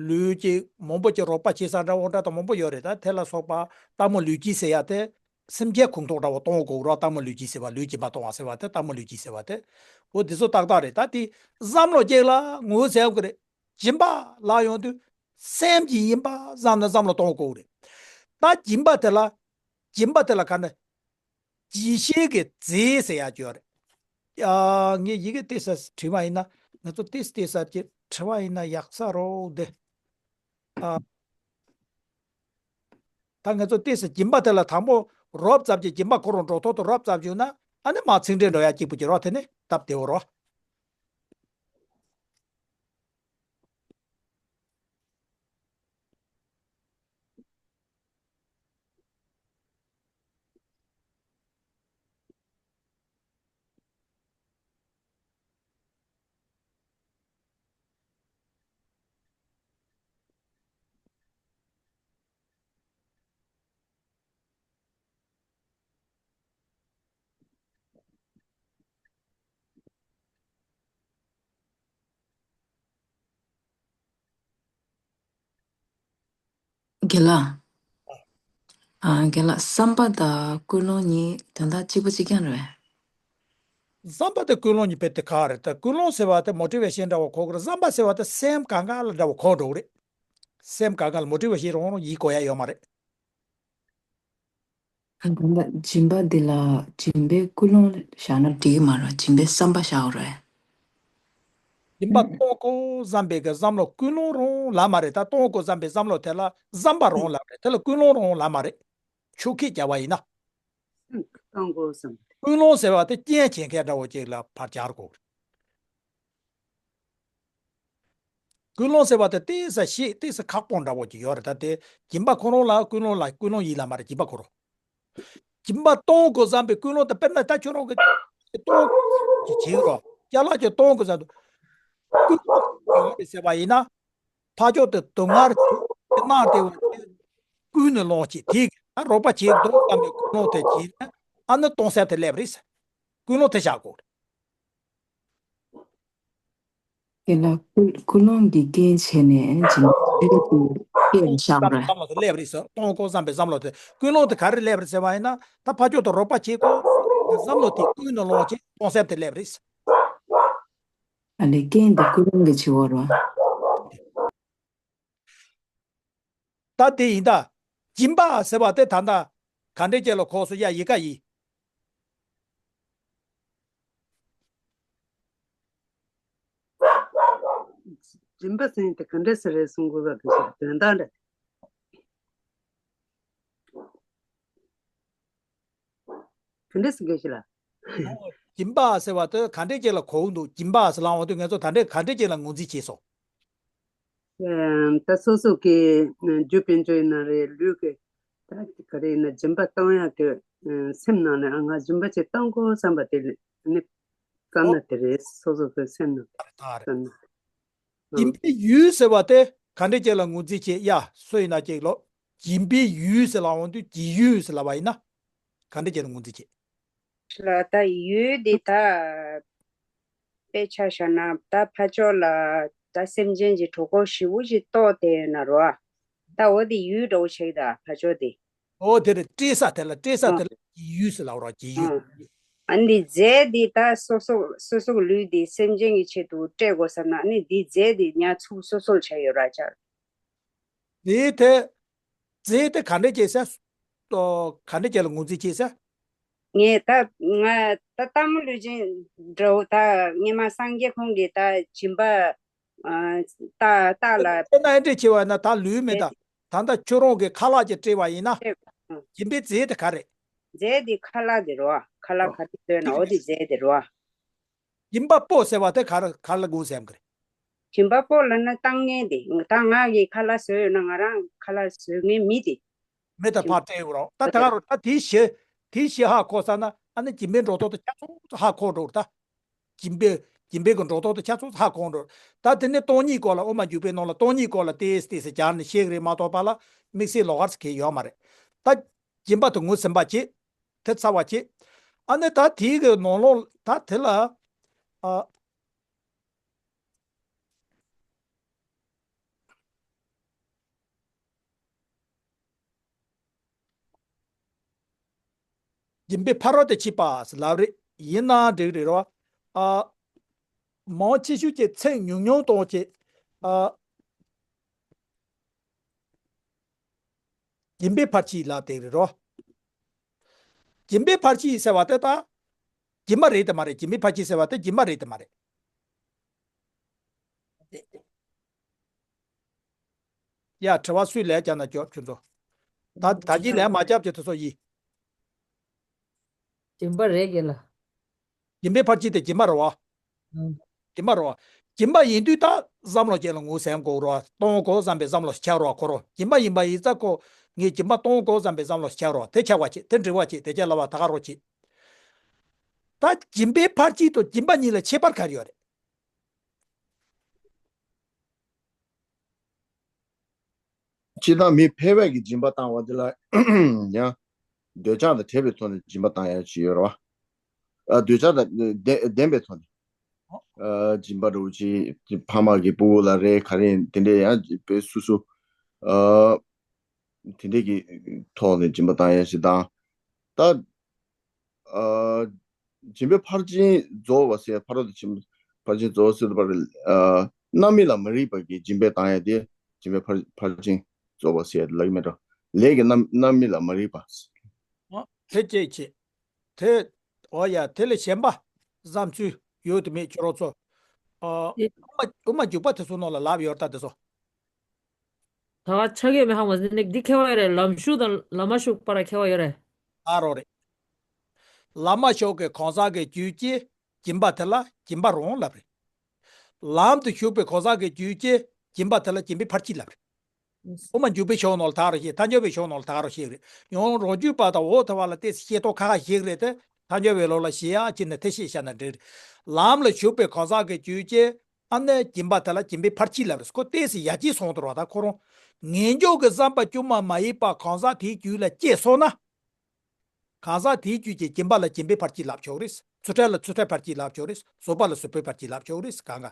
ལུས་ཀྱི་མང་པོ་ཅིག་རོགས་པ་བྱེད་ས་འདྲ་བོ་འདྲ་ད་མང་པོ་ཡོད་རེད། ད་དེ་ལ་སོགས་པ་སྟག་མོ་ལུས་སྦྱིན་ཟེར་ཡ་དེ། སེམས་ཅན་ཁོང་ཁྲོ་འདྲ་བོ་གཏོང་དགོས་རོགས། སྟག་མོ་ལུས་སྦྱིན་ཟེར་བ། ལུས་སྦྱིན་པ་གཏོང་བ་ཟེར་བ་དེ་སྟག་མོ་ལུས་སྦྱིན་ཟེར་བ་དེ། འོ་འདི་ཚོ་ཏག་ཏག་རེད། ད་དེ་བསམ་བློ་གཅིག་ལ་ངོ་ཟེར་དགོས་རེད། སྦྱིན་པ་ལ་ཡོང་དུས་སེམས་ཀྱི་ཡིན་པ་བསམ་ནས་བསམ་བློ་གཏོང་དགོས་རེད། ད་སྦྱིན་པ་དེ་ལ་སྦྱིན་པ་དེ་ལ་ག་ནས་ཇི་ཤེས་ཀྱི་རྫས་ཟེར་ཡ་ཅིག་ཡོད་རེད། ཡ་ངས་ཡི་གེ་ཏོག་ཙམ་བྲིས་པ་ཡིན་ན། ང་ཚོ་ཏོག་ཙམ་ཏོག་ཙམ་ཅིག་བྲིས་པ་ཡིན་ན་ཡག་ས་རེད་དེ། ཨ། ད་ང་ཚོ་ཏོག་ཙམ་སྦྱིན་པ་དེ་ལ་དང་པོ་རོབ་ཙམ་གྱིས་སྦྱིན་པ་ཁོ་རང་འགྲོ་ཐོག་ཏུ་རོབ་ཙམ་བྱུང་ན། ཨ་ནི་མར་ཚིག་འགྲེལ་འགྲོ་ཡ་གཅིག་པུ་གྱི་རོ། དེ་ནི་སྟབས་བདེ་བོ་རོ། རྒན་ལགས། ཨ། རྒན་ལགས། བསམ་པ་དང་ཀུན་སློང་གཉིས་དོན་དག་གཅིག་པ་གཅིག་རྐྱང་རེད་པས། བསམ་པ་དང་ཀུན་སློང་གཉིས་དཔེ་དེ་ག་རེད། ད་ཀུན་སློང་ཟེར་བ་དེ་མོ་ཊི་ཝེ་ཤན་འདྲ་བོ་གོ་གི་རེད། བསམ་པ་ཟེར་བ་དེ་སེམས་གང་ག་ལ་འདྲ་བོ་གོ་འགྲོ་གི་རེད། སེམས་གང་ག་ལ་མོ་ཊི་ཝེ་ཤན་རང་རང་ཡིན་དགོས་ཡ་ཡོད་མ་རེད། ཨ། དམ་པ། སྦྱིན་པ་འདི་ལ་སྦྱིན་པའི་ཀུན་སློང་བཞག་ན་འགྲིག་གི་མ་རེད། སྦྱིན་པའི་བསམ་པ་བཞག་དགོས་རེད། སྦྱིན་པ་གཏོང་དགོས་བསམ་པའི་གི་བསམ་བློ་ཀུན་སློང་རང་ལ་མ་རེད། ད་གཏོང་དགོས་བསམ་པའི་བསམ་བློ་དེ་ལ་བསམ་པ་རང་ལ་མ་རེད། དེ་ལ་ཀུན་སློང་རང་ལ་མ་རེད། ཆོས་ཁས་བྱ་བ་ཡིན་ན། གཏོང་དགོས་བསམ། ཀུན་སློང་ཟེར་བ་དེ་རྐྱེན་བྱེད་མཁན་འདྲ་བོ་ཅིག་ལ་ཕར་སྦྱར་དགོས། ཀུན་སློང་ཟེར་བ་དེ་ཏོག་ཙམ་ཞིག་ཏོག་ཙམ་ཁག་པོ་འདྲ་བོ་ཅིག་ཡོད་རེད། ད་དེ་སྦྱིན་པ་ཁོ་རང་ལ་ཀུན་སློང་ལ་ཀུན་སློང་ཡིན་ལ་མ་རེད། སྦྱིན་པ་ཁོ་རང་། སྦྱིན་པ་གཏོང་དགོས་བསམ་པའི་ཀུན་སློང་དེ། དཔེར་ན་ད་ཁྱོད་རང་གིས་གཏོང་གི་བྱེད་རོགས། ཅ་ལག་ཅིག་གཏོང་དགོས་བསམ་དུས། ཀུན་སློང་ཡོད་རེད་ཟེར་བ་ཡིན་ན། ཕར་ཕྱོགས་དེ་སྡུག་བསྔལ་ཅིག་མནར་བསྡད་པ་དེ་ཀུན་ནས་སློང་བྱེད། དེ་གིས་ད་རོགས་པ་བྱེད་འདུག་བསམ་པའི་ཀུན་སློང་དེ་བྱས་ནས། ཨ་ནི་གཏོང་ས་དེ་སླེབས་རེད་ཟེར། ཀུན་སློང་དེ་བཞག་དགོས། དེ་ལ་ཀུན་ཀུན་སློང་གི་རྐྱེན་བྱས་ནས་སྦྱིན་པ་དེ་སྐྱེ་བཞག་རེད། བསམ་བློ་དེ་སླེབས་རེད་ཟེར། གཏོང་དགོས་བསམ་པའི་བསམ་བློ་དེ། ཀུན་སློང་དེ་ག་རེ་སླེབས་རེད་ཟེར་བ་ཡིན་ན། ད་ཕར་ཕྱོགས་དེ་རོགས་པ་བྱེད་དགོས་བསམ་བློ་དེ་ཀུན་ནས་སློང་བྱེད། གཏོང་ས་དེ་སླེབས་རེད། ཨ་ལས། རྐྱེན་དེ་ཀུན་སློང་གི་བྱེད་པ་རེད། ད་དེ་ཡིན་ད། སྦྱིན་པ་ཟེར་བ་དེ་ད་ལྟ་ག་འདྲས་ཅིག་ལ་གོ་སོང་། ཡ། ཡི་ག་ཡིས། སྦྱིན་པ་ཟེར་དེ་ག་འདྲས་ཟེར་རེད་གསུང་དགོས་པ་གི་དོན་དག་འདྲ། ག་འདྲས་ཟེར་གི་ཞིག་ལ། སྦྱིན་པ་ཟེར་བ་དེ་ག་འདྲས་ཅིག་ལ་གོ་གི་འདུག་སྦྱིན་པ་ཟེར་ལབ་འོང་དུས་ང་ཚོ་ད་འདྲས་ག་འདྲས་ཅིག་ལ་ངོས་འཛིན་བྱས་སོང་། ཨ། ད་སོ་སོ་གི་རྒྱུ་དཔལ་འབྱོར་ཡིན་ན་རེད། ལུས་ཀྱི་ད་ག་རེ་ཡིན་ན་སྦྱིན་པ་གཏོང་ཡག་གི་སེམས་ནང་ནས། ཨ། ང་སྦྱིན་པ་ཅིག་གཏོང་དགོས་བསམ་པ་དེ་ནི་བསམ་ན་དེ་རེད། སོ་སོ་གི་སེམས་ནང་བསམ་ན། སྦྱིན་པའི་ཡུལ་ཟེར་བ་དེ་ག་འདྲས་ཅིག་ལ་ངོས་འཛིན་བྱེད་ཡ། སུ་ཡིན་ན་ཅིག་ལོ། སྦྱིན་པའི་ཡུལ་ཟེར་ལབ་འོང་དུས་སྦྱིན་ཡུལ་ཟེར་ལབ་པ་ཡིན་ན་ག་འདྲས་ཅིག་ལ་ངོས་འཛིན་བྱེད། ལ་ད་ཡུལ་འདི་ད་དཔེ་ཆ་བཞག་ན། ད་ཕར་ཕྱོགས་ལ་ད་སེམས་ཅན་གྱི་གྲོད་ཁོག་ཞེ་པོ་ཅིག་ལྟོགས་བསྡད་ཡོད་ན་རོ། ད་འོ་དེ་ཡུལ་འདྲ་བོ་ཆགས་ཀྱི་ད་ཕར་ཕྱོགས་དེ། འོ་དེ་རེད། སྤྲད་ས་དེ་ལ། སྤྲད་ས་དེ་ལ་སྦྱིན་ཡུལ་ཟེར་ལབ་རོགས། སྦྱིན་ཡུལ། ཨ་ནི་རྫས་འདི་ད་སོ་སོ་སོ་སོ་གི་ལུས་འདི་སེམས་ཅན་གྱི་ཆེད་དུ་སྤྲད་དགོས་བསམ་ན། ཨ་ནི་འདི་རྫས་འདི་ཉར་ཚུགས་སོ་སོ་ལ་ཆགས་ཡོད་ར་ཅག་དེའི་དེ་རྫས་དེ་ག་འདྲས་བྱས་ཟེར། ཨོ། ག་འདྲས་བྱས་ལ་ངོས་འཛིན་བྱས་ཟེར། ངས་ད་ང་ད་སྟག་མོ་ལུས་སྦྱིན་འདྲ་བོ། ད་སྔོན་མ་སངས་རྒྱས་ཁོང་གིས་ད་སྦྱིན་པ། ཨ། སྟག་སྟག་ལ། དཔེར་ན་ཨེ་འདྲས་བྱས་པ་ཡིན་ན། ད་ལུས་མེད་ད། ད་ལྟ་ཁྱོད་རང་གིས་ཁ་ལག་ཅིག་སྤྲད་པ་ཡིན་ན། སྦྱིན་པའི་རྫས་དེ་ག་རེ། རྫས་དེ་ཁ་ལག་དེ་རེད་བ། ཁ་ལག་ག་རེ་བཟོས་ན་འོ་དེ་རྫས་དེ་རེད་བ། སྦྱིན་པ་པོ་ཟེར་བ་དེ་ག་རེ་ག་རེ་ལ་གོ་ཟེར་ཡམ་གི་རེད། སྦྱིན་པ་པོ་ལབ་ན་བཏང་མཁན་དེ། ད་ང་གིས་ཁ་ལག་བཟོས་ཡོད་ན་ང་རང་ཁ་ལག་བཟོ་མཁན་མི་དེ། མི་དང་ཕར་སྤྲད་ཡོད་རོགས། ད་ད་ག་རོ་ད་དེའི་གཞི་དེའི་གཞི་ཧ་གོ་ས་ན་ཨ་ནི་སྦྱིན་པའི་འགྲོ་ཐོག་ཏུ་ཆ་ཚང་ཧ་གོ་འགྲོ་ད། སྦྱིན་པའི་སྦྱིན་པའི་གི་འགྲོ་ཐོག་ཏུ་ཆ་ཚང་ཧ་གོ་འགྲོ། ད་དེ་ནི་སྟོང་ཉིད་སྐོར་ལ་དབུ་མ་འཇུག་པའི་ནང་ལ་སྟོང་ཉིད་སྐོར་ལ་ཏེས་ཏེས་སྦྱར་ནས་བཤད་གི་རེད་མ་གཏོགས་པ་ལ་དམིགས་བསལ་ལོགས་ཀ་ཟེར་མཁན་ཡོད་མ་རེད། ད་སྦྱིན་པ་དེ་ངོས་ཟིན་པ་བྱེད། དེ་ཚར་བ་བྱེད། ཨ་ནི་ད་དེའི་གི་ནང་ལོགས་ད་དེ་ལ་ཨ། སྦྱིན་པའི་ཕ་རོལ་ཏུ་ཕྱིན་པ་ཟེར་ལབ་རེད། ཡིན་ན་འགྲིག་རེད་རོ། ཨ། མང་ཆེ་ཤོས་ཀྱི་ཚེག་ཉུང་ཉུང་གཏོང་བྱེད། ཨ། སྦྱིན་པའི་ཕར་ཕྱིན་ལབ་དེ་རེད་རོ། སྦྱིན་པའི་ཕར་ཕྱིན་ཟེར་བ་དེ་ད། སྦྱིན་པ་རེད་དམ་མ་རེད། སྦྱིན་པའི་ཕར་ཕྱིན་ཟེར་བ་དེ་སྦྱིན་པ་རེད་དམ་མ་རེད། ཡ། དྲི་བ་སུས་ལན་རྒྱབ་ན་རྒྱོབ་ཁྱོད་ཚོ། ད་ད་གིན་ལན་མ་རྒྱབ་ཀྱི་དེ་ཚོ་ཡིན། སྦྱིན་པ་རེད་དགེ་ལགས། སྦྱིན་པའི་ཕར་ཕྱིན་དེ་སྦྱིན་པ་རེད་བ། ཨང་། སྦྱིན་པ་རེད་བ། སྦྱིན་པ་ཡིན་དུས་ད་བསམ་བློ་ཅན་ལ་ངོས་ཟིན་དགོས་རེད་བ། གཏོང་དགོས་བསམ་པའི་བསམ་བློ་ཞིག་ཆགས་རེད་བ། ཁོ་རང་སྦྱིན་པ་ཡིན་པ་ཡིན་ཙང་ཁོ་ངས་སྦྱིན་པ་གཏོང་དགོས་བསམ་པའི་བསམ་བློ་ཞིག་ཆགས་རེད་བ། དེ་ཆགས་པ་བྱེད། དེ་འགྲིག་པ་བྱེད། དེ་ཅག་ལ་བ་ད་ག་རོགས་བྱེད། ད་སྦྱིན་པའི་ཕར་ཕྱིན་དང་སྦྱིན་པ་གཉིས་ལ་ཁྱད་པར་ག་རེ་ཡོད་རེད། སྤྱིར་བཏང་མི་ཕལ་བ་གིས་སྦྱིན་པ་བཏང་བ་དེ་ལ་ཡང་འདོད་ཆགས་དང་བྲལ་བའི་ཐོག་ནས་སྦྱིན་པ་བཏང་ཡ་ཞིག་ཡོད་རེད་བ། ཨ། འདོད་ཆགས་དང་ལྡན་ལྡན་པའི་ཐོག་ནས། ཨ། སྦྱིན་པ་འདྲ་བོ་ཅིག་ཕ་མ་གི་སྤུ་གུ་ལ་རེད། ག་རེ་དེ་འདྲས་ཡང་དཔེ་སོ་སོ། ཨ། དེ་འདྲས་ཀྱི་ཐོག་ནས་སྦྱིན་པ་བཏང་ཡ་ཞིག་དང་། ད། ཨ། སྦྱིན་པའི་ཕར་ཕྱིན་རྫོགས་པ་ཟེར། ཕ་རོལ་ཏུ་ཕྱིན་ཕར་ཕྱིན་རྫོགས་ཟེར་བར། ཨ། རྣམ་སྨིན་ལ་མ་རིགས་པ་གིས་སྦྱིན་པ་བཏང་ཡ་དེ་སྦྱིན་པའི་ཕར་ཕར་ཕྱིན་རྫོགས་པ་ཟེར་ལབ་ཀྱི་མེད་འགྲོ། ལས་ཀྱི་རྣམ་རྣམ་སྨིན་ལ་མ་རིགས་པ། ཨོ། དེ་ཅིག་བྱེད། དེ། ཨོ་ཡ། དེ་ལས་གཞན་པ་བསམ་ཚུལ་ཡོད་དམ་མེད་ཁྱོད་རང་ཚོ། ཨ། དབུ་མ་དབུ་མ་འཇུག་པ་དེ་ཚོ་ནང་ལ་ལབ་ཡོད་ད་དེ་ཚོ། ད་ཆ་གས་མེད་ཧ་མ་ཟིན་ནི་འདི་ཁྱད་པར་ཡོད་རེད། ལམ་ཞུགས་དང་ལམ་མ་ཞུགས་པར་ཁྱད་པར་ཡོད་རེད། ཨ་རོགས་རེད། ལམ་མ་ཞུགས་ཀྱི་གང་ཟག་གི་རྒྱུད་ཀྱིས་སྦྱིན་པ་དེ་ལ་སྦྱིན་པ་རང་ལབ་རེད། ལམ་དུ་ཞུགས་པའི་གང་ཟག་གི་རྒྱུད་ཀྱིས་སྦྱིན་པ་དེ་ལ་སྦྱིན་པའི་ཕར་ཕྱིན་ལབ་རེད། དབུ་མ་འཇུག་པའི་ཕྱོགས་ནང་ལ་ད་ག་རང་བཤད། ཐལ་འགྱུར་བའི་ཕྱོགས་ནང་ལ་ད་ག་རང་བཤད་རེད། ཡང་རང་རྒྱུད་པ་དང་འོག་ཐལ་བ་ལ་ཏོག་ཙམ་ཤེས་རྟོགས་ཁ་ཁ་ཞིག་རེད་དེ། ཐལ་འགྱུར་བའི་ལུགས་ལ་བཤད་ཡག་ཅིག་ནས་དེ་བཤད་བཞག་ན་འགྲིག་རེད། ལམ་ལ་ཞུགས་པའི་གང་ཟག་གི་རྒྱུད་ཀྱིས། ཨ་ནི་སྦྱིན་པ་དེ་ལ་སྦྱིན་པའི་ཕར་ཕྱིན་ལབ་རེད། ཁོ་ཏོག་ཙམ་ཡར་རྒྱས་སོང་དུ་རོ། ད་ཁོ་རང་ངེས་འབྱུང་གི་བསམ་པ་བཅོས་མ་མ་ཡིན་པ་གང་ཟག་དེའི་རྒྱུད་ལ་སྐྱེས་སོང་ན། གང་ཟག་དེའི་རྒྱུད་ཀྱི་སྦྱིན་པ་ལ་སྦྱིན་པའི་ཕར་ཕྱིན་ལབ་ཆོག་རེད། ཚུལ་ཁྲིམས་ལ་ཚུལ་ཁྲིམས་ཕར་ཕྱིན་ལབ་ཆོག་རེད། བཟོད་པ་ལ་བཟོད་པའི་ཕར་ཕྱིན་ལབ་ཆོག་རེད། གང་ག་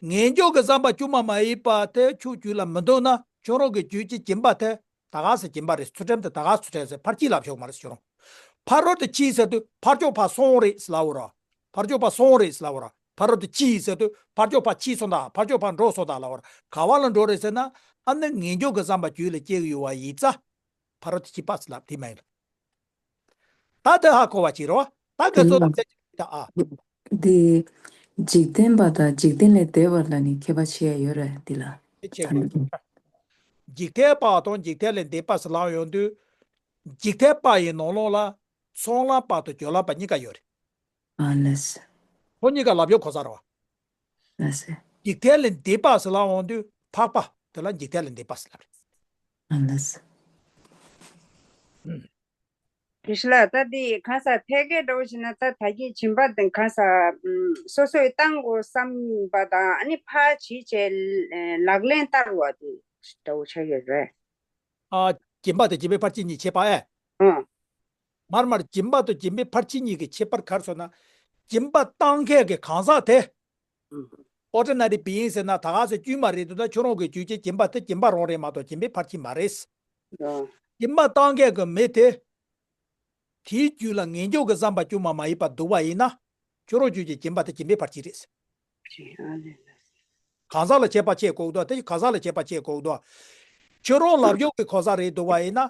ངེས་འབྱུང་གི་བསམ་པ་བཅོས་མ་མ་ཡིན་པ་དེ་ཁྱོད་རྒྱུད་ལ་མི་འདུག་ན་ཁྱོད་རང་གི་རྒྱུད་ཀྱི་སྦྱིན་པ་དེ། ད་ག་ཟེ་སྦྱིན་པ་རེད། ཚུལ་ཁྲིམས་དེ་ད་ག་ཚུལ་ཁྲིམས་ཟེར་ཕར་ཕྱིན་ལབ་ཆོག་མ་རེད་ཟེར་རུང་། ཕ་རོལ་ཏུ་ཕྱིན་ཟེར་དུས་ཕར་ཕྱོགས་ཕར་སོང་རེད་ཟེར་ལབ་འོ་ར། ཕར་ཕྱོགས་ཕར་སོང་རེད་ཟེར་ལབ་འོ་ར། ཕ་རོལ་ཏུ་ཕྱིན་ཟེར་དུས་ཕར་ཕྱོགས་ཕར་ཕྱིན་སོང་ད། ཕར་ཕྱོགས་ཕར་འགྲོ་སོང་ད་ལབ་འོ་ར། ག་བ་ལ་འགྲོ་རེད་ཟེར་ན། ཨ་ནི་ངེས་འབྱུང་གི་བསམ་པ་རྒྱུད་ལ་སྐྱེ་གི་ཡོད་པ་ཡིན་ཙང་། ཕ་རོལ་ཏུ་ཕྱིན་པ་ཟེར་ལབ་དེ་མ་ཡིན་ལ། ད་དེ་ཧ་གོ་བ་ཅིག་རོ། ད་དེ་ཚོ་ལ་ད་ཨ། འདི། འཇིག་རྟེན་པ་དང་འཇིག་རྟེན་ལས་འདས་པ་ལ་ནི་ཁྱད་པར་ཕྱེ་ཡ་ཡོད་རེད་འདི་ལ། ཁྱད་ཆེ་དགོས། འཇིག་རྟེན་པ་དང་འཇིག་རྟེན་ལས་འདས་པ་ཟེར་ལབ་ཡོང་དུས། འཇིག་རྟེན་པ་ཡི་ནང་ལོགས་ལ་ཚོགས་ལམ་པ་དང་སྦྱོར་ལམ་པ་གཉིས་ཀ་ཡོད་རེད། ཨ་ལས། ཁོ་གཉིས་ཀ་ལབ་ཡོད་གོ་ས་རེད་བ། ལས། འཇིག་རྟེན་ལས་འདས་པ་ཟེར་ལབ་ཡོང་དུས་འཕགས་པ་དེ་ལ་འཇིག་རྟེན་ལས་འདས་པ་ཟེར་ལབ་རེད། ཨ་ལས། དེ་ཤི་ལ་ད་དེ་གང་ཟག་ཕལ་སྐད་འདྲ་བོ་ཞིག་ན་ད་ད་གིན་སྦྱིན་པ་དེ་གང་ཟག་སོ་སོས་བཏང་དགོས་བསམ་པ་དང་ཨ་ནི་ཕར་བྱེད་བྱས་ལག་ལེན་བསྟར་བ་དེ་འདྲ་བོ་ཆགས་ཡོད་རེད། ཨ། སྦྱིན་པ་དང་སྦྱིན་པའི་ཕར་ཕྱིན་གཉིས་ཁྱད་པར་ཨེ། ཨང་། མར་མར་སྦྱིན་པ་དང་སྦྱིན་པའི་ཕར་ཕྱིན་གཉིས་ཀྱི་ཁྱད་པར་ག་རེ་ཟེར་ན། སྦྱིན་པ་བཏང་མཁན་གྱི་གང་ཟག་དེ། ཨང་། Ordinary being ཟེར་ན་ད་ག་ཟེ་དཀྱུས་མ་རེད་འདུག་ན་ཁྱོད་རང་གི་རྒྱུད་ཀྱི་སྦྱིན་པ་དེ་སྦྱིན་པ་རང་རེད་མ་གཏོགས་སྦྱིན་པའི་ཕར་ཕྱིན་མ་རེད། ཨང་། སྦྱིན་པ་བཏང་མཁན་གྱི་མི་དེ། དེའི་རྒྱུད་ལ་ངེས་འབྱུང་གི་བསམ་པ་དཀྱུས་མ་མ་ཡིན་པ་འདུག་པ་ཡིན་ན། ཁྱོད་རང་རྒྱུད་ཀྱི་སྦྱིན་པ་དེ་སྦྱིན་པའི་ཕར་ཕྱིན་རེད། གང་ཟག་ལ་ཁྱད་པར་ཕྱེ་དགོས་འདུག་དེ་གང་ཟག་ལ་ཁྱད་པར་ཕྱེ་དགོས་འདུག་ཁྱོད་རང་ལམ་ཞུགས་ཀྱི་གང་ཟག་རེད་འདུག་པ་ཡིན་ན།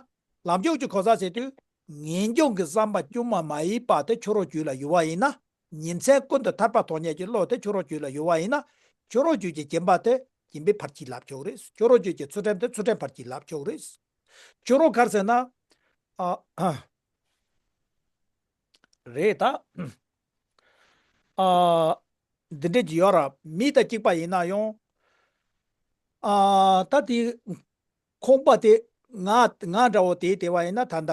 ལམ་ཞུགས་ཀྱི་གང་ཟག་ཟེར་དུས། ངེས་འབྱུང་གི་བསམ་པ་དཀྱུས་མ་མ་ཡིན་པ་དེ་ཁྱོད་རང་རྒྱུད་ལ་ཡོད་པ་ཡིན་ན། ཉིན་མཚན་ཀུན་ཏུ་ཐར་པ་ཐོབ་མཁན་གྱི་བློ་དེ་ཁྱོད་རང་རྒྱུད་ལ་ཡོད་པ་ཡིན་ན། ཁྱོད་རང་རྒྱུད་ཀྱི་སྦྱིན་པ་དེ་སྦྱིན་པའི་ཕར་ཕྱིན་ལབ་ཆོག་རེད། ཁྱོད་རང་རྒྱུད་ཀྱི་ཚུལ་ཁྲིམས་དེ་ཚུལ་ཁྲིམས་ཕར་ཕྱིན་ལབ་ཆོག་རེད། ཁྱོད་རང་ག་རེ་ཟེར་ན། ཨ། རེད་ད། ཨ། འདི་འདྲ་ཅིག་ཡོད་ར། མི་དང་གཅིག་པ་ཡིན་ན་ཡང་། ཨ། ད་དེ་ཁང་པ་དེ། ང་ང་འདྲ་བོ་དེ་དེ་བ་ཡིན་ན་ད་ལྟ།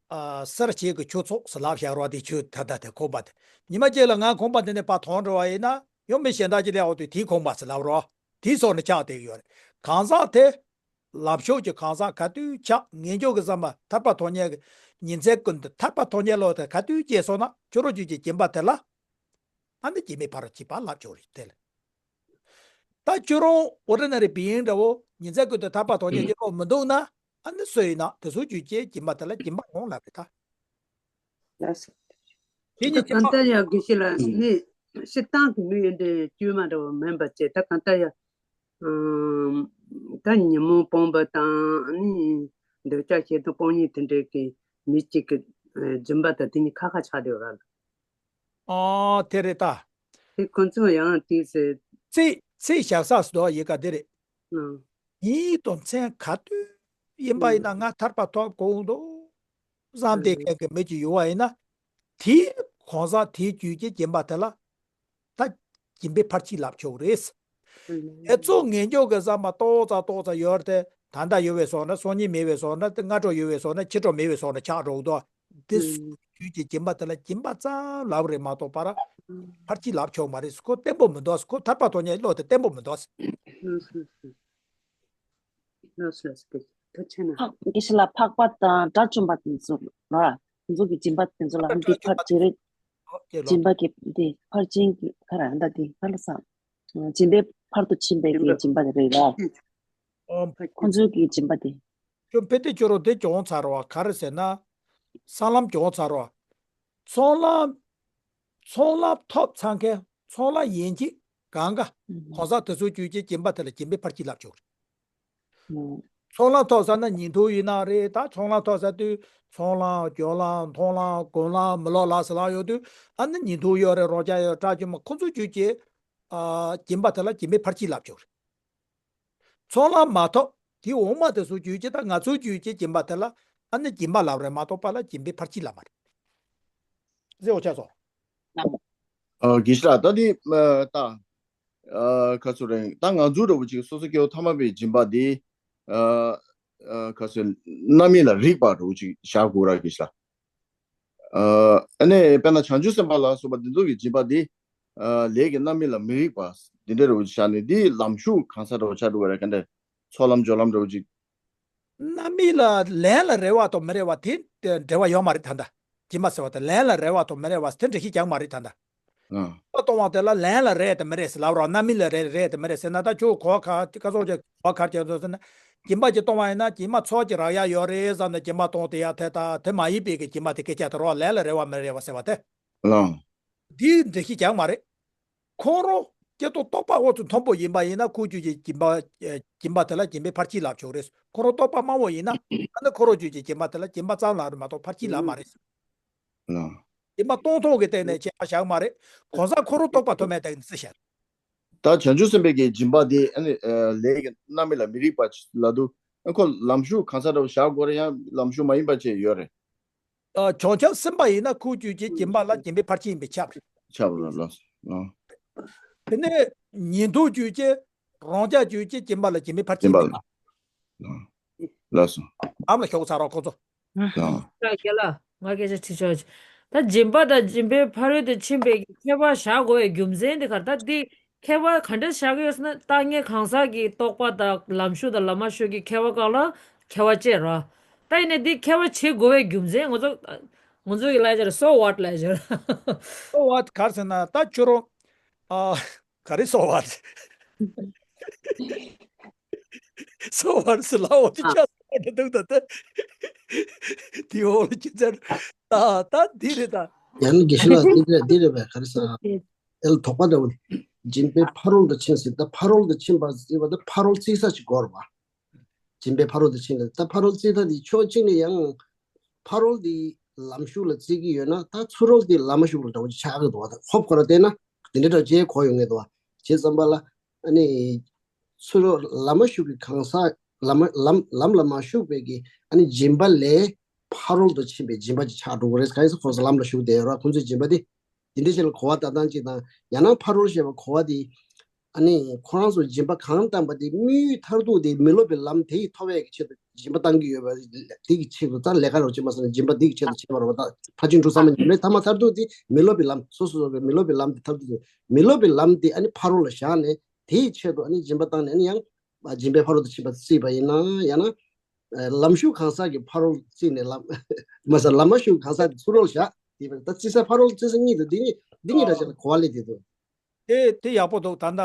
ཨ། སེར་བྱེས་ཀྱི་ཆོས་ཚོགས་སུ་ལབ་བཞག་རོགས། དེ་ཆོས་ད་ལྟ་དེ་ཁང་པ་དེ་ཉི་མ་གཅིག་ལ་ང་ཁང་པ་དེ་ནས་ཕར་ཐོན་འགྲོ་བ་ཡིན་ན་ཡང་མི་གཞན་དག་ཅིག་ལས་འོག་ཏུ་དེའི་ཁང་པ་སུ་ལབ་རོགས། དེའི་སོགས་ནས་ཆགས་བསྡད་ཀྱི་ཡོད་རེད། གང་ཟག་དེ། ལམ་ཕྱོགས་ཀྱི་གང་ཟག་ག་དུས་ཆགས། ངེས་འབྱུང་གི་བསམ་པ་ཐར་པ་ཐོབ་མཁན་གྱི་ཉིན་མཚན་ཀུན་ཏུ་ཐར་པ་ཐོབ་མཁན་བློ་དེ་ག་དུས་སྐྱེས་སོང་ན་ཁྱོད་རང་ཆོས་ཀྱི་སྦྱིན་པ་དེ་ལ། ཨ་ནི་སྐྱེ་མེད་ཕར་ཕྱིན་པ་ལབ་ཆོག་རེད་དེ་ལ། ད་ཁྱོད་རང་ཨོ་ཌི་ནེ་རི་བི་ཡིང་འདྲ་བོ་ཉིན་མཚན་ཀུན་ཏུ་ཐར་པ་ཐོབ་མཁན་གྱི་བློ་མི་འདུག་ན། ཨ་ནི་སུ་ཡིན་ན་དེ་ཚོ་ཆོས་ཀྱི་སྦྱིན་པ་དེ་ལ་སྦྱིན་པ་ངོ་ལབ་རེད་ད། ལགས་སོ། དེ་ད་ཉིད་ཀྱི་གང་ལྟར་ཡང་དགེ་བཤེས་ལགས་ནི་སྤྱིར་བཏང་གི་མི་ཡོན་ཏན་དཀྱུས་མ་འདྲ་བོ་མིན་པ་བྱས། ད་གང་ལྟར་ཡང་ཨམ། ད་ཉོན་མོངས་སྤོང་བ་དང་ནི་འདོད་ཆགས་ཞེ་སྡང་སྤོང་ནི་དེ་འདྲའི་གི་མི་གཅིག་གི་ཨ། སྦྱིན་པ་དང་དེ་གཉིས་ཁ་ཁ་ཆགས་བསྡད་ཡོད་ར་ལགས། ཨོ་དེ་རེད་ད། དེ་ཁོ་ཚོ་ཡང་དེ་ཟེར། ཚེས་ཚེས་བཞག་ས་སུ་དོ་ཡི་ག་དེ་རེད། ཨང་། ཉིན་དང་མཚན་ག་དུས་ཡིན་པ་ཡིན་ན་ང་ཐར་པ་ཐོབ་དགོས་འདུག་བསམ་བསྡད་མཁན་གྱི་མི་ཅིག་ཡོད་པ་ཡིན་ན། དེའི་གང་ཟག་དེའི་རྒྱུད་ཀྱི་སྦྱིན་པ་དེ་ལ་ད་སྦྱིན་པའི་ཕར་ཕྱིན་ལབ་ཆོག་རེད། ཨེ་ཙོ་ངེས་འབྱུང་གི་བསམ་པ་ཏོག་ཙམ་ཏོག་ཙམ་ཡོད་དེ། ད་ལྟ་ཡོད་པའི་སོགས་ན་སང་ཉིན་མེད་པའི་སོགས་ན། དེ་སྔ་དྲོ་ཡོད་པའི་སོགས་ན་ཕྱི་དྲོ་མེད་པའི་སོགས་ན་ཆགས་འགྲོ་གི་འདུག་དེ་ཚོའི་རྒྱུད་ཀྱི་སྦྱིན་པ་དེ་ལ་སྦྱིན་པ་ཙམ་ལབ་རེད་མ་གཏོགས་པར་ཕར་ཕྱིན་ལབ་ཆོག་མ་རེད། ཁོ་བརྟན་པོ་མི་འདུག་ཁོ་ཐར་པ་ཐོབ་མཁན་བློ་དེ་བརྟན་པོ་མི་འདུག་ལགས་སོ། ལགས་སོ། ད་ཕྱིན་ན། ཨ། དགེ་བཤེས་ལགས། འཕགས་པ་དང་དགྲ་བཅོམ་པ་དེ་ཚོ་ལ། དེ་ཚོ་གི་སྦྱིན་པ་དེ་ཚོ་ལ་འདི་ཕར་བྱེད་རེད། ཨོ་ཀེ་ལོ། སྦྱིན་པ་གི་འདི་ཕར་ཕྱིན་གྱི་ག་རེ་ད་འདི་ག་ལ་ས། སྦྱིན་པའི་ཕར་དུ་ཕྱིན་པའི་གི་སྦྱིན་པ་རེད་ལ། ཨོ། ཁོ་ཚོའི་གི་སྦྱིན་པ་དེ། ཁྱོད་དཔེ་དེ་ཁྱོད་རང་དེ་གྱོང་ཚར་བ་ག་རེ་ཟེར་ན། སྲང་ལམ་གྱོང་ཚར་བ། ཚོང་ལམ། ཚོང་ལམ་ཐོབ་ཚར་མཁན། ཚོང་ལམ་ཡན་ཆད་གང་ག་གང་ཟག་དེ་ཚོའི་རྒྱུད་ཀྱི་སྦྱིན་པ་དེ་ལ་སྦྱིན་པའི་ཕར་ཕྱིན་ལབ་ཆོག་རེད། ཚོང་ལམ་ཐོབ་ས་ན་ཉིན་ཐོ་ཡིན་ན་རེད། ད་ཚོང་ལམ་ཐོབ་ས་དུས་ཚོང་ལམ་གྱོང་ལམ་མཐོང་ལམ་གོང་ལམ་མི་ལོག་ལ་ཟེར་ལམ་ཡོད་དུས། ཨ་ནི་ཉིན་ཐོ་ཡོད་རེད། རང་ཅག་ཡོད། དགྲ་བཅོམ་པ་ཁོ་ཚོའི་རྒྱུད་ཀྱི་ཨ་སྦྱིན་པ་དེ་ལ་སྦྱིན་པའི་ཕར་ཕྱིན་ལབ་ཆོག་རེད། ཚོང་ལམ་མ་ཐོབ་དེའི་འོག་མ་དེ་ཚོའི་རྒྱུད་ཀྱི་ད་ང་ཚོའི་རྒྱུད་ཀྱི་སྦྱིན་པ་དེ་ལ་ཨ་ནི་སྦྱིན་པ་ལབ་རེད་མ་གཏོགས་པ་ལ་སྦྱིན་པའི་ཕར་ཕྱིན་ལབ་མ་རེད། ཟེར་བ་ཆགས་སོང་། ཨ། དགེ་བཤེས་ལགས། ད་འདི་ཨ་ད་ཨ་ག་ཚོད་རེད། ད་ང་ཚོ་འདྲ་བོ་ཅིག་སོ་སོ་སྐྱེ་བོ་ཐ་མལ་པའི་སྦྱིན་པ་འདི་ཨ་ཨ་ག་ཚོད་རྣམ་སྨིན་ལ་རིགས་པ་འདྲ་བོ་ཅིག་བཞག་དགོས་ར་དགེ་བཤེས་ལགས། ཨ་ནི་དཔེར་ན་བྱང་ཆུབ་སེམས་དཔའ་ལ་སོགས་པ་འདི་ཚོ་གི་སྦྱིན་པ་འདི་ཨ་ལས་ཀྱི་རྣམ་སྨིན་ལ་མི་རིགས་པ་འདི་འདྲ་འདྲ་བོ་ཅིག་བཞག་ནས་འདི་ལམ་ཞུགས་གང་ཟག་འདྲ་བོ་ཆགས་འགྲོ་བ་རེད། ག་འདྲ་ཚོགས་ལམ་སྦྱོར་ལམ་འདྲ་བོ་ཅིག་རྣམ་སྨིན་ལ་ལན་ལ་རེ་བ་དང་མི་རེ་བ་དེ་འབྲེལ་བ་ཡོད་མ་རེད། ད་ལྟ་སྦྱིན་པ་ཟེར་བ་དང་ལན་ལ་རེ་བ་དང་མི་རེ་བ་དེ་འགྲེལ་བཤད་རྒྱག་མ་རེད་ད་ལྟ། ཨ། སྦྱིན་པ་གཏོང་བ་དེ་ལ་ལན་ལ་རེ་དང་མི་རེ་ཟེར་ལབ་རོགས། རྣམ་སྨིན་ལ་རེ་རེ་དང་མི་རེ་ཟེར་ན། ད་ཁྱོད་གོ་བ་ག་ག་ཚོད་ཀྱི་གོ་བ་ག་རེ་ཁྱེར་སོང་ཟེར་ན། སྦྱིན་པ་ཅིག་གཏོང་བ་ཡིན་ན་སྦྱིན་པ་ཚོགས་ཀྱི་རག་ཡ་ཡོད་རེད་བསམ་ནས་སྦྱིན་པ་གཏོང་དེ་ཡ་དེ་དང་དེ་མ་ཡིན་པའི་གི་སྦྱིན་པ་དེ་སྐད་ཆ་དེ་རོགས། ལན་ལ་རེ་བ་མི་རེ་བ་ཟེར་བ་དེ། ལགས། འདིའི་འགྲེལ་བཤད་རྒྱག་མ་རེད། ཁོང་རང་སྐྱེ་ཐོག་རྟོགས་པ་འོ་ཚོད་མཐོན་པོ་ཡིན་པ་ཡིན་ན་ཁོའི་རྒྱུད་ཀྱི་སྦྱིན་པ་ཨེ་སྦྱིན་པ་དེ་ལ་སྦྱིན་པའི་ཕར་ཕྱིན་ལབ་ཆོག་རེད། ཁོང་རང་རྟོགས་པ་དམའ་བོ་ཡིན་ན་ཨ་ནི་ཁོ་རང་རྒྱུད་ཀྱི་སྦྱིན་པ་དེ་ལ་སྦྱིན་པ་ཙམ་ལབ་རེད་མ་གཏོགས་ཕར་ཕྱིན་ལབ་མ་རེད། ལགས། སྦྱིན་པ་གཏོང་སྟངས་ཀྱི་སྟེང་ནས་དཔྱད་པ་བཞག་མ་རེད། གང་ཟག་ཁོ་རང་རྟོགས་པ་མཐོ་དམན་སྟེང་ནས་བརྩི་བཞག་ད་བྱང་ཆུབ་སེམས་དཔའི་གི་སྦྱིན་པ་དེ་ཨ་ནི་ཨ་ལས་ཀྱི་རྣམ་སྨིན་ལ་མི་རིགས་པ་ལབ་དུས། ཨ་ཁོ་ལམ་ཞུགས་གང་ཟག་འདྲ་བོ་བཞག་དགོས་རེད། ཡང་ལམ་ཞུགས་མ་ཡིན་པ་བྱས་ཡོད་རེད། ཨ། བྱང་ཆུབ་སེམས་དཔའ་ཡིན་ན་ཁོའི་རྒྱུད་ཀྱི་སྦྱིན་པ་ལ་སྦྱིན་པའི་ཕར་ཕྱིན་ཡིན་པས་ཁྱབ་རེད། ཁྱབ་རེད། ལགས་སོ། ཨ། དེ་ནས་ཉན་ཐོས་རྒྱུད་ཀྱི་རང་རྒྱལ་རྒྱུད་ཀྱི་སྦྱིན་པ་ལ་སྦྱིན་པའི་ཕར་ཕྱིན་སྦྱིན་པ་ཡིན་པས། ལགས། ལགས་སོ། ཨམ་ལ་ཤོག་ཚར་རོགས་ཁོ་ཚོ། ལགས། རྒན་ལགས་ང་སྐད་ཆ་དྲི་ཆོག་ཅིག་ད་སྦྱིན་པ་དང་སྦྱིན་པའི་ཕ་རོལ་ཏུ་ཕྱིན་པའི་ཁྱད་པར་བཞག་དགོས་པའི་རྒྱུ་མཚན་དེ་ག་རེ། ད་འདི་ཁྱད་པར་ག་འདྲ་བཞག་གི་ཡོད་ཟེར་ན། ལྟ་ངན་གང་ཟག་གི་རྟོག་པ་དང་ལམ་ཞུགས་དང་ལམ་མ་ཞུགས་ཀྱི་ཁྱད་པར་སྒང་ལ་ཁྱད་པར་བཅད་ར། ད་ཡིན་ནའི་འདི་ཁྱད་པར་བྱེད་དགོས་པའི་རྒྱུ་མཚན་ང་ཚོ་ང་ཚོ་གི་ལབ་ཡ་ཅིག་རེད། so what ལབ་ཡ་ཅིག་རེད། so what ག་རེ་ཟེར་ན་ད་ཁྱོད་རང་ཨ་ག་རེ་so what so what ཟེར་ལབ་འོ་དེ་ཨ། ཆ་so what འདུག་ད་ད་དེ་འོ་ལ་ཅི་ཟེར་ད་ད་འདི་རེད་ད། ཡང་ན་དགེ་བཤེས་ལགས་འདི་རེད་འདི་རེད་པས། ག་རེ་ཟེར་ཨེ་ལ་དོགས་པ་འདྲ་བོ་ནི། སྦྱིན་པའི་ཕ་རོལ་ཏུ་ཕྱིན་ཟེར། ད་ཕ་རོལ་ཏུ་ཕྱིན་པ་ཟེར་བ་ད་ཕ་རོལ་བརྩི་ས་ཞིག་དགོས་རེད་པ། སྦྱིན་པའི་ཕ་རོལ་ཏུ་ཕྱིན་ལ། ད་ཕ་རོལ་བརྩི་ས་དེ་ཕྱོགས་གཅིག་ནས་ཡང་ཕ་རོལ་དེ་ལམ་ཞུགས་ལ་བརྩི་གི་ཡོད་ན། ད་ཚུར་རོལ་དེ་ལམ་མ་ཞུགས་ལ་འདྲ་བོ་ཅིག་ཆགས་ཀྱི་འདུག་པ། ད་ཧོབ་ཁོ་ར་བལྟས་ན་དེ་འདྲ་འདྲ་བོ་ཅིག་གོ་ཡོང་གི་འདུག་པ། བྱས་ཙམ་པ་ལ་ཨ་ནི་ཚུར་རོལ་ལམ་མ་ཞུགས་ཀྱི་གང་ཟག་ལམ་ལམ་ལམ་ལ་མ་ཞུགས་པའི་གི་ཨ་ནི་སྦྱིན་པ་ལས་ ཕ་རོལ་ཏུ་ཕྱིན་པའི་སྦྱིན་པ་ཅིག་ཆགས་འགྲོ་གི་རེད། གང་ཡིན་ཟེར་ཁོང་ཚོ་ལམ་ལ་ཞུགས་བསྡད་ཡོད་ར། ཁོང་ཚོའི་སྦྱིན་པ་དེ་དེ་འདྲའི་ཞིག་ལ་གོ་བ་ལྟ་སྟངས་ཅིག་དང་། ཡང་ན་ཕ་རོལ་ཞེས་པ་གོ་བ་དེ། ཨ་ནི་ཁོ་རང་ཚོ་སྦྱིན་པ་གང་བཏང་པ་དེ་དམིགས་ཡུལ་མཐར་ཐུག་དེ་མི་སློབ་པའི་ལམ་དེ་ཡི་ཐོབ་པའི་ཆེད་དུ་སྦྱིན་པ་བཏང་གི་ཡོད་པ། དེ་གི་ཆེད་དུ་ད་ལས་ཀ་རོགས་བྱེད་མ་སོང་ན་སྦྱིན་པ་དེ་གི་ཆེད་དུ་བྱེད་པ་རེད་བ། ད་ཕར་ཕྱིན་དྲུག་ཚང་མ་སྦྱིན་པའི་ཐ་མ་མཐར་ཐུག་དེ་མི་སློབ་པའི་ལམ། སོ་སོ་སོ་གི་མི་སློབ་པའི་ལམ་དེ་ཐར་ཐུག་དེ། མི་སློབ་པའི་ལམ་དེ་ཨ་ནི་ཕ་རོལ་ལ་བཞག་ནས་དེ་ཡི་ཆེད་དུ་ཨ་ནི་སྦྱིན་པ་བཏང་ནས། ཨ་ནི་ཡང་སྦྱིན་པའི་ཕ་རོལ་ཏུ་ཕྱིན་པ་བརྩིས་པ་ཡིན་ན། ཡང་ན་ལམ་ཞུགས་གང་ཟག་གི་ཕ་རོལ་བརྩིས་ནས་ལམ། མ་ཟད་ལམ་མ་ཞུགས་གང་ཟག་གི་ཚུར་རོལ་བཞག་དེ་བས་ད་བརྩི་ས་ཕ་རོལ་བརྩི་ས་གཉིས་དང་། འདི་གཉིས་འདི་གཉིས་འདྲ་ཆགས་ལ་གོ་བ་ལེན་དེ་འདུག་དེ་དེ་ཡག་པོ་འདུག་ད་ལྟ་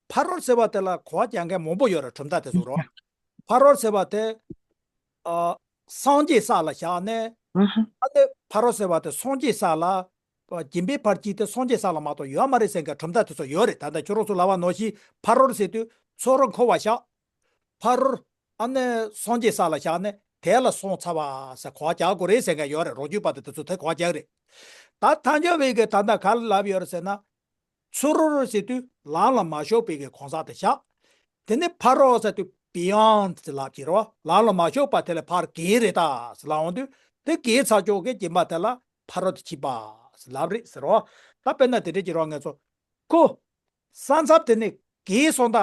ཕ་རོལ་ཟེར་བ་དེ་ལ་གོ་བ་རྒྱག་མཁན་མང་པོ་ཡོད་རེད། གྲུབ་མཐའ་དེ་ཚོ་རོ། ཕ་རོལ་ཟེར་བ་དེ་ཨ་སངས་རྒྱས་ས་ལ་བཞག་ནས། ཨ་ནི་ཕ་རོལ་ཟེར་བ་དེ་སངས་རྒྱས་ས་ལ། སྦྱིན་པའི་ཕར་ཕྱིན་དེ་སངས་རྒྱས་ས་ལ་མ་གཏོགས་ཡོད་མ་རེད་ཟེར་མཁན་གྲུབ་མཐའ་དེ་ཚོ་ཡོད་རེད། ད་ལྟ་ཁྱོད་རང་ཚོ་ལབ་པ་ནང་བཞིན་ཕ་རོལ་ཟེར་དུས་ཚུར་འཁོར་བ་བཞག་ཕ་རོལ། ཨ་ནི་སངས་རྒྱས་ས་ལ་བཞག་ནས་དེ་ལ་སོང་ཚར་བ་ཟེར་གོ་བ་རྒྱག་དགོས་རེད་ཟེར་མཁན་ཡོད་རེད། རོགས་རྒྱུད་པ་དེ་དེ་ཚོ་དེ་གོ་བ་རྒྱག་རེད། ད་ཐལ་འགྱུར་བའི་གི་ད་ལྟ་ག་རེ་ལབ་ཡོད་རེད་ཟེར་ན། ཚུར་ཟེར་དུས་ལམ་ལ་མ་ཞུགས་པའི་གི་གང་ཟག་དེ་བཞག་དེ་ནས་ཕ་རོལ་ཟེར་དུས་beyond ཟེར་ལབ་ཀྱི་རེད་བ། ལམ་ལ་མ་ཞུགས་པ་དེ་ལས་ཕར་བརྒལ་རེད་ད་ཟེར་ལབ་འོང་དུས། དེ་བརྒལ་ཚར་ཆོག་གི་སྦྱིན་པ་དེ་ལ་ཕ་རོལ་ཏུ་ཕྱིན་པ་ཟེར་ལབ་རེད་ཟེར་རོ། ད་དཔེར་ན་དེ་འདྲས་ཀྱི་རོ། ང་ཚོ་ཁོ་ས་མཚམས་དེ་ནས་བརྒལ་སོང་ད་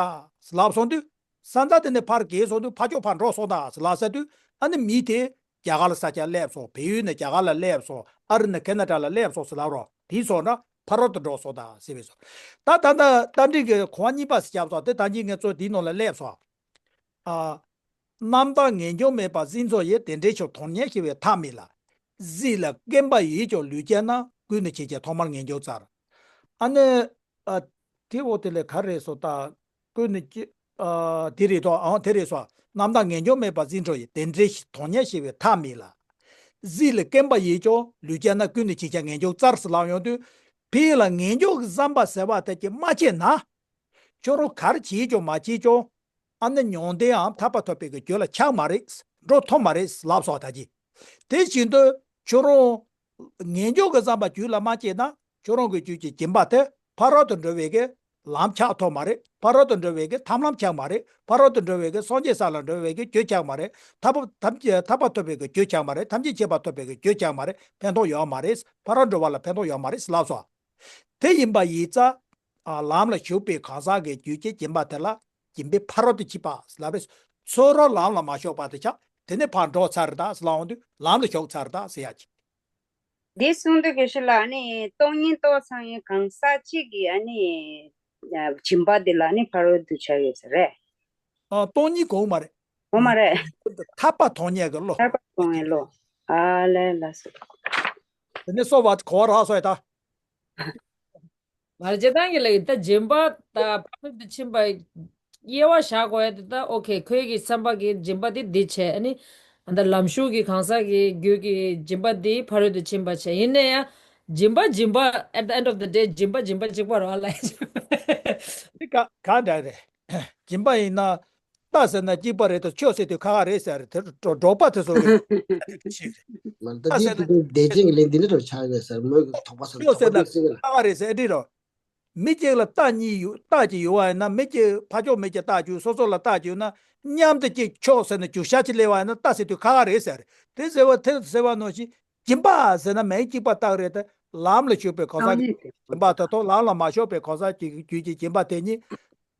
ཟེར་ལབ་སོང་དུས། ས་མཚམས་དེ་ནས་ཕར་བརྒལ་སོང་དུས་ཕར་ཕྱོགས་ཕར་འགྲོ་སོང་ད་ཟེར་ལབ་ས་དུས། ཨ་ནི་མི་དེ་རྒྱ་གར་ལ་ས་ཆར་སླེབས་སོང་། བལ་ཡུལ་ནས་རྒྱ་གར་ལ་སླེབས་སོང་། ཨ་རི་ནས་ཁེ་ན་ཌ་ལ་སླེབས་སོང་ཟེར་ལབ་རོ། དེའི་སོང་ན་ཕ་རོལ་ཏུ་འགྲོ་སོང་ད་ཟེར་བས་སོ། ད་ད་ལྟ་རྟ་མགྲིན་གྱི་གོ་བ་གཉིས་པ་ཟེར་བྱས་སོང་། དེ་ད་གིན་ང་ཚོ་འདིའི་ནང་ལ་སླེབས་སོང་། ཨ། རྣམ་དག་ངེས་འབྱུང་མེད་པར་གཟིགས་མཚོ་ཡི། དེ་འདྲའི་ཕྱིར་དོན་གཉེར་ཞི་བའི་ཐབས་མེད་ལ། གཟིགས་ལ་སྐེམ་པ་ཡིས་ཀྱང་ལུས་བསྐྱེད་ན། ཀུན་ནས་བྱེད་ཀྱང་ཐོག་མར་ངེས་འབྱུང་བཙལ། ཨ་ནི། ཨ། དེ་འོ་དེ་ལས་ག་རེ་སོ་ད། ཀུན་ནས་ཀྱི། ཨ། དེ་རེད་དོ། ཨང་དེ་རེད་སོ། རྣམ་དག་ངེས་འབྱུང་མེད་པར་གཟིགས་མཚོ་ཡི། དེ་འདྲའི་ཕྱིར་དོན་གཉེར་ཞི་བའི་ཐབས་མེད་ལ། གཟིགས་ལ་སྐེམ་པ་ཡིས་ཀྱང་ལུས་བསྐྱེད་ན། ཀུན་ནས་བྱེད་ཀྱང་ངེས་འབྱུང་བཙལ་ཟེར་ལབ་ཡོང་དུས། ཕ་རོལ་ལ་ངེས་འབྱུང་གི་བསམ་པ་ཟེར་བ་དེ་ཅིག་མ་སྐྱེས་ན། ཁྱོད་རང་ག་རེ་བྱེད་ཀྱང་མ་བྱེད་ཀྱང་། ཨ་ནི་མྱང་འདས་འམ་ཐར་པ་ཐོབ་པའི་གི་རྒྱུ་ལ་ཆགས་མ་རེད། འགྲོ་ཐུབ་མ་རེད་ལབ་སོང་ད་གིན། དེ་བཞིན་དུ་ཁྱོད་རང་ངེས་འབྱུང་གི་བསམ་པ་རྒྱུད་ལ་མ་སྐྱེས་ན། ཁྱོད་རང་གི་རྒྱུད་ཀྱི་སྦྱིན་པ་དེ་ཕ་རོལ་ཏུ་འགྲོ་བའི་གི་ལམ་ཆགས་ཐུབ་མ་རེད། ཕ་རོལ་ཏུ་འགྲོ་བའི་གི་ཐབས་ལམ་ཆགས་མ་རེད། ཕ་རོལ་ཏུ་འགྲོ་བའི་གི་སངས་རྒྱས་ས་ལ་འགྲོ་བའི་གི་རྒྱུ་ཆགས་མ་རེད། ཐར་པ་ཐམས་ཅད་ཐར་པ་ཐོབ་པའི་གི་རྒྱུ་ཆགས་མ་རེད། ཐམས་ཅད་མཁྱེན་པ་ཐོབ་པའི་གི་རྒྱུ་ཆགས་མ་རེད། ཕན་ཐོགས་ཡོད་མ་རེད། ཕ་རོལ་འགྲོ་བ་ལ་ཕན་ཐོགས་ཡོད་མ་རེད་ལབ་སོང་། དེ་ཡིན་པ་ཡིན་ཙང་། ཨ། ལམ་ལ་ཞུགས་པའི་གང་ཟག་གི་རྒྱུད་ཀྱི་སྦྱིན་པ་དེ་ལ་སྦྱིན་པའི་ཕ་རོལ་ཏུ་ཕྱིན་པ་ལབ་རེད། ཚུར་རོལ་ལམ་ལ་མ་ཞུགས་པ་དེ་ཆགས། དེ་ནས་ཕར་འགྲོ་ཚར་ད་ཟེར་ལབ་འོང་དུས་ལམ་ལ་ཞུགས་ཚར་ད་ཟེར་ཡ་ཅིག་འདི་གསུང་དུས་དགེ་བཤེས་ལགས། ཨ་ནི་སྟོང་ཉིད་རྟོགས་ཚར་ཡི་གང་ཟག་གཅིག་གི་ཨ་ནི་སྦྱིན་པ་འདི་ལ་ཨ་ནི་ཕ་རོལ་ཏུ་ཆགས་ཡོད་ས་རེད། ཨ། སྟོང་ཉིད་དགོས་མ་རེད། ངོ་མ་རེད། ཐར་པ་དོན་གཉེར་གྱི་བློ། ཐར་པ་དོན་གཉེར་བློ། ཨ་ལས་ལ་སོ། དེ་ནས་གསོ་བ་གོ་བ་རག་སོང་ཡ་ད། མ་རེད། སྤྱིར་བཏང་གི་ལ་ཡིན་ད་སྦྱིན་པ་དང་ཕ་རོལ་ཏུ་ཕྱིན་པ་དབྱེ་བ་བཞག་དགོས་ཡ་དེ་ད་ཨོ་ཁེ། ཁོའི་གི་བསམ་པ་གི་སྦྱིན་པ་དེ་འདི་བྱས། ཨ་ནི་ད་ལམ་ཞུགས་ཀྱི་གང་ཟག་གི་རྒྱུད་ཀྱི་སྦྱིན་པ་དེ་ཕ་རོལ་ཏུ་ཕྱིན་པ་བྱས། ཡིན་ན་ཡང་སྦྱིན་པ་སྦྱིན་པ། at the end of the day སྦྱིན་པ་སྦྱིན་པ་གཅིག་པ་རེད་ལ། དེ་ག་ག་འདྲ་རེད། སྦྱིན་པ་ཡིན་ན། རྟ་ཟེར་ན་གཅིག་པ་རེད་དོ། ཆོས་ཟེར་དུས་ཁ་ཁ་རེད་ཟེར་རེད། དེ་འགྲོ་འགྲོ་པ་དེ་ཚོ་གི་ཆེ་རེད། མ་ད་རྟ་ཟེར་ན་འདི་འདི་བདེ་ཆེན་གྱི་ལན་འདི་འདྲ་འདྲ་ཆགས་ཡོད་ཟེར། མོས་གི་དོགས་པ་ཟེར། ཆོས་ཟེར་ན་དོགས་པ་ཟེར་གི་ལ། ཁ་ཁ་རེད་ཟེར་འདི་རོ། མི་གཅིག་ལ་རྟ་གཉིས་ཡོད། རྟ་གཅིག་ཡོད་པ་ཡིན་ན། མི་གཅིག་ཕར་ཕྱོགས་མི་གཅིག་རྟ་རྒྱུག་སོ་སོ་ལ་རྟ་རྒྱུག་ན། མཉམ་དུ་གཅིག་ཆོག་ཟེར་ན་རྒྱུག་ཤར་གཅིག་སླེབས་པ་ཡིན་ན་རྟ་ཟེར་དུས་ཁ་ཁ་རེད་ཟེར། དེ་ཟེར་བ་དེ་ཟེར་བ་ནང་བཞིན། སྦྱིན་པ་ཟེར་ན་མིང་གཅིག་པ་བཏགས་རེད་དེ། ལམ་ལ་ཞུགས་པའི་གང་ཟག་གི་སྦྱིན་པ་དེ་དང་། ལམ་ལ་མ་ཞུགས་པའི་གང་ཟག་གི་རྒྱུད་ཀྱི་སྦྱིན་པ་དེ་གཉིས།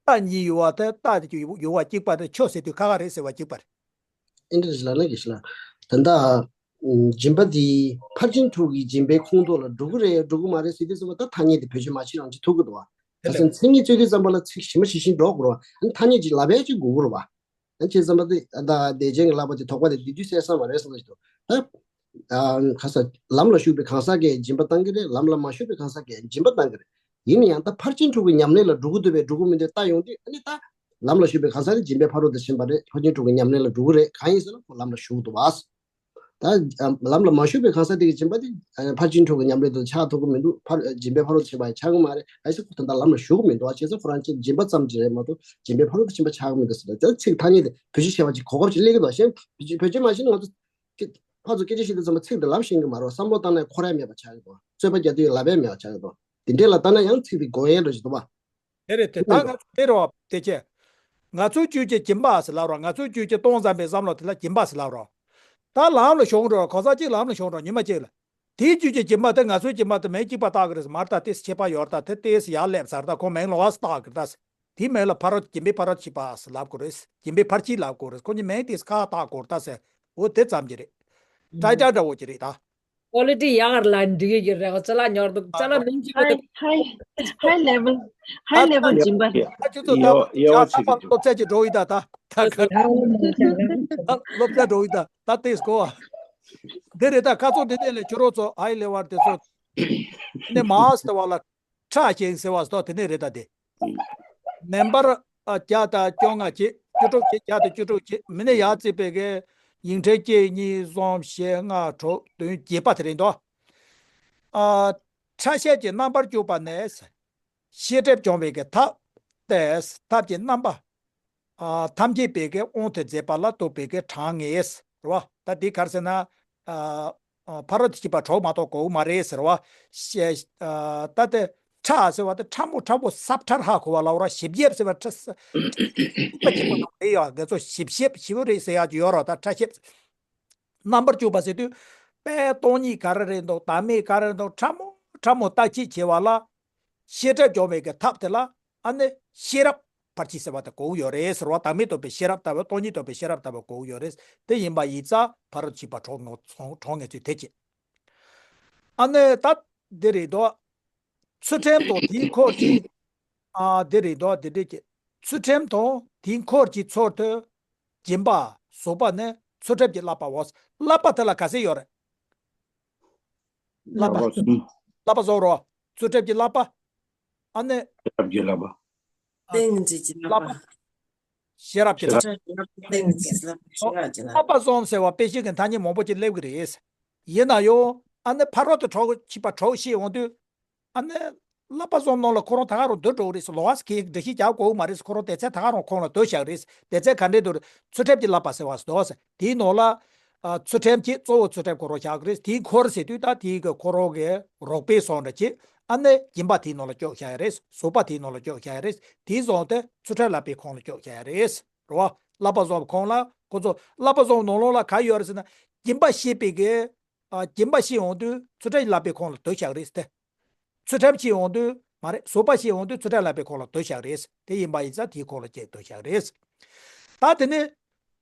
རྟ་གཉིས་ཡོད་པ་དེ། རྟ་དེ་ཡོད་པ་གཅིག་པ་དེ། ཆོག་ཟེར་དུས་ཁ་ཁ་རེད་ཟེར་བ་གཅིག་པ་རེད། ཨིན་དྲི་ལ་ན་གི་ཤི་ལ། ད་ལྟ་སྦྱིན་པ་འདི་ཕར་ཕྱིན་དྲུག་གི་སྦྱིན་པའི་ཁོངས་གཏོགས་ལ་འགྲོ་གི་རེད་འགྲོ་གི་མ་རེད་ཟེར་དུས་ཙམ་པ། ད་ཐ་སྙད་དེ་བེད་སྤྱོད་མ་བྱེད་རང་བྱེད་ཐུབ་ཀྱི་འདུག་བ། ད་ཟེར་མཚན་ཉིད་རྩོད་དུས་ཙམ་པ་ལ་ཚིག་ཞིབ་མ་ཞིབ་ཞིབ་འགྲོ་དགོས་རེད་བ། ཨ་ནི་ཐ་སྙད་ཅིག་ལབ་ཡ་ཅིག་དགོས་ཀྱི་རེད་བ། ཨ་ནི་བྱས་ཙམ་པ་དེ་ད་བདེ་ཆེན་གྱི་ལབ་པ་དེ་དོགས་པ་དེ་དེ་དུས་སེལ་ས་མ་རེད་བསམ་གྱི་འདུག་ད་ཨ་ཁ་ས་ལམ་ལ་ཞུགས་པའི་གང་ཟག་གིས་སྦྱིན་པ་བཏང་གི་རེད། ལམ་ལ་མ་ཞུགས་པའི་གང་ཟག་གིས་སྦྱིན་པ་བཏང་གི་རེད། ཡིན་ན་ཡང་ད་ཕར་ཕྱིན་དྲུག་གི་ཉམས་ལེན་ལ་འགྲོ་གི་འདུག་པས་འགྲོ་གི་མི་འདུག་ལྟ་ཡོང་དུས། ཨ་ནི་ད་ལམ་ལ་ཞུགས་པའི་གང་ཟག་དེ་སྦྱིན་པའི་ཕ་རོལ་ཏུ་ཕྱིན་པ་རེད། ཕར་ཕྱིན་དྲུག་གི་ཉམས་ལེན་ལ་འགྲོ་གི་རེད། གང་ཡིན་ཟེར་ན་ཁོ་ལམ་ལ་ཞུགས་འདུག་བ། ད་ལམ་ལ་མ་ཞུགས་པའི་གང་ཟག་དེ་གི་སྦྱིན་པ་དེ་ཕར་ཕྱིན་དྲུག་གི་ཉམས་ལེན་དུ་ཆགས་ཐུབ་ཀྱི་མི་འདུག་ཕར་སྦྱིན་པའི་ཕ་རོལ་ཏུ་ཕྱིན་པ་ཡང་ཆགས་ཀྱི་མ་རེད། གང་ཡིན་ཟེར་ཁོ་ད་ལྟ་ལམ་ལ་ཞུགས་ཀྱི་མི་འདུག་བ། བྱས་ཙང་ཁོ་རང་ཅན་སྦྱིན་པ་ཙམ་ཅིག་རེད་མ་གཏོགས་སྦྱིན་པའི་ཕ་རོལ་ཏུ་ཕྱིན་པ་ཆགས་ཀྱི་མི་འདུག་ཟེར། ད་ཚིག་ཐ་སྙད་དེ་བེད་སྤྱོད་བྱས་པ་ཅིག་གོ་སྐབས་ཅིག་སླེབས་ཀྱི་འདུག་གཞན་བེད་སྤྱོད་བེད་སྤྱོད་མ་བྱས་ན་ང་ཚོ་ཕར་ཚུར་སྐད་ཆ་བཤད་དུས་ཙམ་པ་ཚིག་དེ་ལབ་ཤེས་ཀྱི་མ་རེད། བསམ་བློ་བཏང་ནས་འཁོར་ཡ་མེད་པ་ཆགས་ཀྱི་འདུག་རྩོད་པ་རྒྱག་དུས་ལབ་ཡ་མེད་པ་ཆགས་ཀྱི་འདུག་དེ་འདྲས་ལ་ལྟ་ན་ཡང་ཚིག་དེ་དགོས་ཡས་འདྲ་ཞིག་འདུག་བ། དེ་རེད་དེ། ད་ང་ཚོ་དེ་རེད་བ། དེ་ཆེ། ང་ཚོའི་རྒྱུད་ཀྱི་སྦྱིན་པ་ཟེར་ལབ་རོགས། ང་ཚོའི་རྒྱུད་ཀྱི་སྟོང་ཙམ་པའི་བསམ་བློ་དེ་ལ་སྦྱིན་པ་ཟེར་ལབ་རོགས། ད་ལམ་ལ་ཤོང་འགྲོ། གང་ཟག་གཅིག་ལམ་ལ་ཤོང་འགྲོ། ཉི་མ་གཅིག་ལ། དེའི་རྒྱུད་ཀྱི་སྦྱིན་པ་དེ་ང་ཚོའི་སྦྱིན་པ་དེ་མིང་གཅིག་པ་བཏགས་ཀྱི་རེད། མར་ད་ཏོག་ཙམ་ཁྱད་པར་ཡོད་རེད། ད་དེ་ཏོག་ཙམ་ཡར་སླེབས་ཚར། ད་ཁོ་མིང་ལོགས་སུ་བཏགས་ཀྱི་རེད། ད་དེའི་མིང་ལ་ཕ་རོལ། སྦྱིན་པའི་ཕ་རོལ་ཕྱིན་པ་ཟེར་ལབ་དགོས་རེད། སྦྱིན་པའི་ཕར་ཕྱིན་ལབ་དགོས་རེད། ཁོ་གཉིས་མིང་ཏོག་ཙམ་ཁ་བཏགས་དགོས་རེད་ད་ཟེར། འོ་དེ་ཙམ་གྱི་རེད། ཏྲའི་ཏྲ་འདྲ་བོ་ཅིག་རེད་ད། ཀོ་ལི་ཊི་ཡག་ར་ལ་འགྲིག་གི་རེད། ཅ་ལག་ཉོ་འདུག་ཅ་ལག་མིང་གཅིག་པ་དེ། High, high, high level, high level སྦྱིན་པ། ད་ཁྱོད་ཚོ་ད་ཡོ་ཡོ་ཆ་ཚང་མ་སློབ་ཚན་གྱི་འགྲོ་ཡི་ད། ད་ད་ག་ད་སློབ་ཚན་འགྲོ་ཡི་ད། ད་ཏོག་ཙམ་གོ་བ། འདི་རེད་ད། ཁ་ཚོན་འདི་ནས་ལས་ཁྱོད་རང་ཚོ་ཧའི་ལེ་ཝལ་དེ་ཚོ། ནས་མར་ཟེར་བ་ལ་ཁྲ་ཞིང་ཟེར་བ་སོགས་དེ་ནས་རེད་ད་དེ། མེམ་བར་ཨ་བརྒྱ་དང་བཅོ་ལྔ་བྱས། བཅུ་དྲུག་བྱས། བརྒྱ་དང་བཅུ་དྲུག་བྱས། མི་ནས་ཡར་བརྩིས་པའི་གི་ཡིག་ཕྲེང་གཅིག་གཉིས་གསུམ་བཞི་ལྔ་དྲུག་བདུན་བརྒྱད་པ་དེ་རེད་འདུག་ཨ་ཕྲ་ཤད་ཀྱི་རྣམ་པར་གྱུར་པ་ནི། ཤེས་སྒྲིབ་སྦྱོང་བའི་གི་ཐབས་ཏེ། ཐབས་ཀྱི་རྣམ་པ། ཨ་ཐམས་ཅད་པའི་གི་དབང་དུ་མཛད་པ་ལ་ལྟོས་པའི་གི་གྲངས་ངེས་རེད་བ། ད་འདི་ག་རེ་ཟེར་ན། ཨ་ཨ་ཕ་རོལ་ཏུ་ཕྱིན་པ་དྲུག་མ་གཏོགས་གོ་གི་མ་རེད་ཟེར་བ། ཤེ་ཨ་ད་དེ་ཕྲ་ཟེར་བ་དེ་ཕྲ་མོ་ཕྲ་མོ་ཟབ་ཕྲར་ཧ་གོ་བ་ལ་འོ་ར། ཞིབ་ཞིབ་ཟེར་བ་ཕྲ་ས་ཕ་ཆེན་པོ་དང་རེད་ཡ། དེ་ཚོ་ཞིབ་ཞིབ་ཞིབ་རེད་ཟེར་ཡག་ཅིག་ཡོད་ར། ད་ཕྲ་ཞིབ། རྣམ་པར་གྱུར་པ་ཟེར་དུས། དཔེ་སྟོང་ཉིད་ག་རེ་རེད་འདུག་བདག་མེད་ག་རེ་རེད་འདུག་ཕྲ་མོ་ཕྲ་མོ་བརྟག་དཔྱད་བྱེད་པ་ལ། ཤེས་སྒྲིབ་སྦྱོང་བའི་གི་ཐབས་དེ་ལ་ཨ་ནི་ཤེས་རབ་ཕར་ཕྱིན་ཟེར་བ་དེ་གོ་གི་ཡོད་རེད་ཟེར་བ། བདག་མེད་རྟོགས་པའི་ཤེས་རབ་ལྟ་བུ། སྟོང་ཉིད་རྟོགས་པའི་ཤེས་རབ་ལྟ་བུ་གོ་གི་ཡོད་རེད། དེ་ཡིན་པ་ཡིན་ཙང་ཕ་རོལ་ཕྱིན་པ་གྲོགས་ངོ་། གྲོགས་ངེས་ཚུལ་དེ་བྱེད། ཨ་ནི་ད་འདི་རེད་འདུག་ཚུལ་ཁྲིམས་དང་དེའི་འཁོར་གྱི། ཨ་འདི་རེད་འདུག་འདི་འདྲས་ཀྱི། ཚུལ་ཁྲིམས་དང་དེའི་འཁོར་གྱི་ཚུལ་དུ། སྦྱིན་པ་བཟོད་པ་ནི་ཚུལ་ཁྲིམས་ཀྱི་བསླབ་པའོ། བསླབ་པ་དེ་ལ་ག་ཚད་ཡོད་རེད། བསླབ་པ། བསླབ་པ་གསུམ། བསླབ་པ་གསུམ་རོ། ཚུལ་ཁྲིམས་ཀྱི་བསླབ་པ། ཨ་ནི། ཤེས་རབ་ཀྱི་བསླབ་པ། ཏིང་འཛིན་གྱི་བསླབ་པ། བསླབ་པ། ཤེས་རབ་ཀྱི་བསླབ་པ། ཏིང་འཛིན་གྱི་བསླབ་པ། ཤེས་རབ་ཀྱི་བསླབ་པ། བསླབ་པ་གསུམ་ཟེར་བ་དཔེ་ཤིག་གི་ཐ་སྙད་མང་པོ་ཅིག་སླེབས་ཀྱི་རེད། ཡིན་ན་ཡང་ཨ་ནི་ཕ་རོལ་ཏུ་གྲོལ་ཕྱིན་པ་གྲོགས་ཤེས་ཡོང་དུས། ཨ་ནི་བསླབ་པ་གསུམ་ནང་ལ་ཁོ་རང་ད་ག་རང་འདུ་འགྲོ་གི་རེད་ཟེར། ལོགས་ཀ་ཁྱེད་འགྲེལ་བཤད་རྒྱག་དགོས་མ་རེད་ཟེར། ཁོ་རང་དེ་ཚད་ད་ག་རང་ཁོང་ལ་འདུ་བཞག་རེད། དེ་ཚད་ག་འདྲས་འདུ་རེད། ཚུལ་ཁྲིམས་ཀྱི་བསླབ་པ་ཟེར་བ་ཟེར་དོ་ཟེར། དེའི་ནང་ལ། ཨ་ཚུལ་ཁྲིམས་ཀྱི་གཙོ་བོ་ཚུལ་ཁྲིམས་ཁོ་རང་བཞག་གི་རེད། དེའི་འཁོར་ཟེར་དུས་ད་དེའི་གི་ཁོ་རང་གི་རོགས་པའི་བཟོ་འདྲ་ཅིག་ཨ་ནི་སྦྱིན་པ་དེའི་ནང་ལ་བཅུག་བཞག་ཡ་རེད། བཟོད་པ་དེའི་ནང་ལ་བཅུག་བཞག་ཡ་རེད། དེའི་བཟོ་དེ་ཚུལ་ཁྲིམས་བསླབ་པའི་ཁོངས་ལ་བཅུག་བཞག་ཡ་རེད། རེད་བ། བསླབ་པ་གསུམ་ཁོངས་ལ་ཁོ་ཚོ་བསླབ་པ་གསུམ་ནང་ལོགས་ལ་ག་ཡོད་རེད་ཟེར་ན། སྦྱིན་པ་བྱེད་པའི་གི། ཨ་སྦྱིན་པ་བྱེད་ཡོང་དུས་ཚུལ་ཁྲིམས་བསླབ་པའི་ཁོངས་ལ་འདུ་བཞག་རེད་ཟེར་ཏེ། ཚུལ་ཁྲིམས་བྱེད་ཡོང་དུས་མ་རེད། བཟོད་པ་བྱེད་ཡོང་དུས་ཚུལ་ཁྲིམས་བསླབ་པའི་ཁོངས་ལ་འདུ་བཞག་རེད། དེ་ཡིན་པ་ཡིན་ཙང་དེའི་ཁོངས་ལ་གཅིག་འདུ་བཞག་རེད། ད་དེ་ནས་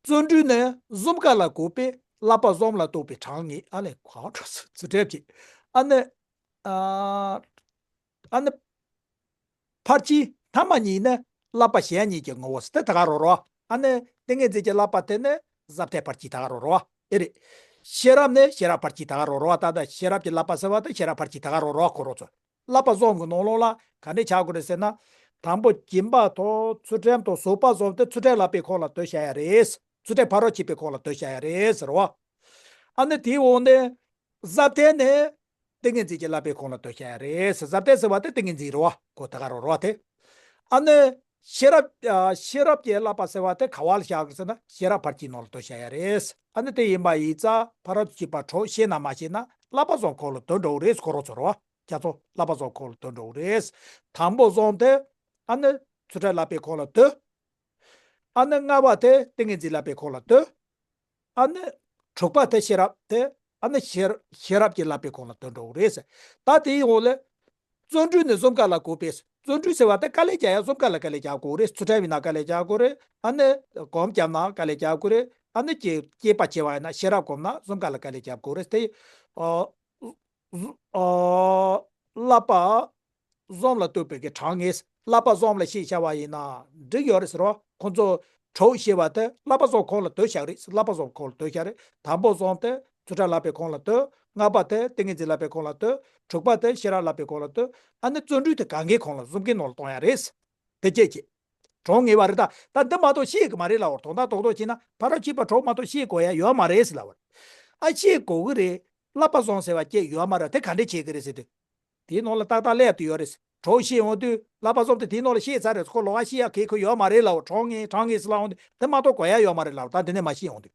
བརྩོན་འགྲུས་ནི་གཟུགས་ཀ་ལ་གོ་བས་བསླབ་པ་གསུམ་ལ་ལྟོས་པའི་གྲངས་ངེས། ཨ་ལས་གོ་འགྲོ་སོང་། ཚུལ་ཁྲིམས་ཀྱི། ཨ་ནི། ཨ་ཨ་ནི། ཕར་ཕྱིན་ཐ་མ་གཉིས་ནི་བསླབ་པ་གཞན་གཉིས་ཀྱི་ངོ་བོ་ཟེར་ཏེ་ད་ག་རང་རེད་བ། ཨ་ནི་ཏིང་ངེ་འཛིན་གྱི་བསླབ་པ་དེ་ནི་ཟབ་གཏེར་ཕར་ཕྱིན་ད་ག་རང་རེད་བ། ཨེ་རེད། ཤེས་རབ་ནི་ཤེས་རབ་ཕར་ཕྱིན་ད་ག་རང་རེད་བ། ད་ལྟ་ཤེས་རབ་ཀྱི་བསླབ་པ་ཟེར་བ་དེ་ཤེས་རབ་ཕར་ཕྱིན་ད་ག་རང་རེད་བ། ཁོ་རང་ཚོ་བསླབ་པ་གསུམ་གྱི་ནང་ལོགས་ལ་ག་འདྲས་ཆགས་དགོས་རེད་ཟེར་ན། དང་པོ་སྦྱིན་པ་དང་ཚུལ་ཁྲིམས་དང་བཟོད་པ་གསུམ་དེ་ཚུལ་ཁྲིམས་བསླབ་པའི་ཁོངས་ལ་འདུ་བྱ་ཡ་རེད། ཚུལ་ཁྲིམས་ཕ་རོལ་ཕྱིན་པའི་ཁོངས་ལ་འདུ་བྱ་ཡ་རེད་ཟེར་བ། ཨ་ནི་དེའི་འོག་ནས། ཟབ་གཏེར་ནི། ཏིང་ངེ་འཛིན་གྱི་བསླབ་པའི་ཁོངས་ལ་འདུ་བྱ་ཡ་རེད། ཟབ་གཏེར་ཟེར་བ་དེ་ཏིང་ངེ་འཛིན་རེད་བ། ཁོ་ད་ག་རང་རེད་བ་དེ། ཨ་ནི། ཤེས་རབ། ཨ་ཤེས་རབ་ཀྱི་བསླབ་པ་ཟེར་བ་དེ་ག་བ་ལ་བཞག་གི་ཟེར་ན་ཤེས་རབ་ཕར་ཕྱིན་ནང་ལ་འདུ་བྱ་ཡ་རེད། ཨ་ནི་དེ་ཡིན་པ་ཡིན་ཙང་ཕ་རོལ་ཏུ་ཕྱིན་པ་གྲོགས་ཤེས་ན་མ་ཤེས་ན་བསླབ་པ་གསུམ་ཁོངས་ལ་འདུ་འགྲོ་གི་རེད། ཁོ་རང་ཚོ་རེད་བ། ཁྱེད་ཚོ་བསླབ་པ་གསུམ་ཁོངས་ལ་འདུ་འགྲོ་གི་རེད། དང་པོ་གསུམ་དེ། ཨ་ནི། ཚུལ་ཁྲིམས་བསླབ་པའི་ཁོངས་ལ་འདུ། ཨ་ནི་ལྔ་པ་དེ་ཏིང་ངེ་འཛིན་བསླབ་པའི་ཁོངས་ལ་འདུ། ཨ་ནི། དྲུག་པ་དེ་ཤེས་རབ་དེ། ཨ་ནི་ཤེས་ཤེས་རབ་ཀྱི་བསླབ་པའི་ཁོངས་ལ་འདུ་འགྲོ་གི་རེད་ཟེར། ད་དེའི་འོག་ལ། བརྩོན་འགྲུས་ནི་གཟུགས་ཀ་ལ་གོ་བས། བརྩོན་འགྲུས་ཟེར་བ་དེ་དཀའ་ལས་རྒྱག་ཡ་གཟུགས་ཀ་ལ་དཀའ་ལས་རྒྱག་དགོས་རེད། ཚུལ་ཁྲིམས་ཡིན་ན་དཀའ་ལས་རྒྱག་དགོས་རེད། ཨ་ནི། སྒོམ་བརྒྱབ་ན་དཀའ་ལས་རྒྱག་དགོས་རེད། ཨ་ནི་དགེ་དགེ་བ་བྱེད་པ་ཡིན་ན་ཤེས་རབ་སྒོམ་ན་གཟུགས་ཀ་ལ་དཀའ་ལས་རྒྱག་དགོས་རེད་དེ། ཨ། བསླབ་པ་གསུམ་ལ་ལྟོས་པའི་གི་གྲངས་ངེས། བསླབ་པ་གསུམ་ལ་ཤེས་བྱ་བ་ཡིན་ན་འགྲིག་ཡོད་རེད་ཟེར་བ། ཁོང་ཚོ་གྲོགས་ཞེས་པ་དེ་བསླབ་པ་གསུམ་ཁོངས་ལ་འདུ་བཞག་རེད། བསླབ་པ་གསུམ་ཁོངས་ལ་འདུ་བཞག་རེད། དང་པོ་གསུམ་དེ་ཚུལ་ཁྲིམས་བསླབ་པའི་ཁོངས་ལ་འདུ། ལྔ་པ་དེ་ཏིང་ངེ་འཛིན་བསླབ་པའི་ཁོངས་ལ་འདུ། དྲུག་པ་དེ་ཤེས་རབ་བསླབ་པའི་ཁོངས་ལ་འདུ། ཨ་ནི་བརྩོན་འགྲུས་དེ་གང་གའི་ཁོངས་ལ་གཟུགས་ཀའི་ནང་ལ་གཏོང་ཡ་རེད། དེ་སྐད་ཅེས། གྲངས་ངེས་པ་རེད་ད། ད་འདི་མ་གཏོགས་ཤེས་གི་མ་རེད་ལབ་པ་རེད། དོན་དག་རྡོག་རྡོག་བྱས་ན་ཕ་རོལ་ཕྱིན་པ་གྲོགས་མ་གཏོགས་ཤེས་དགོས་ཡ་ཡོད་མ་རེད་ཟེར་ལབ་པ་རེད། ཨ་ཤེས་དགོས་གི་རེད། བསླབ་པ་གསུམ་ཟེར་བ་སྐྱེས་ཡོད་མ་རེད། དེ་ག་འདྲས་བྱེད་གི་རེད་ཟེར་དུས། དེའི་ནང་ལ་ཏག་ཏག་སླེབས་ཏེ་ཡོད་རེད། གྲོགས་ཤེས་ཡོང་དུས་བསླབ་པ་གསུམ་དེ་དེའི་ནང་ལ་ཤེས་ཚར་རེད། ཁོ་ལོགས་ཀ་ཤེས་ཡ་གི་ཁོ་ཡོད་མ་རེད་ལབ་པ། གྲངས་ངེས་གྲངས་ངེས་ཟེར་ལབ་འོང་དུས་དེ་མ་གཏོགས་དགོས་ཡ་ཡོད་མ་རེད་ལབ་པ། ད་འདི་ནས་མ་ཤེས་ཡོང་དུས།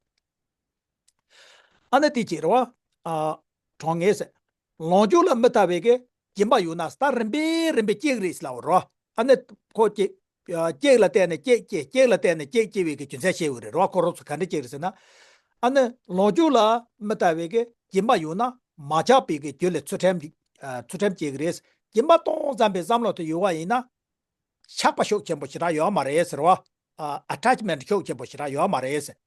ཨ་ནི་དེ་ཅི་རེད་བ། ཨ། གྲངས་ངེས་ཟེར། ལོངས་སྤྱོད་ལ་མི་ལྟ་བའི་གི་སྦྱིན་པ་ཡོད་ན་ད་རིམ་པས་རིམ་པས་སྐྱེ་གི་རེད་ཟེར་ལབ་པ་རེད་བ། ཨ་ནི་ཁོ་སྐྱེ། ཨ་གཅིག་ལ་བརྟེན་ནས་གཅིག་སྐྱེ། གཅིག་ལ་བརྟེན་ནས་གཅིག་སྐྱེ་བའི་གི་རྒྱུ་མཚན་བཤད་ཡོད་རེད་བ། ཁོ་རང་ཚོ་ག་འདྲ་སྐྱེ་རེད་ཟེར་ན། ཨ་ནི་ལོངས་སྤྱོད་ལ་མི་ལྟ་བའི་གི་སྦྱིན་པ་ཡོད་ན་མ་ཆགས་པའི་གི་རྒྱུ་ལས་ཚུལ་ཁྲིམས་ཨ་ཚུལ་ཁྲིམས་སྐྱེ་གི་རེད། སྦྱིན་པ་གཏོང་བསམ་པའི་བསམ་བློ་དེ་ཡོད་པ་ཡིན་ན། ཆགས་པ་ཤུགས་ཆེན་པོ་ཞེ་དྲག་ཡོད་མ་རེད་ཟེར་བ། ཨ་ཨ་ཊེཆ་མེན་ཊི་ཤུགས་ཆེན་པོ་ཞེ་དྲག་ཡོད་མ་རེད་ཟེར།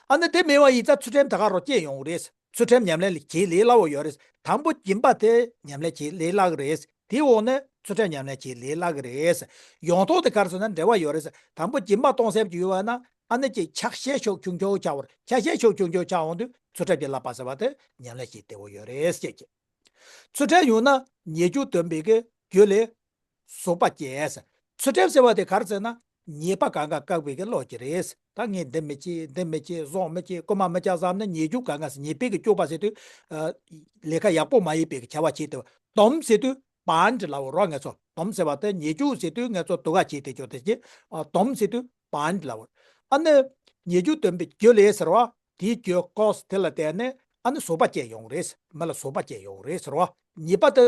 ཨ་ནི་དེ་མེད་པ་ཡིན་ཙང་ཚུལ་ཁྲིམས་ད་ག་རང་སྐྱེ་ཡོང་གི་རེད། ཚུལ་ཁྲིམས་ཉམས་ལེན་ལ་བྱེད་ལས་སླ་བོ་ཡོད་རེད། དང་པོ་སྦྱིན་པ་དེ་ཉམས་ལེན་བྱེད་ལས་སླ་གི་རེད། དེའི་འོག་ནས་ཚུལ་ཁྲིམས་ཉམས་ལེན་བྱེད་ལས་སླ་གི་རེད། ཡོང་ཐོག་དེ་ག་རེ་ཟེར་ན་འབྲེལ་བ་ཡོད་རེད། དང་པོ་སྦྱིན་པ་གཏོང་སེམས་ཀྱི་ཡོད་པ་ན་ཨ་ནི་ཅིག་ཆགས་ཞེན་ཤུགས་ཆུང་ཆུང་ཆགས་པར། ཆགས་ཞེན་ཤུགས་ཆུང་ཆུང་ཆགས་འོང་དུས་ཚུལ་ཁྲིམས་ཀྱི་བསླབ་པ་ཟེར་བ་དེ་ཉམས་ལེན་བྱེད་བདེ་བོ་ཡོད་རེད་ཅེས་ཀྱི། ཚུལ་ཁྲིམས་ཡོད་ན་ཉེས་སྤྱོད་འདོན་པའི་གི་རྒྱུ་ལས་གཟུགས་པོ་སྐྱེ། ཚུལ་ཁྲིམས་ཟེར་བ་དེ་ག་རེ་ཟེར་ན་ཉེས་པ་གང་ག་བཀག་པའི་གི་བློ་སྐྱེ་རེད། ད་ངས་འདི་མི་བྱེད་འདི་མི་བྱེད་བཟོ་མི་བྱེད་རྐུན་མ་མི་རྐྱབ་བསམ་ན་ཉེས་སྤྱོད་གང་ག་ཟེར་ཉེས་པའི་གི་སྤྱོད་པ་ཟེར་དུས། ལས་ཀ་ཡག་པོ་མ་ཡིན་པའི་གི་བྱ་བ་བྱེད་དུས་སྡོམ་ཟེར་དུས་བན་ཌི་ལབ་པ་རོ། ངས་ཚོ་སྡོམ་ཟེར་བ་དེ་ཉེས་སྤྱོད་ཟེར་དུས་ངས་ཚོ་སྡུག་ག་བྱེད་དེ་ཅོ་དེ་ཅི། སྡོམ་ཟེར་དུས་བན་ཌི་ལབ་པ། ཨ་ནི་ཉེས་སྤྱོད་འདོན་པའི་རྒྱུ་ལས་ཟེར་བ། དེའི་རྒྱུ་ཀོ་སི་དེ་ལ་བརྟེན་ནས་ཨ་ནི་གཟུགས་པོ་སྐྱེ་ཡོང་རེད། མི་ལ་གཟུགས་པོ་སྐྱེ་ཡོང་རེད་ཟེར་བ། ཉེས་པ་དེ་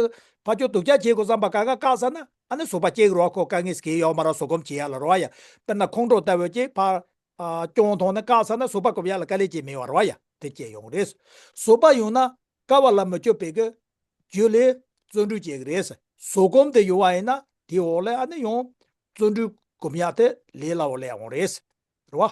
ཕར་ཕྱོགས་སྡུག་ཅག་བྱེད་དགོས་བསམ་པ་གང་ག་བཀག་ཚར་ན་ཨ་ནི་གཟུགས་པོ་སྐྱེ་གི་རོ། ཁོ་དཀའ་ངལ་སྐྱེ་ཡོད་མ་རེད། བཟོད་སྒོམ་བྱེད་ཡ་ལ་རོ་ཡ། དཔེར་ན་ཁོང་ཁྲོ་ལྟ་བུ་ཅིག་ཕར་ཨ་སྐྱོན་མཐོང་ནས་བཀག་ཚར་ན་གཟུགས་པོ་སྒོམ་ཡ་ལ་དཀའ་ལས་ཅིག་མེད་པ་རོ་ཡ། དེ་སྐྱེ་ཡོང་རེད། གཟུགས་པོ་ཡོང་ན་དཀའ་བ་ལ་མི་སྤྱོད་པའི་གི་རྒྱུ་ལས་བརྩོན་འགྲུས་སྐྱེ་གི་རེད། བཟོད་སྒོམ་དེ་ཡོད་པ་ཡིན་ན་དེའི་འོག་ལ་ཨ་ནི་ཡང་བརྩོན་འགྲུས་སྒོམ་ཡ་དེ་ལས་སླ་བོ་ལས་འོང་རེད། རེད་བ།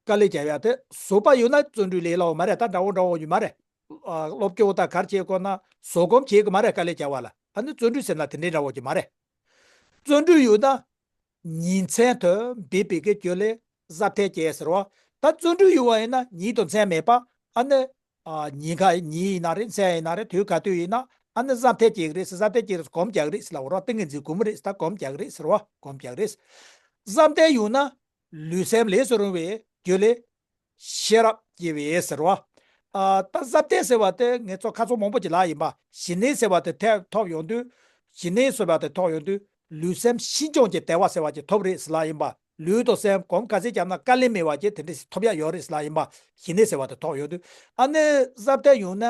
དཀའ་ལས་རྒྱབ་ཡ་དེ་གཟུགས་པོ་ཡོད་ན་བརྩོན་འགྲུས་ལས་སླ་བོ་མ་རེད། ད་འདྲ་བོ་འདྲ་བོ་ཡོད་མ་རེད། ཨ་སློབ་སྦྱོང་དང་ག་རེ་བྱེད་དགོས་ན་བཟོད་སྒོམ་བྱེད་དགོས་མ་རེད། དཀའ་ལས་རྒྱབ་པ་ལ་ཨ་ནི་བརྩོན་འགྲུས་ཟེར་ན་དེ་འདྲའི་འདྲ་བོ་ཅིག་མ་རེད། བརྩོན་འགྲུས་ཡོད་ན་ཉིན་མཚན་དུ་འབད་པའི་གི་རྒྱུ་ལས་གཟབ་མཐའ་སྐྱེ་ཟེར་བ། ད་བརྩོན་འགྲུས་ཡོད་པ་ཡིན་ན་ཉིན་དང་མཚན་མེད་པ་ཨ་ནི། ཨ་ཉིན་ག་ཉིན་ཡིན་ན་རེད། མཚན་ཡིན་ན་རེད། དུས་ག་དུས་ཡིན་ན་ཨ་ནི་གཟབ་མཐའ་སྐྱེ་གི་རེད། གཟབ་མཐའ་སྐྱེ་རེད། སྒོམ་རྒྱག་གི་རེད་ཟེར་ལབ་པ་རོ། ཏིང་ངེ་འཛིན་སྒོམ་རེད་ཟེར། ད་སྒོམ་རྒྱག་གི་རེད་ཟེར་བ། སྒོམ་རྒྱག་གི་རེད། གཟབ་མཐའ་ཡོད་ན་ལུས་སེམས་ལས་སུ་རུང་བའི་རྒྱུ་ལས་ཤེས་རབ་སྐྱེ་བས་ཟེར་བ། ཨ་ད་གཟབ་མཐའ་ཟེར་བ་དེ་ངས་ཚོ་ཁ་ཚོ་མང་པོ་ཅིག་ལབ་ཡིན་པ། ཞི་གནས་ཟེར་བ་དེ་ཐེ་ཐོབ་ཡོང་དུས། ཞི་གནས་ཟེར་བ་དེ་ཐོབ་ཡོང་དུས་ལུས་སེམས་ཤིན་སྦྱངས་ཀྱི་བདེ་བ་ཟེར་བ་ཅིག་ཐོབ་རེད་ཟེར་ལབ་ཡིན་པ། ལུས་དང་སེམས་གོམས་ག་ཚད་བརྒྱབ་ན་དཀའ་ལས་མེད་པ་ཅིག་དེ་འདྲ་ཞིག་ཐོབ་ཡ་ཡོད་རེད་ཟེར་ལབ་ཡིན་པ། ཞི་གནས་ཟེར་བ་དེ་ཐོབ་ཡོང་དུས་ཨ་ནི་གཟབ་མཐའ་ཡོང་ན་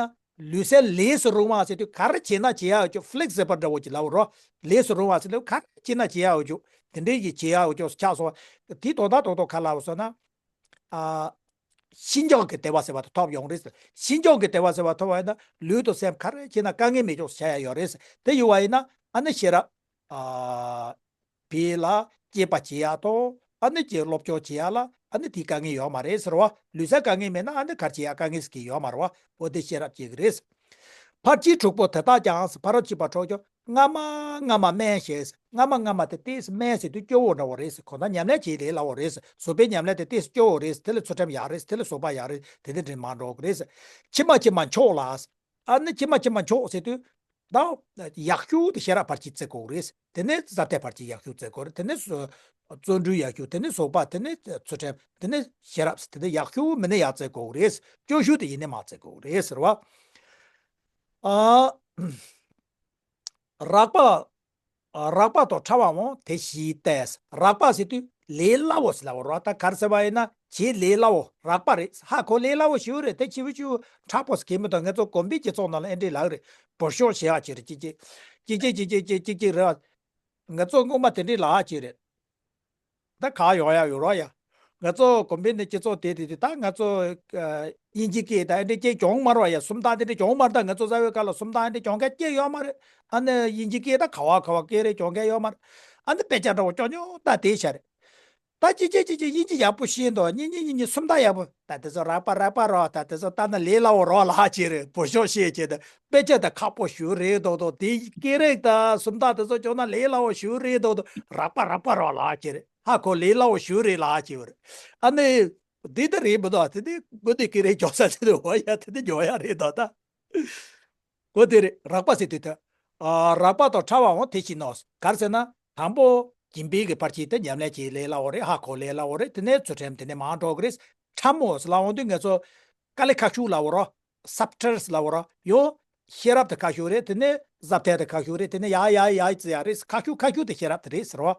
ལུས་སེམས་ལས་སུ་རུང་བ་ཟེར་དུས་ག་རེ་བྱས་ན་བྱེད་ཡ་ཡོད་ཅོག་ཕི་ལེག་སི་བལ་འདྲ་བོ་ཅིག་ལབ་རོ། ལས་སུ་རུང་བ་ཟེར་དུས་ག་རེ་བྱས་ན་བྱེད་ཡ་ཡོད་ཅོག་དེ་འདྲའི་ཞིག་བྱེད་ཡ་ཡོད་ཅོག་ཆགས་སོང་བ། དེ་དོན་དག་ཏོག་ཏོག་ག་ལབ་སོང་ན། ཨ། ཤིན་སྦྱངས་ཀྱི་བདེ་བ་ཟེར་བ་དེ་ཐོབ་ཡོང་རེད། ཤིན་སྦྱངས་ཀྱི་བདེ་བ་ཟེར་བ་ཐོབ་པ་ཡིན་ན་ལུས་དང་སེམས་ག་རེ་བྱས་ན་དཀའ་ངལ་མེད་ཅོག་བྱ་ཡ་ཡོད་རེད། དེ་ཡོད་པ་ཡིན་ན་ཨ་ནི་ཤེས་རབ། ཨ། བེ་ལ་སྐྱེས་པ་བྱེད་ཡ་དང་ཨ་ནི་ཀྱི་སློབ་སྦྱོང་བྱེད་ཡ་ལ་ཨ་ནི་དེའི་དཀའ་ངལ་ཡོད་མ་རེད་ཟེར་བ། ལུས་སེམས་དཀའ་ངལ་མེད་ན་ཨ་ནི་ག་རེ་བྱེད་ཡ་དཀའ་ངལ་ཟེར་གྱི་ཡོད་མ་རེད་བ། འོ་དེ་ཤེས་རབ་སྐྱེ་གི་རེད། ཕར་ཕྱིན་དྲུག་པོ་དེ་དག་ཀྱང་ཕ་རོལ་ཕྱིན་པ་དྲུག་ཀྱང་སྔ་མ་སྔ་མ་དམན་ཞེས། སྔ་མ་སྔ་མ་དེ་ཏོག་ཙམ་དམན་ཟེར་དུས་སྐྱོ་བོ་འདྲ་བོ་རེད་ཟེར། གང་ལྟར་ཉམས་ལེན་བྱེད་ལས་སླ་བོ་རེད་ཟེར། བཟོད་པའི་ཉམས་ལེན་དེ་ཏོག་ཙམ་སྐྱོ་བོ་རེད་ཟེར། དེ་ལས་ཚུལ་ཁྲིམས་ཡག་རེད་ཟེར། དེ་ལས་བཟོད་པ་ཡག་རེད་ཟེར། དེ་འདྲ་འདྲ་མ་འགྲོ་གི་རེད་ཟེར། ཕྱི་མ་ཕྱི་མ་མཆོག་ལ། ཨ་ནི་ཕྱི་མ་ཕྱི་མ་མཆོག་ཟེར་དུས། ད་ཡག་ཤོས་དེ་ཤེས་རབ་ཕར་ཕྱིན་བཙལ་དགོས་རེད། དེ་ནས་གཟབ་མཐའ་ཕར་ཕྱིན་ཡག་ཤོས་བཙལ་དགོས་རེད། དེ་ནས་བཟོ་བརྩོན་འགྲུས་ཡག་ཤོས། དེ་ནས་བཟོད་པ། དེ་ནས་ཚུལ་ཁྲིམས། དེ་ནས་ཤེས་རབ། དེ་ནས་ཡག་ཤོས་མིན་ན་ཡག་བཙལ་དགོས་རེད། སྐྱོ་ཤོས་དེ་ཡིན་ན་མ་བཙལ་དགོས་རེད་ཟེར་བ། ཨ། རགས་པ། རགས་པ་དང་ཕྲ་བའང་དེ་བཞིན་ཏེ། རགས་པ་ཟེར་དུས་ལས་སླ་བོ་ཟེར་ལབ་པ་རེད་བ། ད་ག་རེ་ཟེར་བ་ཡིན་ན་བྱེད་ལས་སླ་བོ་རགས་པ་རེད། ཧ་གོ་ལས་སླ་བོ་ཞེ་པོ་རེད། དེ་ཆེ་བོ་ཆེ་བོ་མཁྲེགས་པོ་ཟེར་གྱི་མི་འདུག་ང་ཚོ་དགོན་པའི་སྤྱི་ཚོགས་ནང་ལ་ཨེ་འདྲས་ལབ་རེད། བུར་ཤོག་བྱེད་ཡག་ཅིག་རེད། ཅིག་ཅིག་ཅིག་ཅིག་ཅིག་ཅིག་ཅིག་རེད་བ། ང་ཚོ་སྔོན་མ་དེ་འདྲས་ལབ་ཡག་ཅིག་རེད། ད་ག་ཡོང་ཡག་ཡོད་རོགས་ཡ། ང་ཚོ་དགོན་པའི་ནས་སྤྱི་ཚོགས་དེ་དེ་དེ་ད་ང་ཚོ་ཨ་དབྱིན་ཇི་སྐད་ད་ཨེ་འདྲས་སྐད་སྦྱོང་མ་རོགས་ཡ། སུམ་རྟགས་དེ་འདྲས་སྦྱོང་མ་རོགས། ད་ང་ཚོ་རྩ་བའི་སྐབས་ལ་སུམ་རྟགས་ཨེ་འདྲས་སྦྱོང་མཁན་སྐད་ཡོད་མ་རེད། ཨ་ནི་དབྱིན་ཇི་སྐད་ད་ག་བ་ག་བ་སྐད་རེད་སྦྱོང་མཁན་ཡོད་མ་རེད། ཨ་ནི་དཔེ་ཆ་འདྲ་བོ་སྐྱོ་སྐྱོ་ད་དེ་ཤ་རེད། ད་ཅི་ཅི་ཅི་ཅི་དབྱིན་ཇི་ཡག་པོ་ཤེས་འདུག་གཉིས་གཉིས་གཉིས་གཉིས་སུམ་རྟགས་ཡག་པོ། ད་དེ་ཚོ་རགས་པ་རགས་པ་རོགས། ད་དེ་ཚོ་ལྟ་ན་ལས་སླ་བོ་རོགས་ལབ་ཅིག་རེད། བུར་ཤོག་བཤད་ཅིག་ད་དཔེ་ཆ་ད་ཁག་པོ་ཞེ་པོ་རེད་མདོག་མདོག་དེ་སྐད་རིགས་ད་སུམ་རྟགས་དེ་ཚོ་སྐྱོང་ན་ལས་སླ་བོ་ཞེ་པོ་རེད་མདོག་མདོག་རགས་པ་རགས་པ་རོགས་ལབ་ཅིག་རེད། ཧ་གོ་ལས་སླ་བོ་ཞེ་པོ་རེད་ལབ་ཅིག་རེད། ཨ་ནི་འདི་ད་རེད་མི་འདུག་དེ་ནི་དགོན་སྡེ་སྐད་རིགས་སྦྱོང་ས་དེ་ནི་འོ་ཡ་དེ་ནི་འཇོག་ཡ་རེད་ད་ད། གོ་དེ་རེད། རགས་པ་ཟེར་དུས་ད། ཨ་རགས་པ་དང་ཕྲ་བའང་དེ་བཞིན་ནོ། ག་རེ་ཟེར་ན་དང་པོ་སྦྱིན་པའི་གི་ཕར་ཕྱིན་དེ་ཉམས་ལེན་བྱེད་ལས་སླ་བོ་རེད། ཧ་གོ་ལས་སླ་བོ་རེད། དེ་ནས་ཚུལ་ཁྲིམས་དེ་ནས་མར་འགྲོ་གི་རེད། ཕྲ་མོ་ཟེར་ལབ་འོང་དུས་ང་ཚོ་དཀའ་ལས་ཁག་ཤོས་ལབ་པ་རོ། སབ་ཊལ་ལབ་པ་རོ། ཡང་ཤེས་རབ་དེ་ཁག་ཤོས་རེད། དེ་ནས་གཟབ་མཐའ་དེ་ཁག་ཤོས་རེད། དེ་ནས་ཡ་ཡ་ཡ་ཙི་ཡ་རེད། ཁག་ཤོས་ཁག་ཤོས་དེ་ཤེས་རབ་དེ་རེད་ཟེར་བ།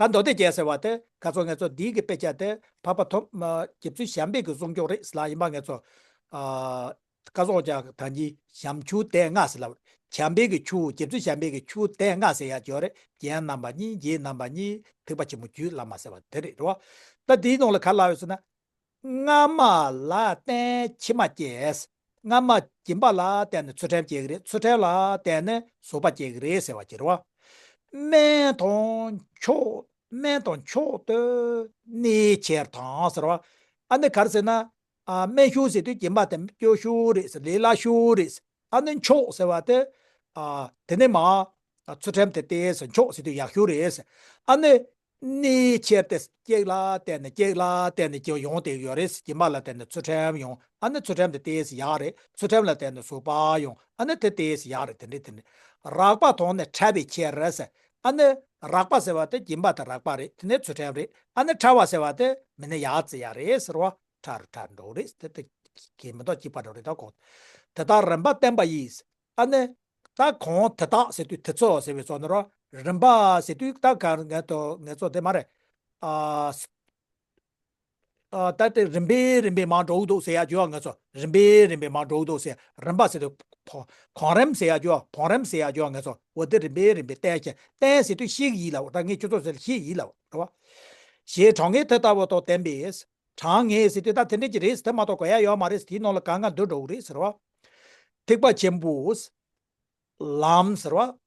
ད་མདོ་སྡེ་རྒྱན་ཟེར་བ་དེ་ག་ཚོད་ང་ཚོ་འདི་གི་དཔེ་ཆ་དེ་འཕགས་པ་ཐོབ་རྒྱལ་བཙུན་བྱམས་པའི་གི་གསུང་སྐྱོར་རེད་ཟེར་ལབ་ཡིན་པ། ང་ཚོ་ཨ། བཀའ་སོགས་ཀྱང་ད་གིན་བྱམས་ཆོས་སྡེ་ལྔ་ཟེར་ལབ། བྱམས་པའི་གི་ཆོས། རྒྱལ་བཙུན་བྱམས་པའི་གི་ཆོས་སྡེ་ལྔ་ཟེར་ཡ་ཅིག་ཡོད་རེད། རྒྱན་རྣམ་པ་གཉིས། རྗེས་རྣམ་པ་གཉིས། ཐེག་པ་ཆེན་པོ་རྒྱུད་བླ་མ་ཟེར་བ་དེ་རེད་རོ། ད་དེའི་ནང་ལ་ག་ལབ་ཡོད་ཟེར་ན། སྔ་མ་ལ་བརྟེན་ཕྱི་མ་སྐྱེ། སྔ་མ་སྦྱིན་པ་ལ་བརྟེན་ནས་ཚུལ་ཁྲིམས་སྐྱེ་གི་རེད། ཚུལ་ཁྲིམས་ལ་བརྟེན་ནས་བཟོད་པ་སྐྱེ་གི་རེད་ཟེར་བ་ཅིག་རེད་བ། དམན་དང་མཆོག་དམན་དང་མཆོག་ཏུ་གནས་ཕྱིར་དང་ཟེར་བ། ཨ་ནི་ག་རེ་ཟེར་ན། ཨ། དམན་ཤོས་ཟེར་དུས་སྦྱིན་པ་དེ་སྐྱོ་ཤོས་རེད་ཟེར། ལས་སླ་ཤོས་རེད་ཟེར། ཨ་ནི་མཆོག་ཟེར་བ་དེ། ཨ། དེ་ནས་མར་ཚུལ་ཁྲིམས་དེ་ཏོག་ཙམ་མཆོག་ཟེར་དུས་ཡག་ཤོས་རེད་ཟེར། ཨ་ནི། གནས་ཕྱིར་དེ་གཅིག་ལ་བརྟེན་ནས་གཅིག་ལ་བརྟེན་ནས་ཀྱང་ཡོང་བསྡད་ཡོད་རེད། སྦྱིན་པ་ལ་བརྟེན་ནས་ཚུལ་ཁྲིམས་ཡོང་། ཨ་ནི་ཚུལ་ཁྲིམས་དེ་ཏོག་ཙམ་ཡག་རེད། ཚུལ་ཁྲིམས་ལ་བརྟེན་ནས་བཟོད་པ་ཡོང་། ཨ་ནི་དེ་ཏོག་ཙམ་ཡག་རེད། དེ་འདྲ་དེ་འདྲ། རགས་པ་དང་ནི་ཕྲད་པའི་ཕྱིར་ཟེར། ཨ་ནི་རགས་པ་ཟེར་བ་དེ་སྦྱིན་པ་དེ་རགས་པ་རེད། དེ་ནས་ཚུལ་ཁྲིམས་རེད། ཨ་ནི་ཕྲ་བ་ཟེར་བ་དེ་མི་ནི་ཡག་ཙི་ཡག་རེད་ཟེར་བ། ཕྲ་རུ་ཕྲ་འགྲོ་རེད། དེ་དེ་གི་མི་འདོག་གཅིག་པ་འགྲོ་རེད། ད་གོ། དེ་དག་རིམ་པ་བསྟན་པ་ཡིས། ཨ་ནི། ད་གང་དེ་དག་ཟེར་དུས་དེ་ཚོ་ཟེར་བའི་ཚོ་ནི་རོ། རིམ་པ་ཟེར་དུས་ད་ག་ང་ཚོ་ང་ཚོ་དེ་མ་རེད། ཨ། ཨ། ད་དེ་རིམ་པས་རིམ་པས་མར་འགྲོ་གི་འདུག་ཟེར་ཡ་རྒྱུ་བ། ང་ཚོ་རིམ་པས་རིམ་པས་མར་འགྲོ་གི་འདུག་ཟེར། རིམ་པ་ཟེར་དུས་བང་རིམ་ཟེར་ཡ་རྒྱུ་བ། བང་རིམ་ཟེར་ཡ་རྒྱུ་བ། ང་ཚོ་འོ་དེ་རིམ་པས་རིམ་པས་བསྟན་ཀྱི། བསྟན་ཟེར་དུས་ཤེས་ཀྱི་ཡིན་ལབ། ད་ངས་ཁྱོད་ཚོ་ཟེར་ཤེས་ཀྱི་ཡིན་ལབ་རེད་བ། ཞེས་གྲངས་ངེས་དེ་ལྟ་བུ་དང་ལྡན་པས། གྲངས་ངེས་ཟེར་དུས་ད་དེ་འདྲ་ཅིག་རེད་ཟེར། དེ་མ་གཏོགས་གོ་ཡ་ཡོད་མ་རེད་ཟེར། དེའི་ནང་ལ་གང་ག་འདུ་འགྲོ་གི་རེད་ཟེར་བ། ཐེག་པ་ཆེན་པོ། ལམ་ཟེར་བ།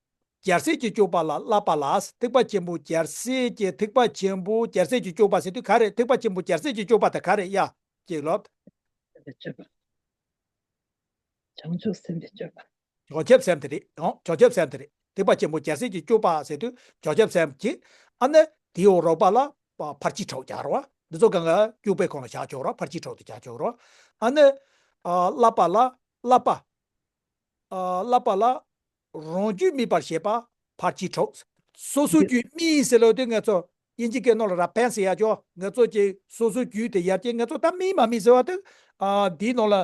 རྒྱལ་སྲས་ཀྱི་སྤྱོད་པ་ལ་བསླབ་པ་ལ། ཐེག་པ་ཆེན་པོ་རྒྱལ་སྲས་ཀྱི། ཐེག་པ་ཆེན་པོ་རྒྱལ་སྲས་ཀྱི་སྤྱོད་པ་ཟེར་དུས་ག་རེ། ཐེག་པ་ཆེན་པོ་རྒྱལ་སྲས་ཀྱི་སྤྱོད་པ་དེ་ག་རེ་ཡ། ཅེས་ལབ། སྤྱོད་པ། བྱང་ཆུབ་སེམས་ཀྱི་སྤྱོད་པ། བྱང་ཆུབ་སེམས་དེ་རེད། ཡང་བྱང་ཆུབ་སེམས་དེ་རེད། ཐེག་པ་ཆེན་པོ་རྒྱལ་སྲས་ཀྱི་སྤྱོད་པ་ཟེར་དུས་བྱང་ཆུབ་སེམས་ཀྱི། ཨ་ནི་དེའི་འོག་རོགས་པ་ལ་ཕར་ཕྱིན་དྲུག་རྒྱག་རོགས། འདི་ཚོ་གང་ག་སྤྱོད་པའི་ཁོངས་ལ་བཞག་ཆོག་རོགས། ཕར་ཕྱིན་དྲུག་དེ་བཞག་ཆོག་རོགས། ཨ་ནི། ཨ། བསླབ་པ་ལ་བསླབ་པ། ཨ། བསླབ་པ་ལ་རང་རྒྱུད་དམིགས་པར་བྱེད་པ་ཕར་ཕྱིན་དྲུག། སོ་སོའི་རྒྱུད་དམིགས་ཟེར་ལབ་དུས་ང་ཚོ་དབྱིན་ཇི་སྐད་ནང་ལ་རེ་པེན་ཟེར་ཡ་ཅོ། ང་ཚོ་ཀྱི་སོ་སོའི་རྒྱུད་དེ་ཡར་རྒྱས་ང་ཚོ་ད་དམིགས་མ་དམིགས་ཟེར་བ་དེ། ཨ། འདིའི་ནང་ལ་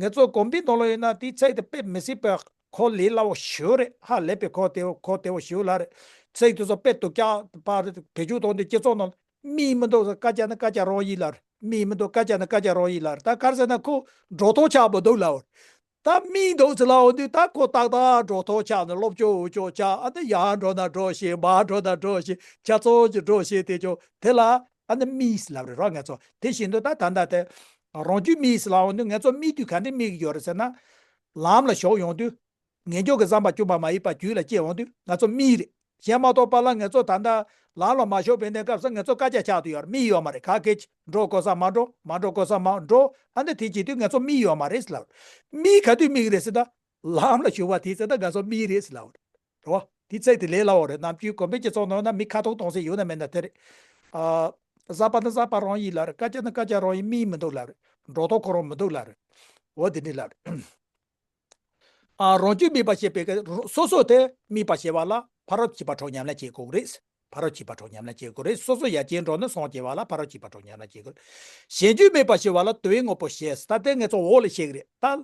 ང་ཚོ་དགོན་པའི་ནང་ལ་ཡིན་ན་དེའི་ཚིག་དེ་དཔེ་མི་སྲིད་པའི་གོ་ལས་སླ་བོ་ཞེ་པོ་རེད། ཧ་ལས་པའི་གོ་བདེ་བོ་གོ་བདེ་བོ་ཞེ་པོ་ལ་རེད། ཚིག་དེ་ཚོ་དཔེ་སྡུག་ཅག་པ་རེད། བེད་སྤྱོད་གཏོང་དུས་སྤྱི་ཚོགས་ནང་དམིགས་མི་འདུག་ཟེར། སྐད་ཆ་ནི་སྐད་ཆ་རང་ཡིན་ལ་རེད། དམིགས་མི་འདུག། སྐད་ཆ་ནི་སྐད་ཆ་རང་ཡིན་ལ་རེད། ད་ག་རེ་ཟེར་ན་ཁོ་འགྲོ་ཐོག་ཆགས་མི་འདུག་ལབ། ད་མིག་འདུག་ཟེར་ལབ་འོང་དུས་ད་ཁོ་ཏག་ཏག་འགྲོ་ཐོག་ཆགས་ནས་སློབ་སྦྱོང་འུ་ཅོག་ཆགས། ཨ་ནི་ཡར་འགྲོ་ན་འགྲོ་ཤེས། མར་འགྲོ་ན་འགྲོ་ཤེས། ཆ་ཚང་གི་འགྲོ་ཤེས་དེ་ཅོ་དེ་ལ་ཨ་ནི་དམིགས་ལབ་རེད་རོ། ང་ཚོ་དེ་བཞིན་དུ་ད་ད་ལྟ་དེ་རང་རྒྱུད་དམིགས་ལབ་འོང་དུས་ང་ཚོ་དམིགས་དུས་ག་འདྲ་དམིགས་ཡོད་རེད་ཟེར་ན། ལམ་ལ་ཞུགས་ཡོང་དུས། ངེས་འབྱུང་གི་བསམ་པ་བཅོས་པ་མ་ཡིན་པ་རྒྱུད་ལ་སྐྱེ་འོང་དུས་ང་ཚོ་དམིགས་རེད། གཞན་མ་གཏོགས་པ་ལ་ང་ཚོ་ད་ལྟ་ལམ་ལ་མ་ཞུགས་པའི་གནས་སྐབས་སུ་ང་ཚོ་བཀག་རྒྱ་ཆགས་དུ་ཡོད་རེད། དམིགས་ཡོད་མ་རེད། ག་གེ་འགྲོ་དགོས་ས་མ་འགྲོ། མ་འགྲོ་དགོས་ས་མ་འགྲོ། ཨ་ནི་དེ་བྱེད་དུས་ང་ཚོ་དམིགས་ཡོད་མ་རེད་ལབ། དམིགས་ག་དུས་དམིགས་རེད་ཟེར་ན། ལམ་ལ་ཞུགས་པ་དེ་ཚེ་ད་ང་ཚོ་དམིགས་རེད་ཟེར་ལབ་རེད་བ། དེ་ཚིག་དེ་ལས་སླ་བོ་རེད། ནམ་རྒྱུན་དགོན་པའི་སྤྱི་ཚོགས་ནང་ན་མི་ཁ་ཐུག་གཏོང་སྲིད་ཡོད་ན་མེད་ན་དེ་རེད། ཨ། བསླབ་པ་ནི་བསླབ་པ་རང་ཡིན་ལབ་རེད། བཀག་རྒྱ་ནི་བཀག་རྒྱ་རང་ཡིན། དམིགས་མི་འདུག་ལབ་རེད། འགྲོ་ཐོག་ཁོ་རང་མི་འདུག་ལབ་རེད། འོ་དེ་འདྲ་ལབ་རེད། ཨ། རང་རྒྱུད་དམིགས་པར་བྱེད་པའི་གི་སོ་སོ་དེ་དམིགས་པར་བྱེད་པ་ལ་ཕ་རོལ་ཕྱིན་པ་དྲུག་ཉམས་ལེན་བྱེད་དགོས་རེད། ཕ་རོལ་ཕྱིན་པ་དྲུག་ཉམས་ལེན་བྱེད་དགོས་རེད། སོ་སོ་ཡར་རྒྱས་འགྲོ་ནས་སངས་རྒྱས་པ་ལ་ཕ་རོལ་ཕྱིན་པ་དྲུག་ཉམས་ལེན་བྱེད་དགོས་རེད། གཞན་རྒྱུད་དམིགས་པར་བྱེད་པ་ལ་དུ་བའི་དངོས་པོ་ཞེས། ད་ལྟའི་ང་ཚོ་འོག་ལ་བཤད་གི་རེད་ད།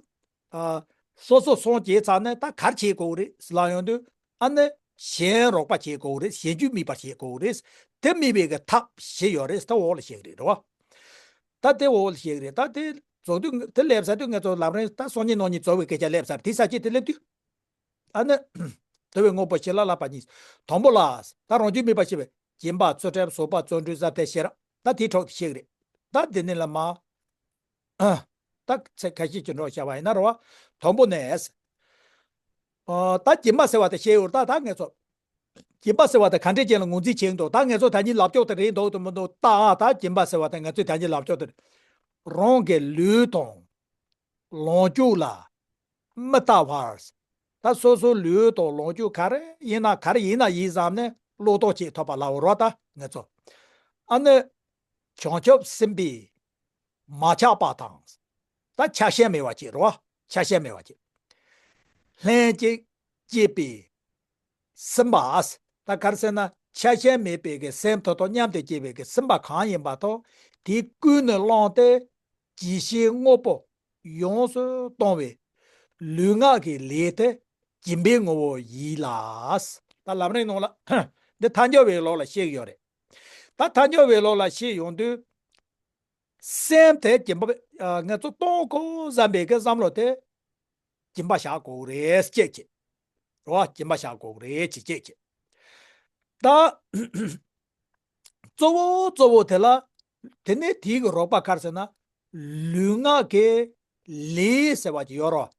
ཨ། སོ་སོ་སངས་རྒྱས་ཚར་ནས་ད་ག་རེ་བྱེད་དགོས་རེད་ལབ་ཡོང་དུས། ཨ་ནི་གཞན་རོགས་པ་བྱེད་དགོས་རེད། གཞན་རྒྱུད་དམིགས་པར་བྱེད་དགོས་རེད། དེ་དམིགས་པའི་གི་ཐབས་བཞི་ཡོད་རེད། ད་འོག་ལ་བཤད་གི་རེད་རེད་བ། ད་དེ་འོག་ལ་བཤད་གི་རེད། ད་དེ་རྫོགས་དུས་དེ་སླེབས་ཚར་དུས་ང་ཚོ་ལམ་རིམ་ད་སང་ཉིན་གནངས་ཉིན་རྫོགས་པའི་སྐད་ཆ་སླེབས་ཚར། དེ་ས་ཆེད་དེ་སླེབས་དུས། ཨ་ནི། དུ་བའི་དངོས་པོ་ཞེས་ལ་བསླབ་པ་གཉིས། དང་པོ་ལ། ད་རང་རྒྱུད་དམིགས་པ་ཞེས་པའི་སྦྱིན་པ་ཚུལ་ཁྲིམས་བཟོད་པ་བརྩོན་འགྲུས་བཟབ་ལྟ་ཤེས་རབ། ད་དེའི་གྲོགས་དེ་ཤེས་ཀྱི་རེད། ད་དེ་ནས་ལ་མ། ཨ། ད་ཚིག་ཁ་ཤས་ཀྱི་འགྲོ་བྱ་བ་ཡིན་ན་རེད་བ། དང་པོ་ནས། ཨ། ད་སྦྱིན་པ་ཟེར་བ་དེ་ཤེས་ཡོད་ད། ད་ངས་ཚོ། སྦྱིན་པ་ཟེར་བ་དེ་ག་འདྲས་ཅན་ལ་ངོས་འཛིན་བྱེད་ཀྱི་འདུག་ད་ངས་ཚོ་ད་ཉིད་ལབ་ཕྱོགས་དེ་རེད་འདུག་དུ་མི་འདུག་ད་ཨ། ད་སྦྱིན་པ་ཟེར་བ་དེ་ང་ཚོས་ད་ཉིད་ལབ་ཕྱོགས་དེ་རེད། རང་གི་ལུས་དང་། ལོངས་སྤྱོད་ལ་མི་ལྟ་བར། ད་སོ་སོའི་ལུས་དང་ལོངས་སྤྱོད་ག་རེ་ཡིན་ན་ག་རེ་ཡིན་ན་ཡིན་བསམ་ནས་བློ་ལྡོག་ཅིག་ཐོབ་པ་ལ་འོ་རོགས་ད་ངེད་ཚོ། ཨ་ནི། བྱང་ཆུབ་སེམས་དཔའི་མ་ཆགས་པ་དང་། ད་ཆགས་ཞེན་མེད་པ་ཅིག་རོ། ཆགས་ཞེན་མེད་པ་ཅིག་ལྷན་ཅིག་སྐྱེས་པའི་སེམས་པ། ད་ག་རེ་ཟེར་ན་ཆགས་ཞེན་མེད་པའི་གི་སེམས་དེ་དང་མཉམ་དུ་སྐྱེས་པའི་གི་སེམས་པ་གང་ཡིན་པ་དང་། དེས་ཀུན་ནས་བསླངས་ཏེ་ཇི་བཞིན་དངོས་པོ་ཡོངས་སུ་གཏོང་བའི་ལུས་ངག་གི་ལས་དེ་སྦྱིན་པའི་ངོ་བོ་ཡིན་ལ། ད་ལམ་རིམ་ནང་ལ་འདི་ཐལ་འགྱུར་བའི་ལུགས་ལ་བཤད་ཀྱི་ཡོད་རེད། ད་ཐལ་འགྱུར་བའི་ལུགས་ལ་བཤད་ཡོང་དུས། སེམས་དེ་སྦྱིན་པ། ཨ། ངེད་ཚོ་གཏོང་དགོས་བསམ་པའི་གི་བསམ་བློ་དེ་སྦྱིན་པ་བཞག་དགོས་རེད་ཅེས་བྱས། རོ། སྦྱིན་པ་བཞག་དགོས་རེད་ཅེས་བྱས་བྱས། ད་གཙོ་བོ་གཙོ་བོ་དེ་ལ་ དེ་ནས་དེའི་གི་རོགས་པ་ག་རེ་ཟེར་ན། ལུས་ངག་གི་ལས་ཟེར་བ་ཅིག་ཡོད་རེད།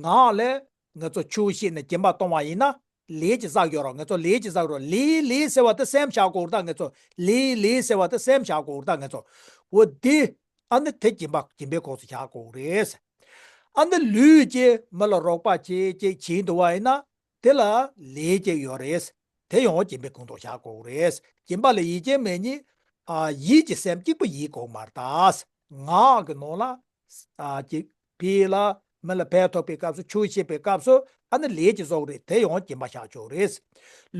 ངག་ལས་ང་ཚོ་ཆོས་བཤད་ནས་སྦྱིན་པ་གཏོང་བ་ཡིན་ན་ལས་ཀྱི་བསགས་ཡོད་རེད། ང་ཚོ་ལས་ཀྱི་བསགས་རེད། ལས་ལས་ཟེར་བ་དེ་སེམས་བཞག་དགོས་རེད་ད་ང་ཚོ། ལས་ལས་ཟེར་བ་དེ་སེམས་བཞག་དགོས་རེད་ད་ང་ཚོ། འོ་དེ། ཨ་ནི་དེ་སྦྱིན་པ་སྦྱིན་པའི་ཁོངས་སུ་བཞག་དགོས་རེད། ཨ་ནི་ལུས་ཀྱིས་མི་ལ་རོགས་པ་བྱེད་ཅིག་བྱེད་འདུག་བ་ཡིན་ན། དེ་ལ་ལས་ཀྱི་ཡོད་རེད། དེ་ཡང་སྦྱིན་པའི་ཁོངས་སུ་བཞག་དགོས་རེད། སྦྱིན་པ་ལ་ཡིད་ཀྱིས་མི་མཉེས། ཨ་ཡིད་ཀྱི་སེམས་གཅིག་པུ་ཡིད་དགོས་མ་རེད་ད། ངག་གི་ནང་ལ། ཨ་ཅིག་ཕི་ལ་མི་ལ་ཕན་ཐོགས་པའི་སྐབས་སུ་ཆོས་བཤད་པའི་སྐབས་སུ་ཨ་ནི་ལས་ཀྱི་བཟོ་གི་རེད། དེ་ཡང་སྦྱིན་པ་བཞག་ཆོག་རེད།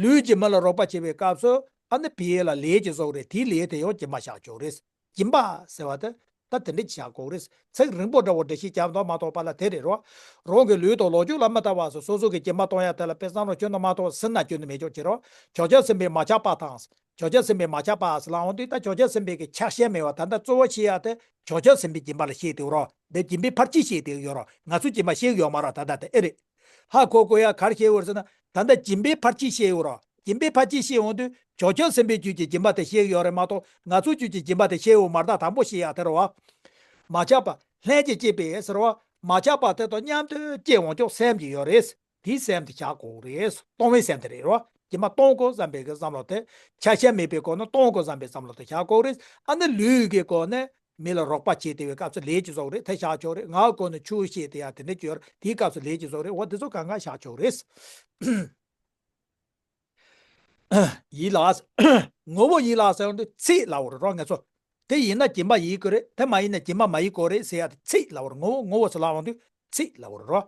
ལུས་ཀྱིས་མི་ལ་རོགས་པ་བྱེད་པའི་སྐབས་སུ་ཨ་ནི་ཕི་ལ་ལས་ཀྱི་བཟོ་གི་རེད། དེའི་ལས་དེ་ཡང་སྦྱིན་པ་བཞག་ཆོག་རེད། སྦྱིན་པ་ཟེར་བ་དེ་ད་དེ་འདྲ་ཅིག་བཞག་དགོས་རེད། ཚིག་རིང་པོ་འདྲ་བོ་འགྲེལ་བཤད་རྒྱབ་འདུག་མ་གཏོགས་པ་ལ་དེ་རེད་རོ། རང་གི་ལུས་དང་ལོངས་སྤྱོད་ལ་མི་ལྟ་བ་སོ་སོ་སོ་གི་སྦྱིན་པ་གཏོང་ཡ་དེ་ལ་དཔེ་བསམ་བློ་བཅོས་ན་མ་གཏོགས་སེམས་ནང་བཅོས་ན་མི་ཆོག་ཅེས་རོ། ཇོ་ཇོ་སེམས་དཔའི་མ་ཆགས་པ་དང་། ཇོ་ཇོ་སེམས་དཔའི་མ་ཆགས་པ་ཟེར་ལབ་འོང་དུས་ད་ཇོ་ཇོ་སེམས་དཔའི་གི་ཆགས་ཞེན་མེད་པ་ད་ལྟ་གཙོ་བོ་བཤད་ཡ་དེ་ཇོ་ཇོ་སེམས་དཔའི་སྦྱིན་པ་ལ་བཤད་དེ་རོ། འདི་སྦྱིན་པའི་ཕར་ཕྱིན་བཤད་དེ་ཡོད་རོ། ང་ཚོ་སྦྱིན་པ་བཤད་གི་ཡོད་མ་རོ། ད་ལྟ་དེ་ཨེ་རེད། ཧ་གོ་དགོས་ཡ་ག་རེ་བཤད་ཡོད་རེད་ཟེར་ན། ད་ལྟ་སྦྱིན་པའི་ཕར་ཕྱིན་བཤད་ཡོད་རོ། སྦྱིན་པའི་ཕར་ཕྱིན་བཤད་འོང་དུས་ཇོ་ཇོ་སེམས་དཔའི་རྒྱུད་ཀྱི་སྦྱིན་པ་དེ་བཤད་ཡོད་རེད་མ་གཏོགས་ང་ཚོའི་རྒྱུད་ཀྱི་སྦྱིན་པ་དེ་བཤད་ཡོད་མ་རེད། ད་དང་པོ་བཤད་ཡ་དེ་རེད་བ། མ་ཆགས་པ། ལྷན་ཅིག་སྐྱེས་པའི་ཟེར་བ། མ་ཆགས་པ་དེ་དང་མཉམ་དུ་སྐྱེ་འོང་ཀྱང་སེམས་ཀྱི་ཡོད་རེད། དེའི་སེམས་དེ་བཞག་དགོས་རེད། གཏོང་བའི་སེམས་དེ་རེད་རོ། སྦྱིན་པ་གཏོང་དགོས་བསམ་པའི་གི་བསམ་བློ་དེ། ཆགས་ཞེན་མེད་པའི་སྒོ་ནས་གཏོང་དགོས་བསམ་པའི་བསམ་བློ་དེ་བཞག་དགོས་རེད། ཨ་ནི་ལུས་ཀྱི་སྒོ་ནས་མི་ལ་རོགས་པ་བྱེད་བསྡད་པའི་སྐབས་སུ་ལས་ཀྱི་བཟོ་གི་རེད། དེ་བཞག་ཆོག་རེད། ངག་གི་སྒོ་ནས་ཆོས་བཤད་བསྡད་ཡ་དེ་འདྲ་ཅིག་ཡོད་རེད། དེའི་སྐབས་སུ་ལས་ཀྱི་བཟོ་གི་རེད། འོ་དེ་ཚོ་གང་གང་བཞག་ཆོག་རེད། ཡིད་ལ། ངོ་བོ་ཡིད་ལ་ཟེར་བ་འདི་ཚིག་ལབ་པ་རེད་རོ་ང་ཚོ། དེ་ཡིན་ན་སྦྱིན་པ་ཡིན་དགོས་རེད། དེ་མ་ཡིན་ན་སྦྱིན་པ་མ་ཡིན་དགོས་རེད་ཟེར་ཡ་དེ་ཚིག་ལབ་པ་རེད། ངོ་བོ་ངོ་བོ་ཟེར་ལབ་པ་འདི་ཚིག་ལབ་པ་རེད་རོ།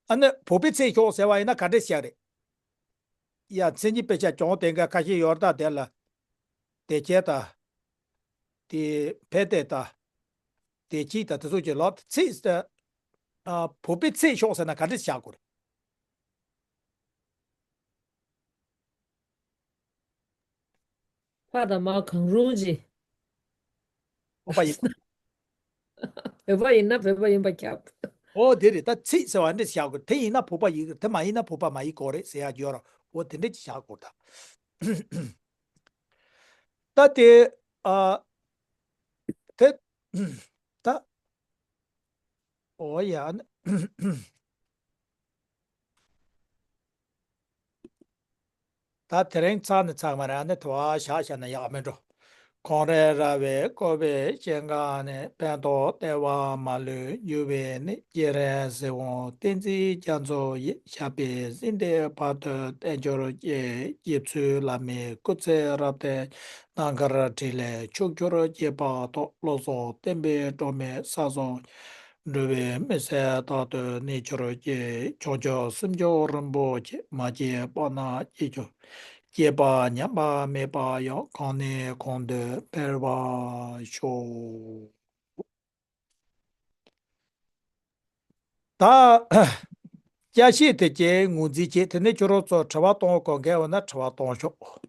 ཨ་ནི་བོད་པའི་ཚིག་ཤོག་ཟེར་བ་ཡིན་ན་ག་འདྲས་བཤད་རེད། ཡ་མཚན་ཉིད་དཔེ་ཆ་གྱོང་དེ་འགའ་ཁ་ཤས་ཡོད་རེད་ད། དེ་ལ་དེ་ཁྱད་ད། དེ་ཕལ་ཏེ་ད། དེ་གཅིག་ད་དེ་ཚོ་གྱི་ལོག་ཚིག་ཨ་བོད་པའི་ཚིག་ཤོག་ཟེར་ན་ག་འདྲས་བཤད་དགོས་རེད། ཕ་དང་མ་གང་རུང་ཅི། བོད་པ་ཡིན། བོད་པ་ཡིན་ན་བོད་པ་ཡིན་པ་ཁྱབ། ཨོ་དེ་རེད། ད་ཚིག་ཟེར་བ་འདི་བཞག་དགོས། དེ་ཡིན་ན་བོད་པ་ཡིན། དེ་མ་ཡིན་ན་བོད་པ་མ་ཡིན་དགོས་རེད་ཟེར་ཡ་ཡོད་ར། ཨོ་དེ་འདྲ་ཅིག་བཞག་དགོས་ད། ད་དེ་ཨ་དེ་ད་ཨོ་ཡ་ནི། ད་དེ་རིང་ཚར་ནི་ཚར་མ་རེད། ཨ་ནི་དུ་བ་བཞག་བཞག་ན་ཡག་མི་འགྲོ། ཁོང་རེ་ར་བའི་བཀོད་པའི་ཞིང་ཁམས་ནས། ཕན་འདོགས་ལྟེ་བ་མ་ལུས་རྒྱུ་བའི་གནས། སྤྱན་རས་གཟིགས་དབང་བསྟན་འཛིན་རྒྱ་མཚོ་ཡི། ཞབས་པད་སྲིད་མཐའི་བར་དུ་བརྟན་གྱུར་ཅིག། རྗེ་བཙུན་བླ་མའི་སྐུ་ཚེ་རབ་བརྟན། རྣམ་དཀར་ཕྲིན་ལས་ཕྱུག་གྱུར་ཅིག་པ་ཐོབ། བློ་བཟང་བསྟན་པའི་སྒྲོན་མེ་ས་གསུམ། འགྲོ་བའི་མི་སེར་དག་ཏུ་གནས་གྱུར་ཅིག། བྱང་ཆུབ་སེམས་མཆོག་རིན་པོ་ཆེ། མ་སྐྱེས་པ་རྣམས་སྐྱེ་གྱུར། སྐྱེས་པ་ཉམས་པ་མེད་པ་ཡང་། གོང་ནས་གོང་དུ་འཕེལ་བར་ཤོག། ད་བཅའ་ཤེས་དེ་ཅིག་ངོས་འཛིན་བྱེད། དེ་ནས་ཁྱོད་རང་ཚོ་དྲི་བ་གཏོང་དགོས་འགལ་འོང་ན་དྲི་བ་གཏོང་ཤོག།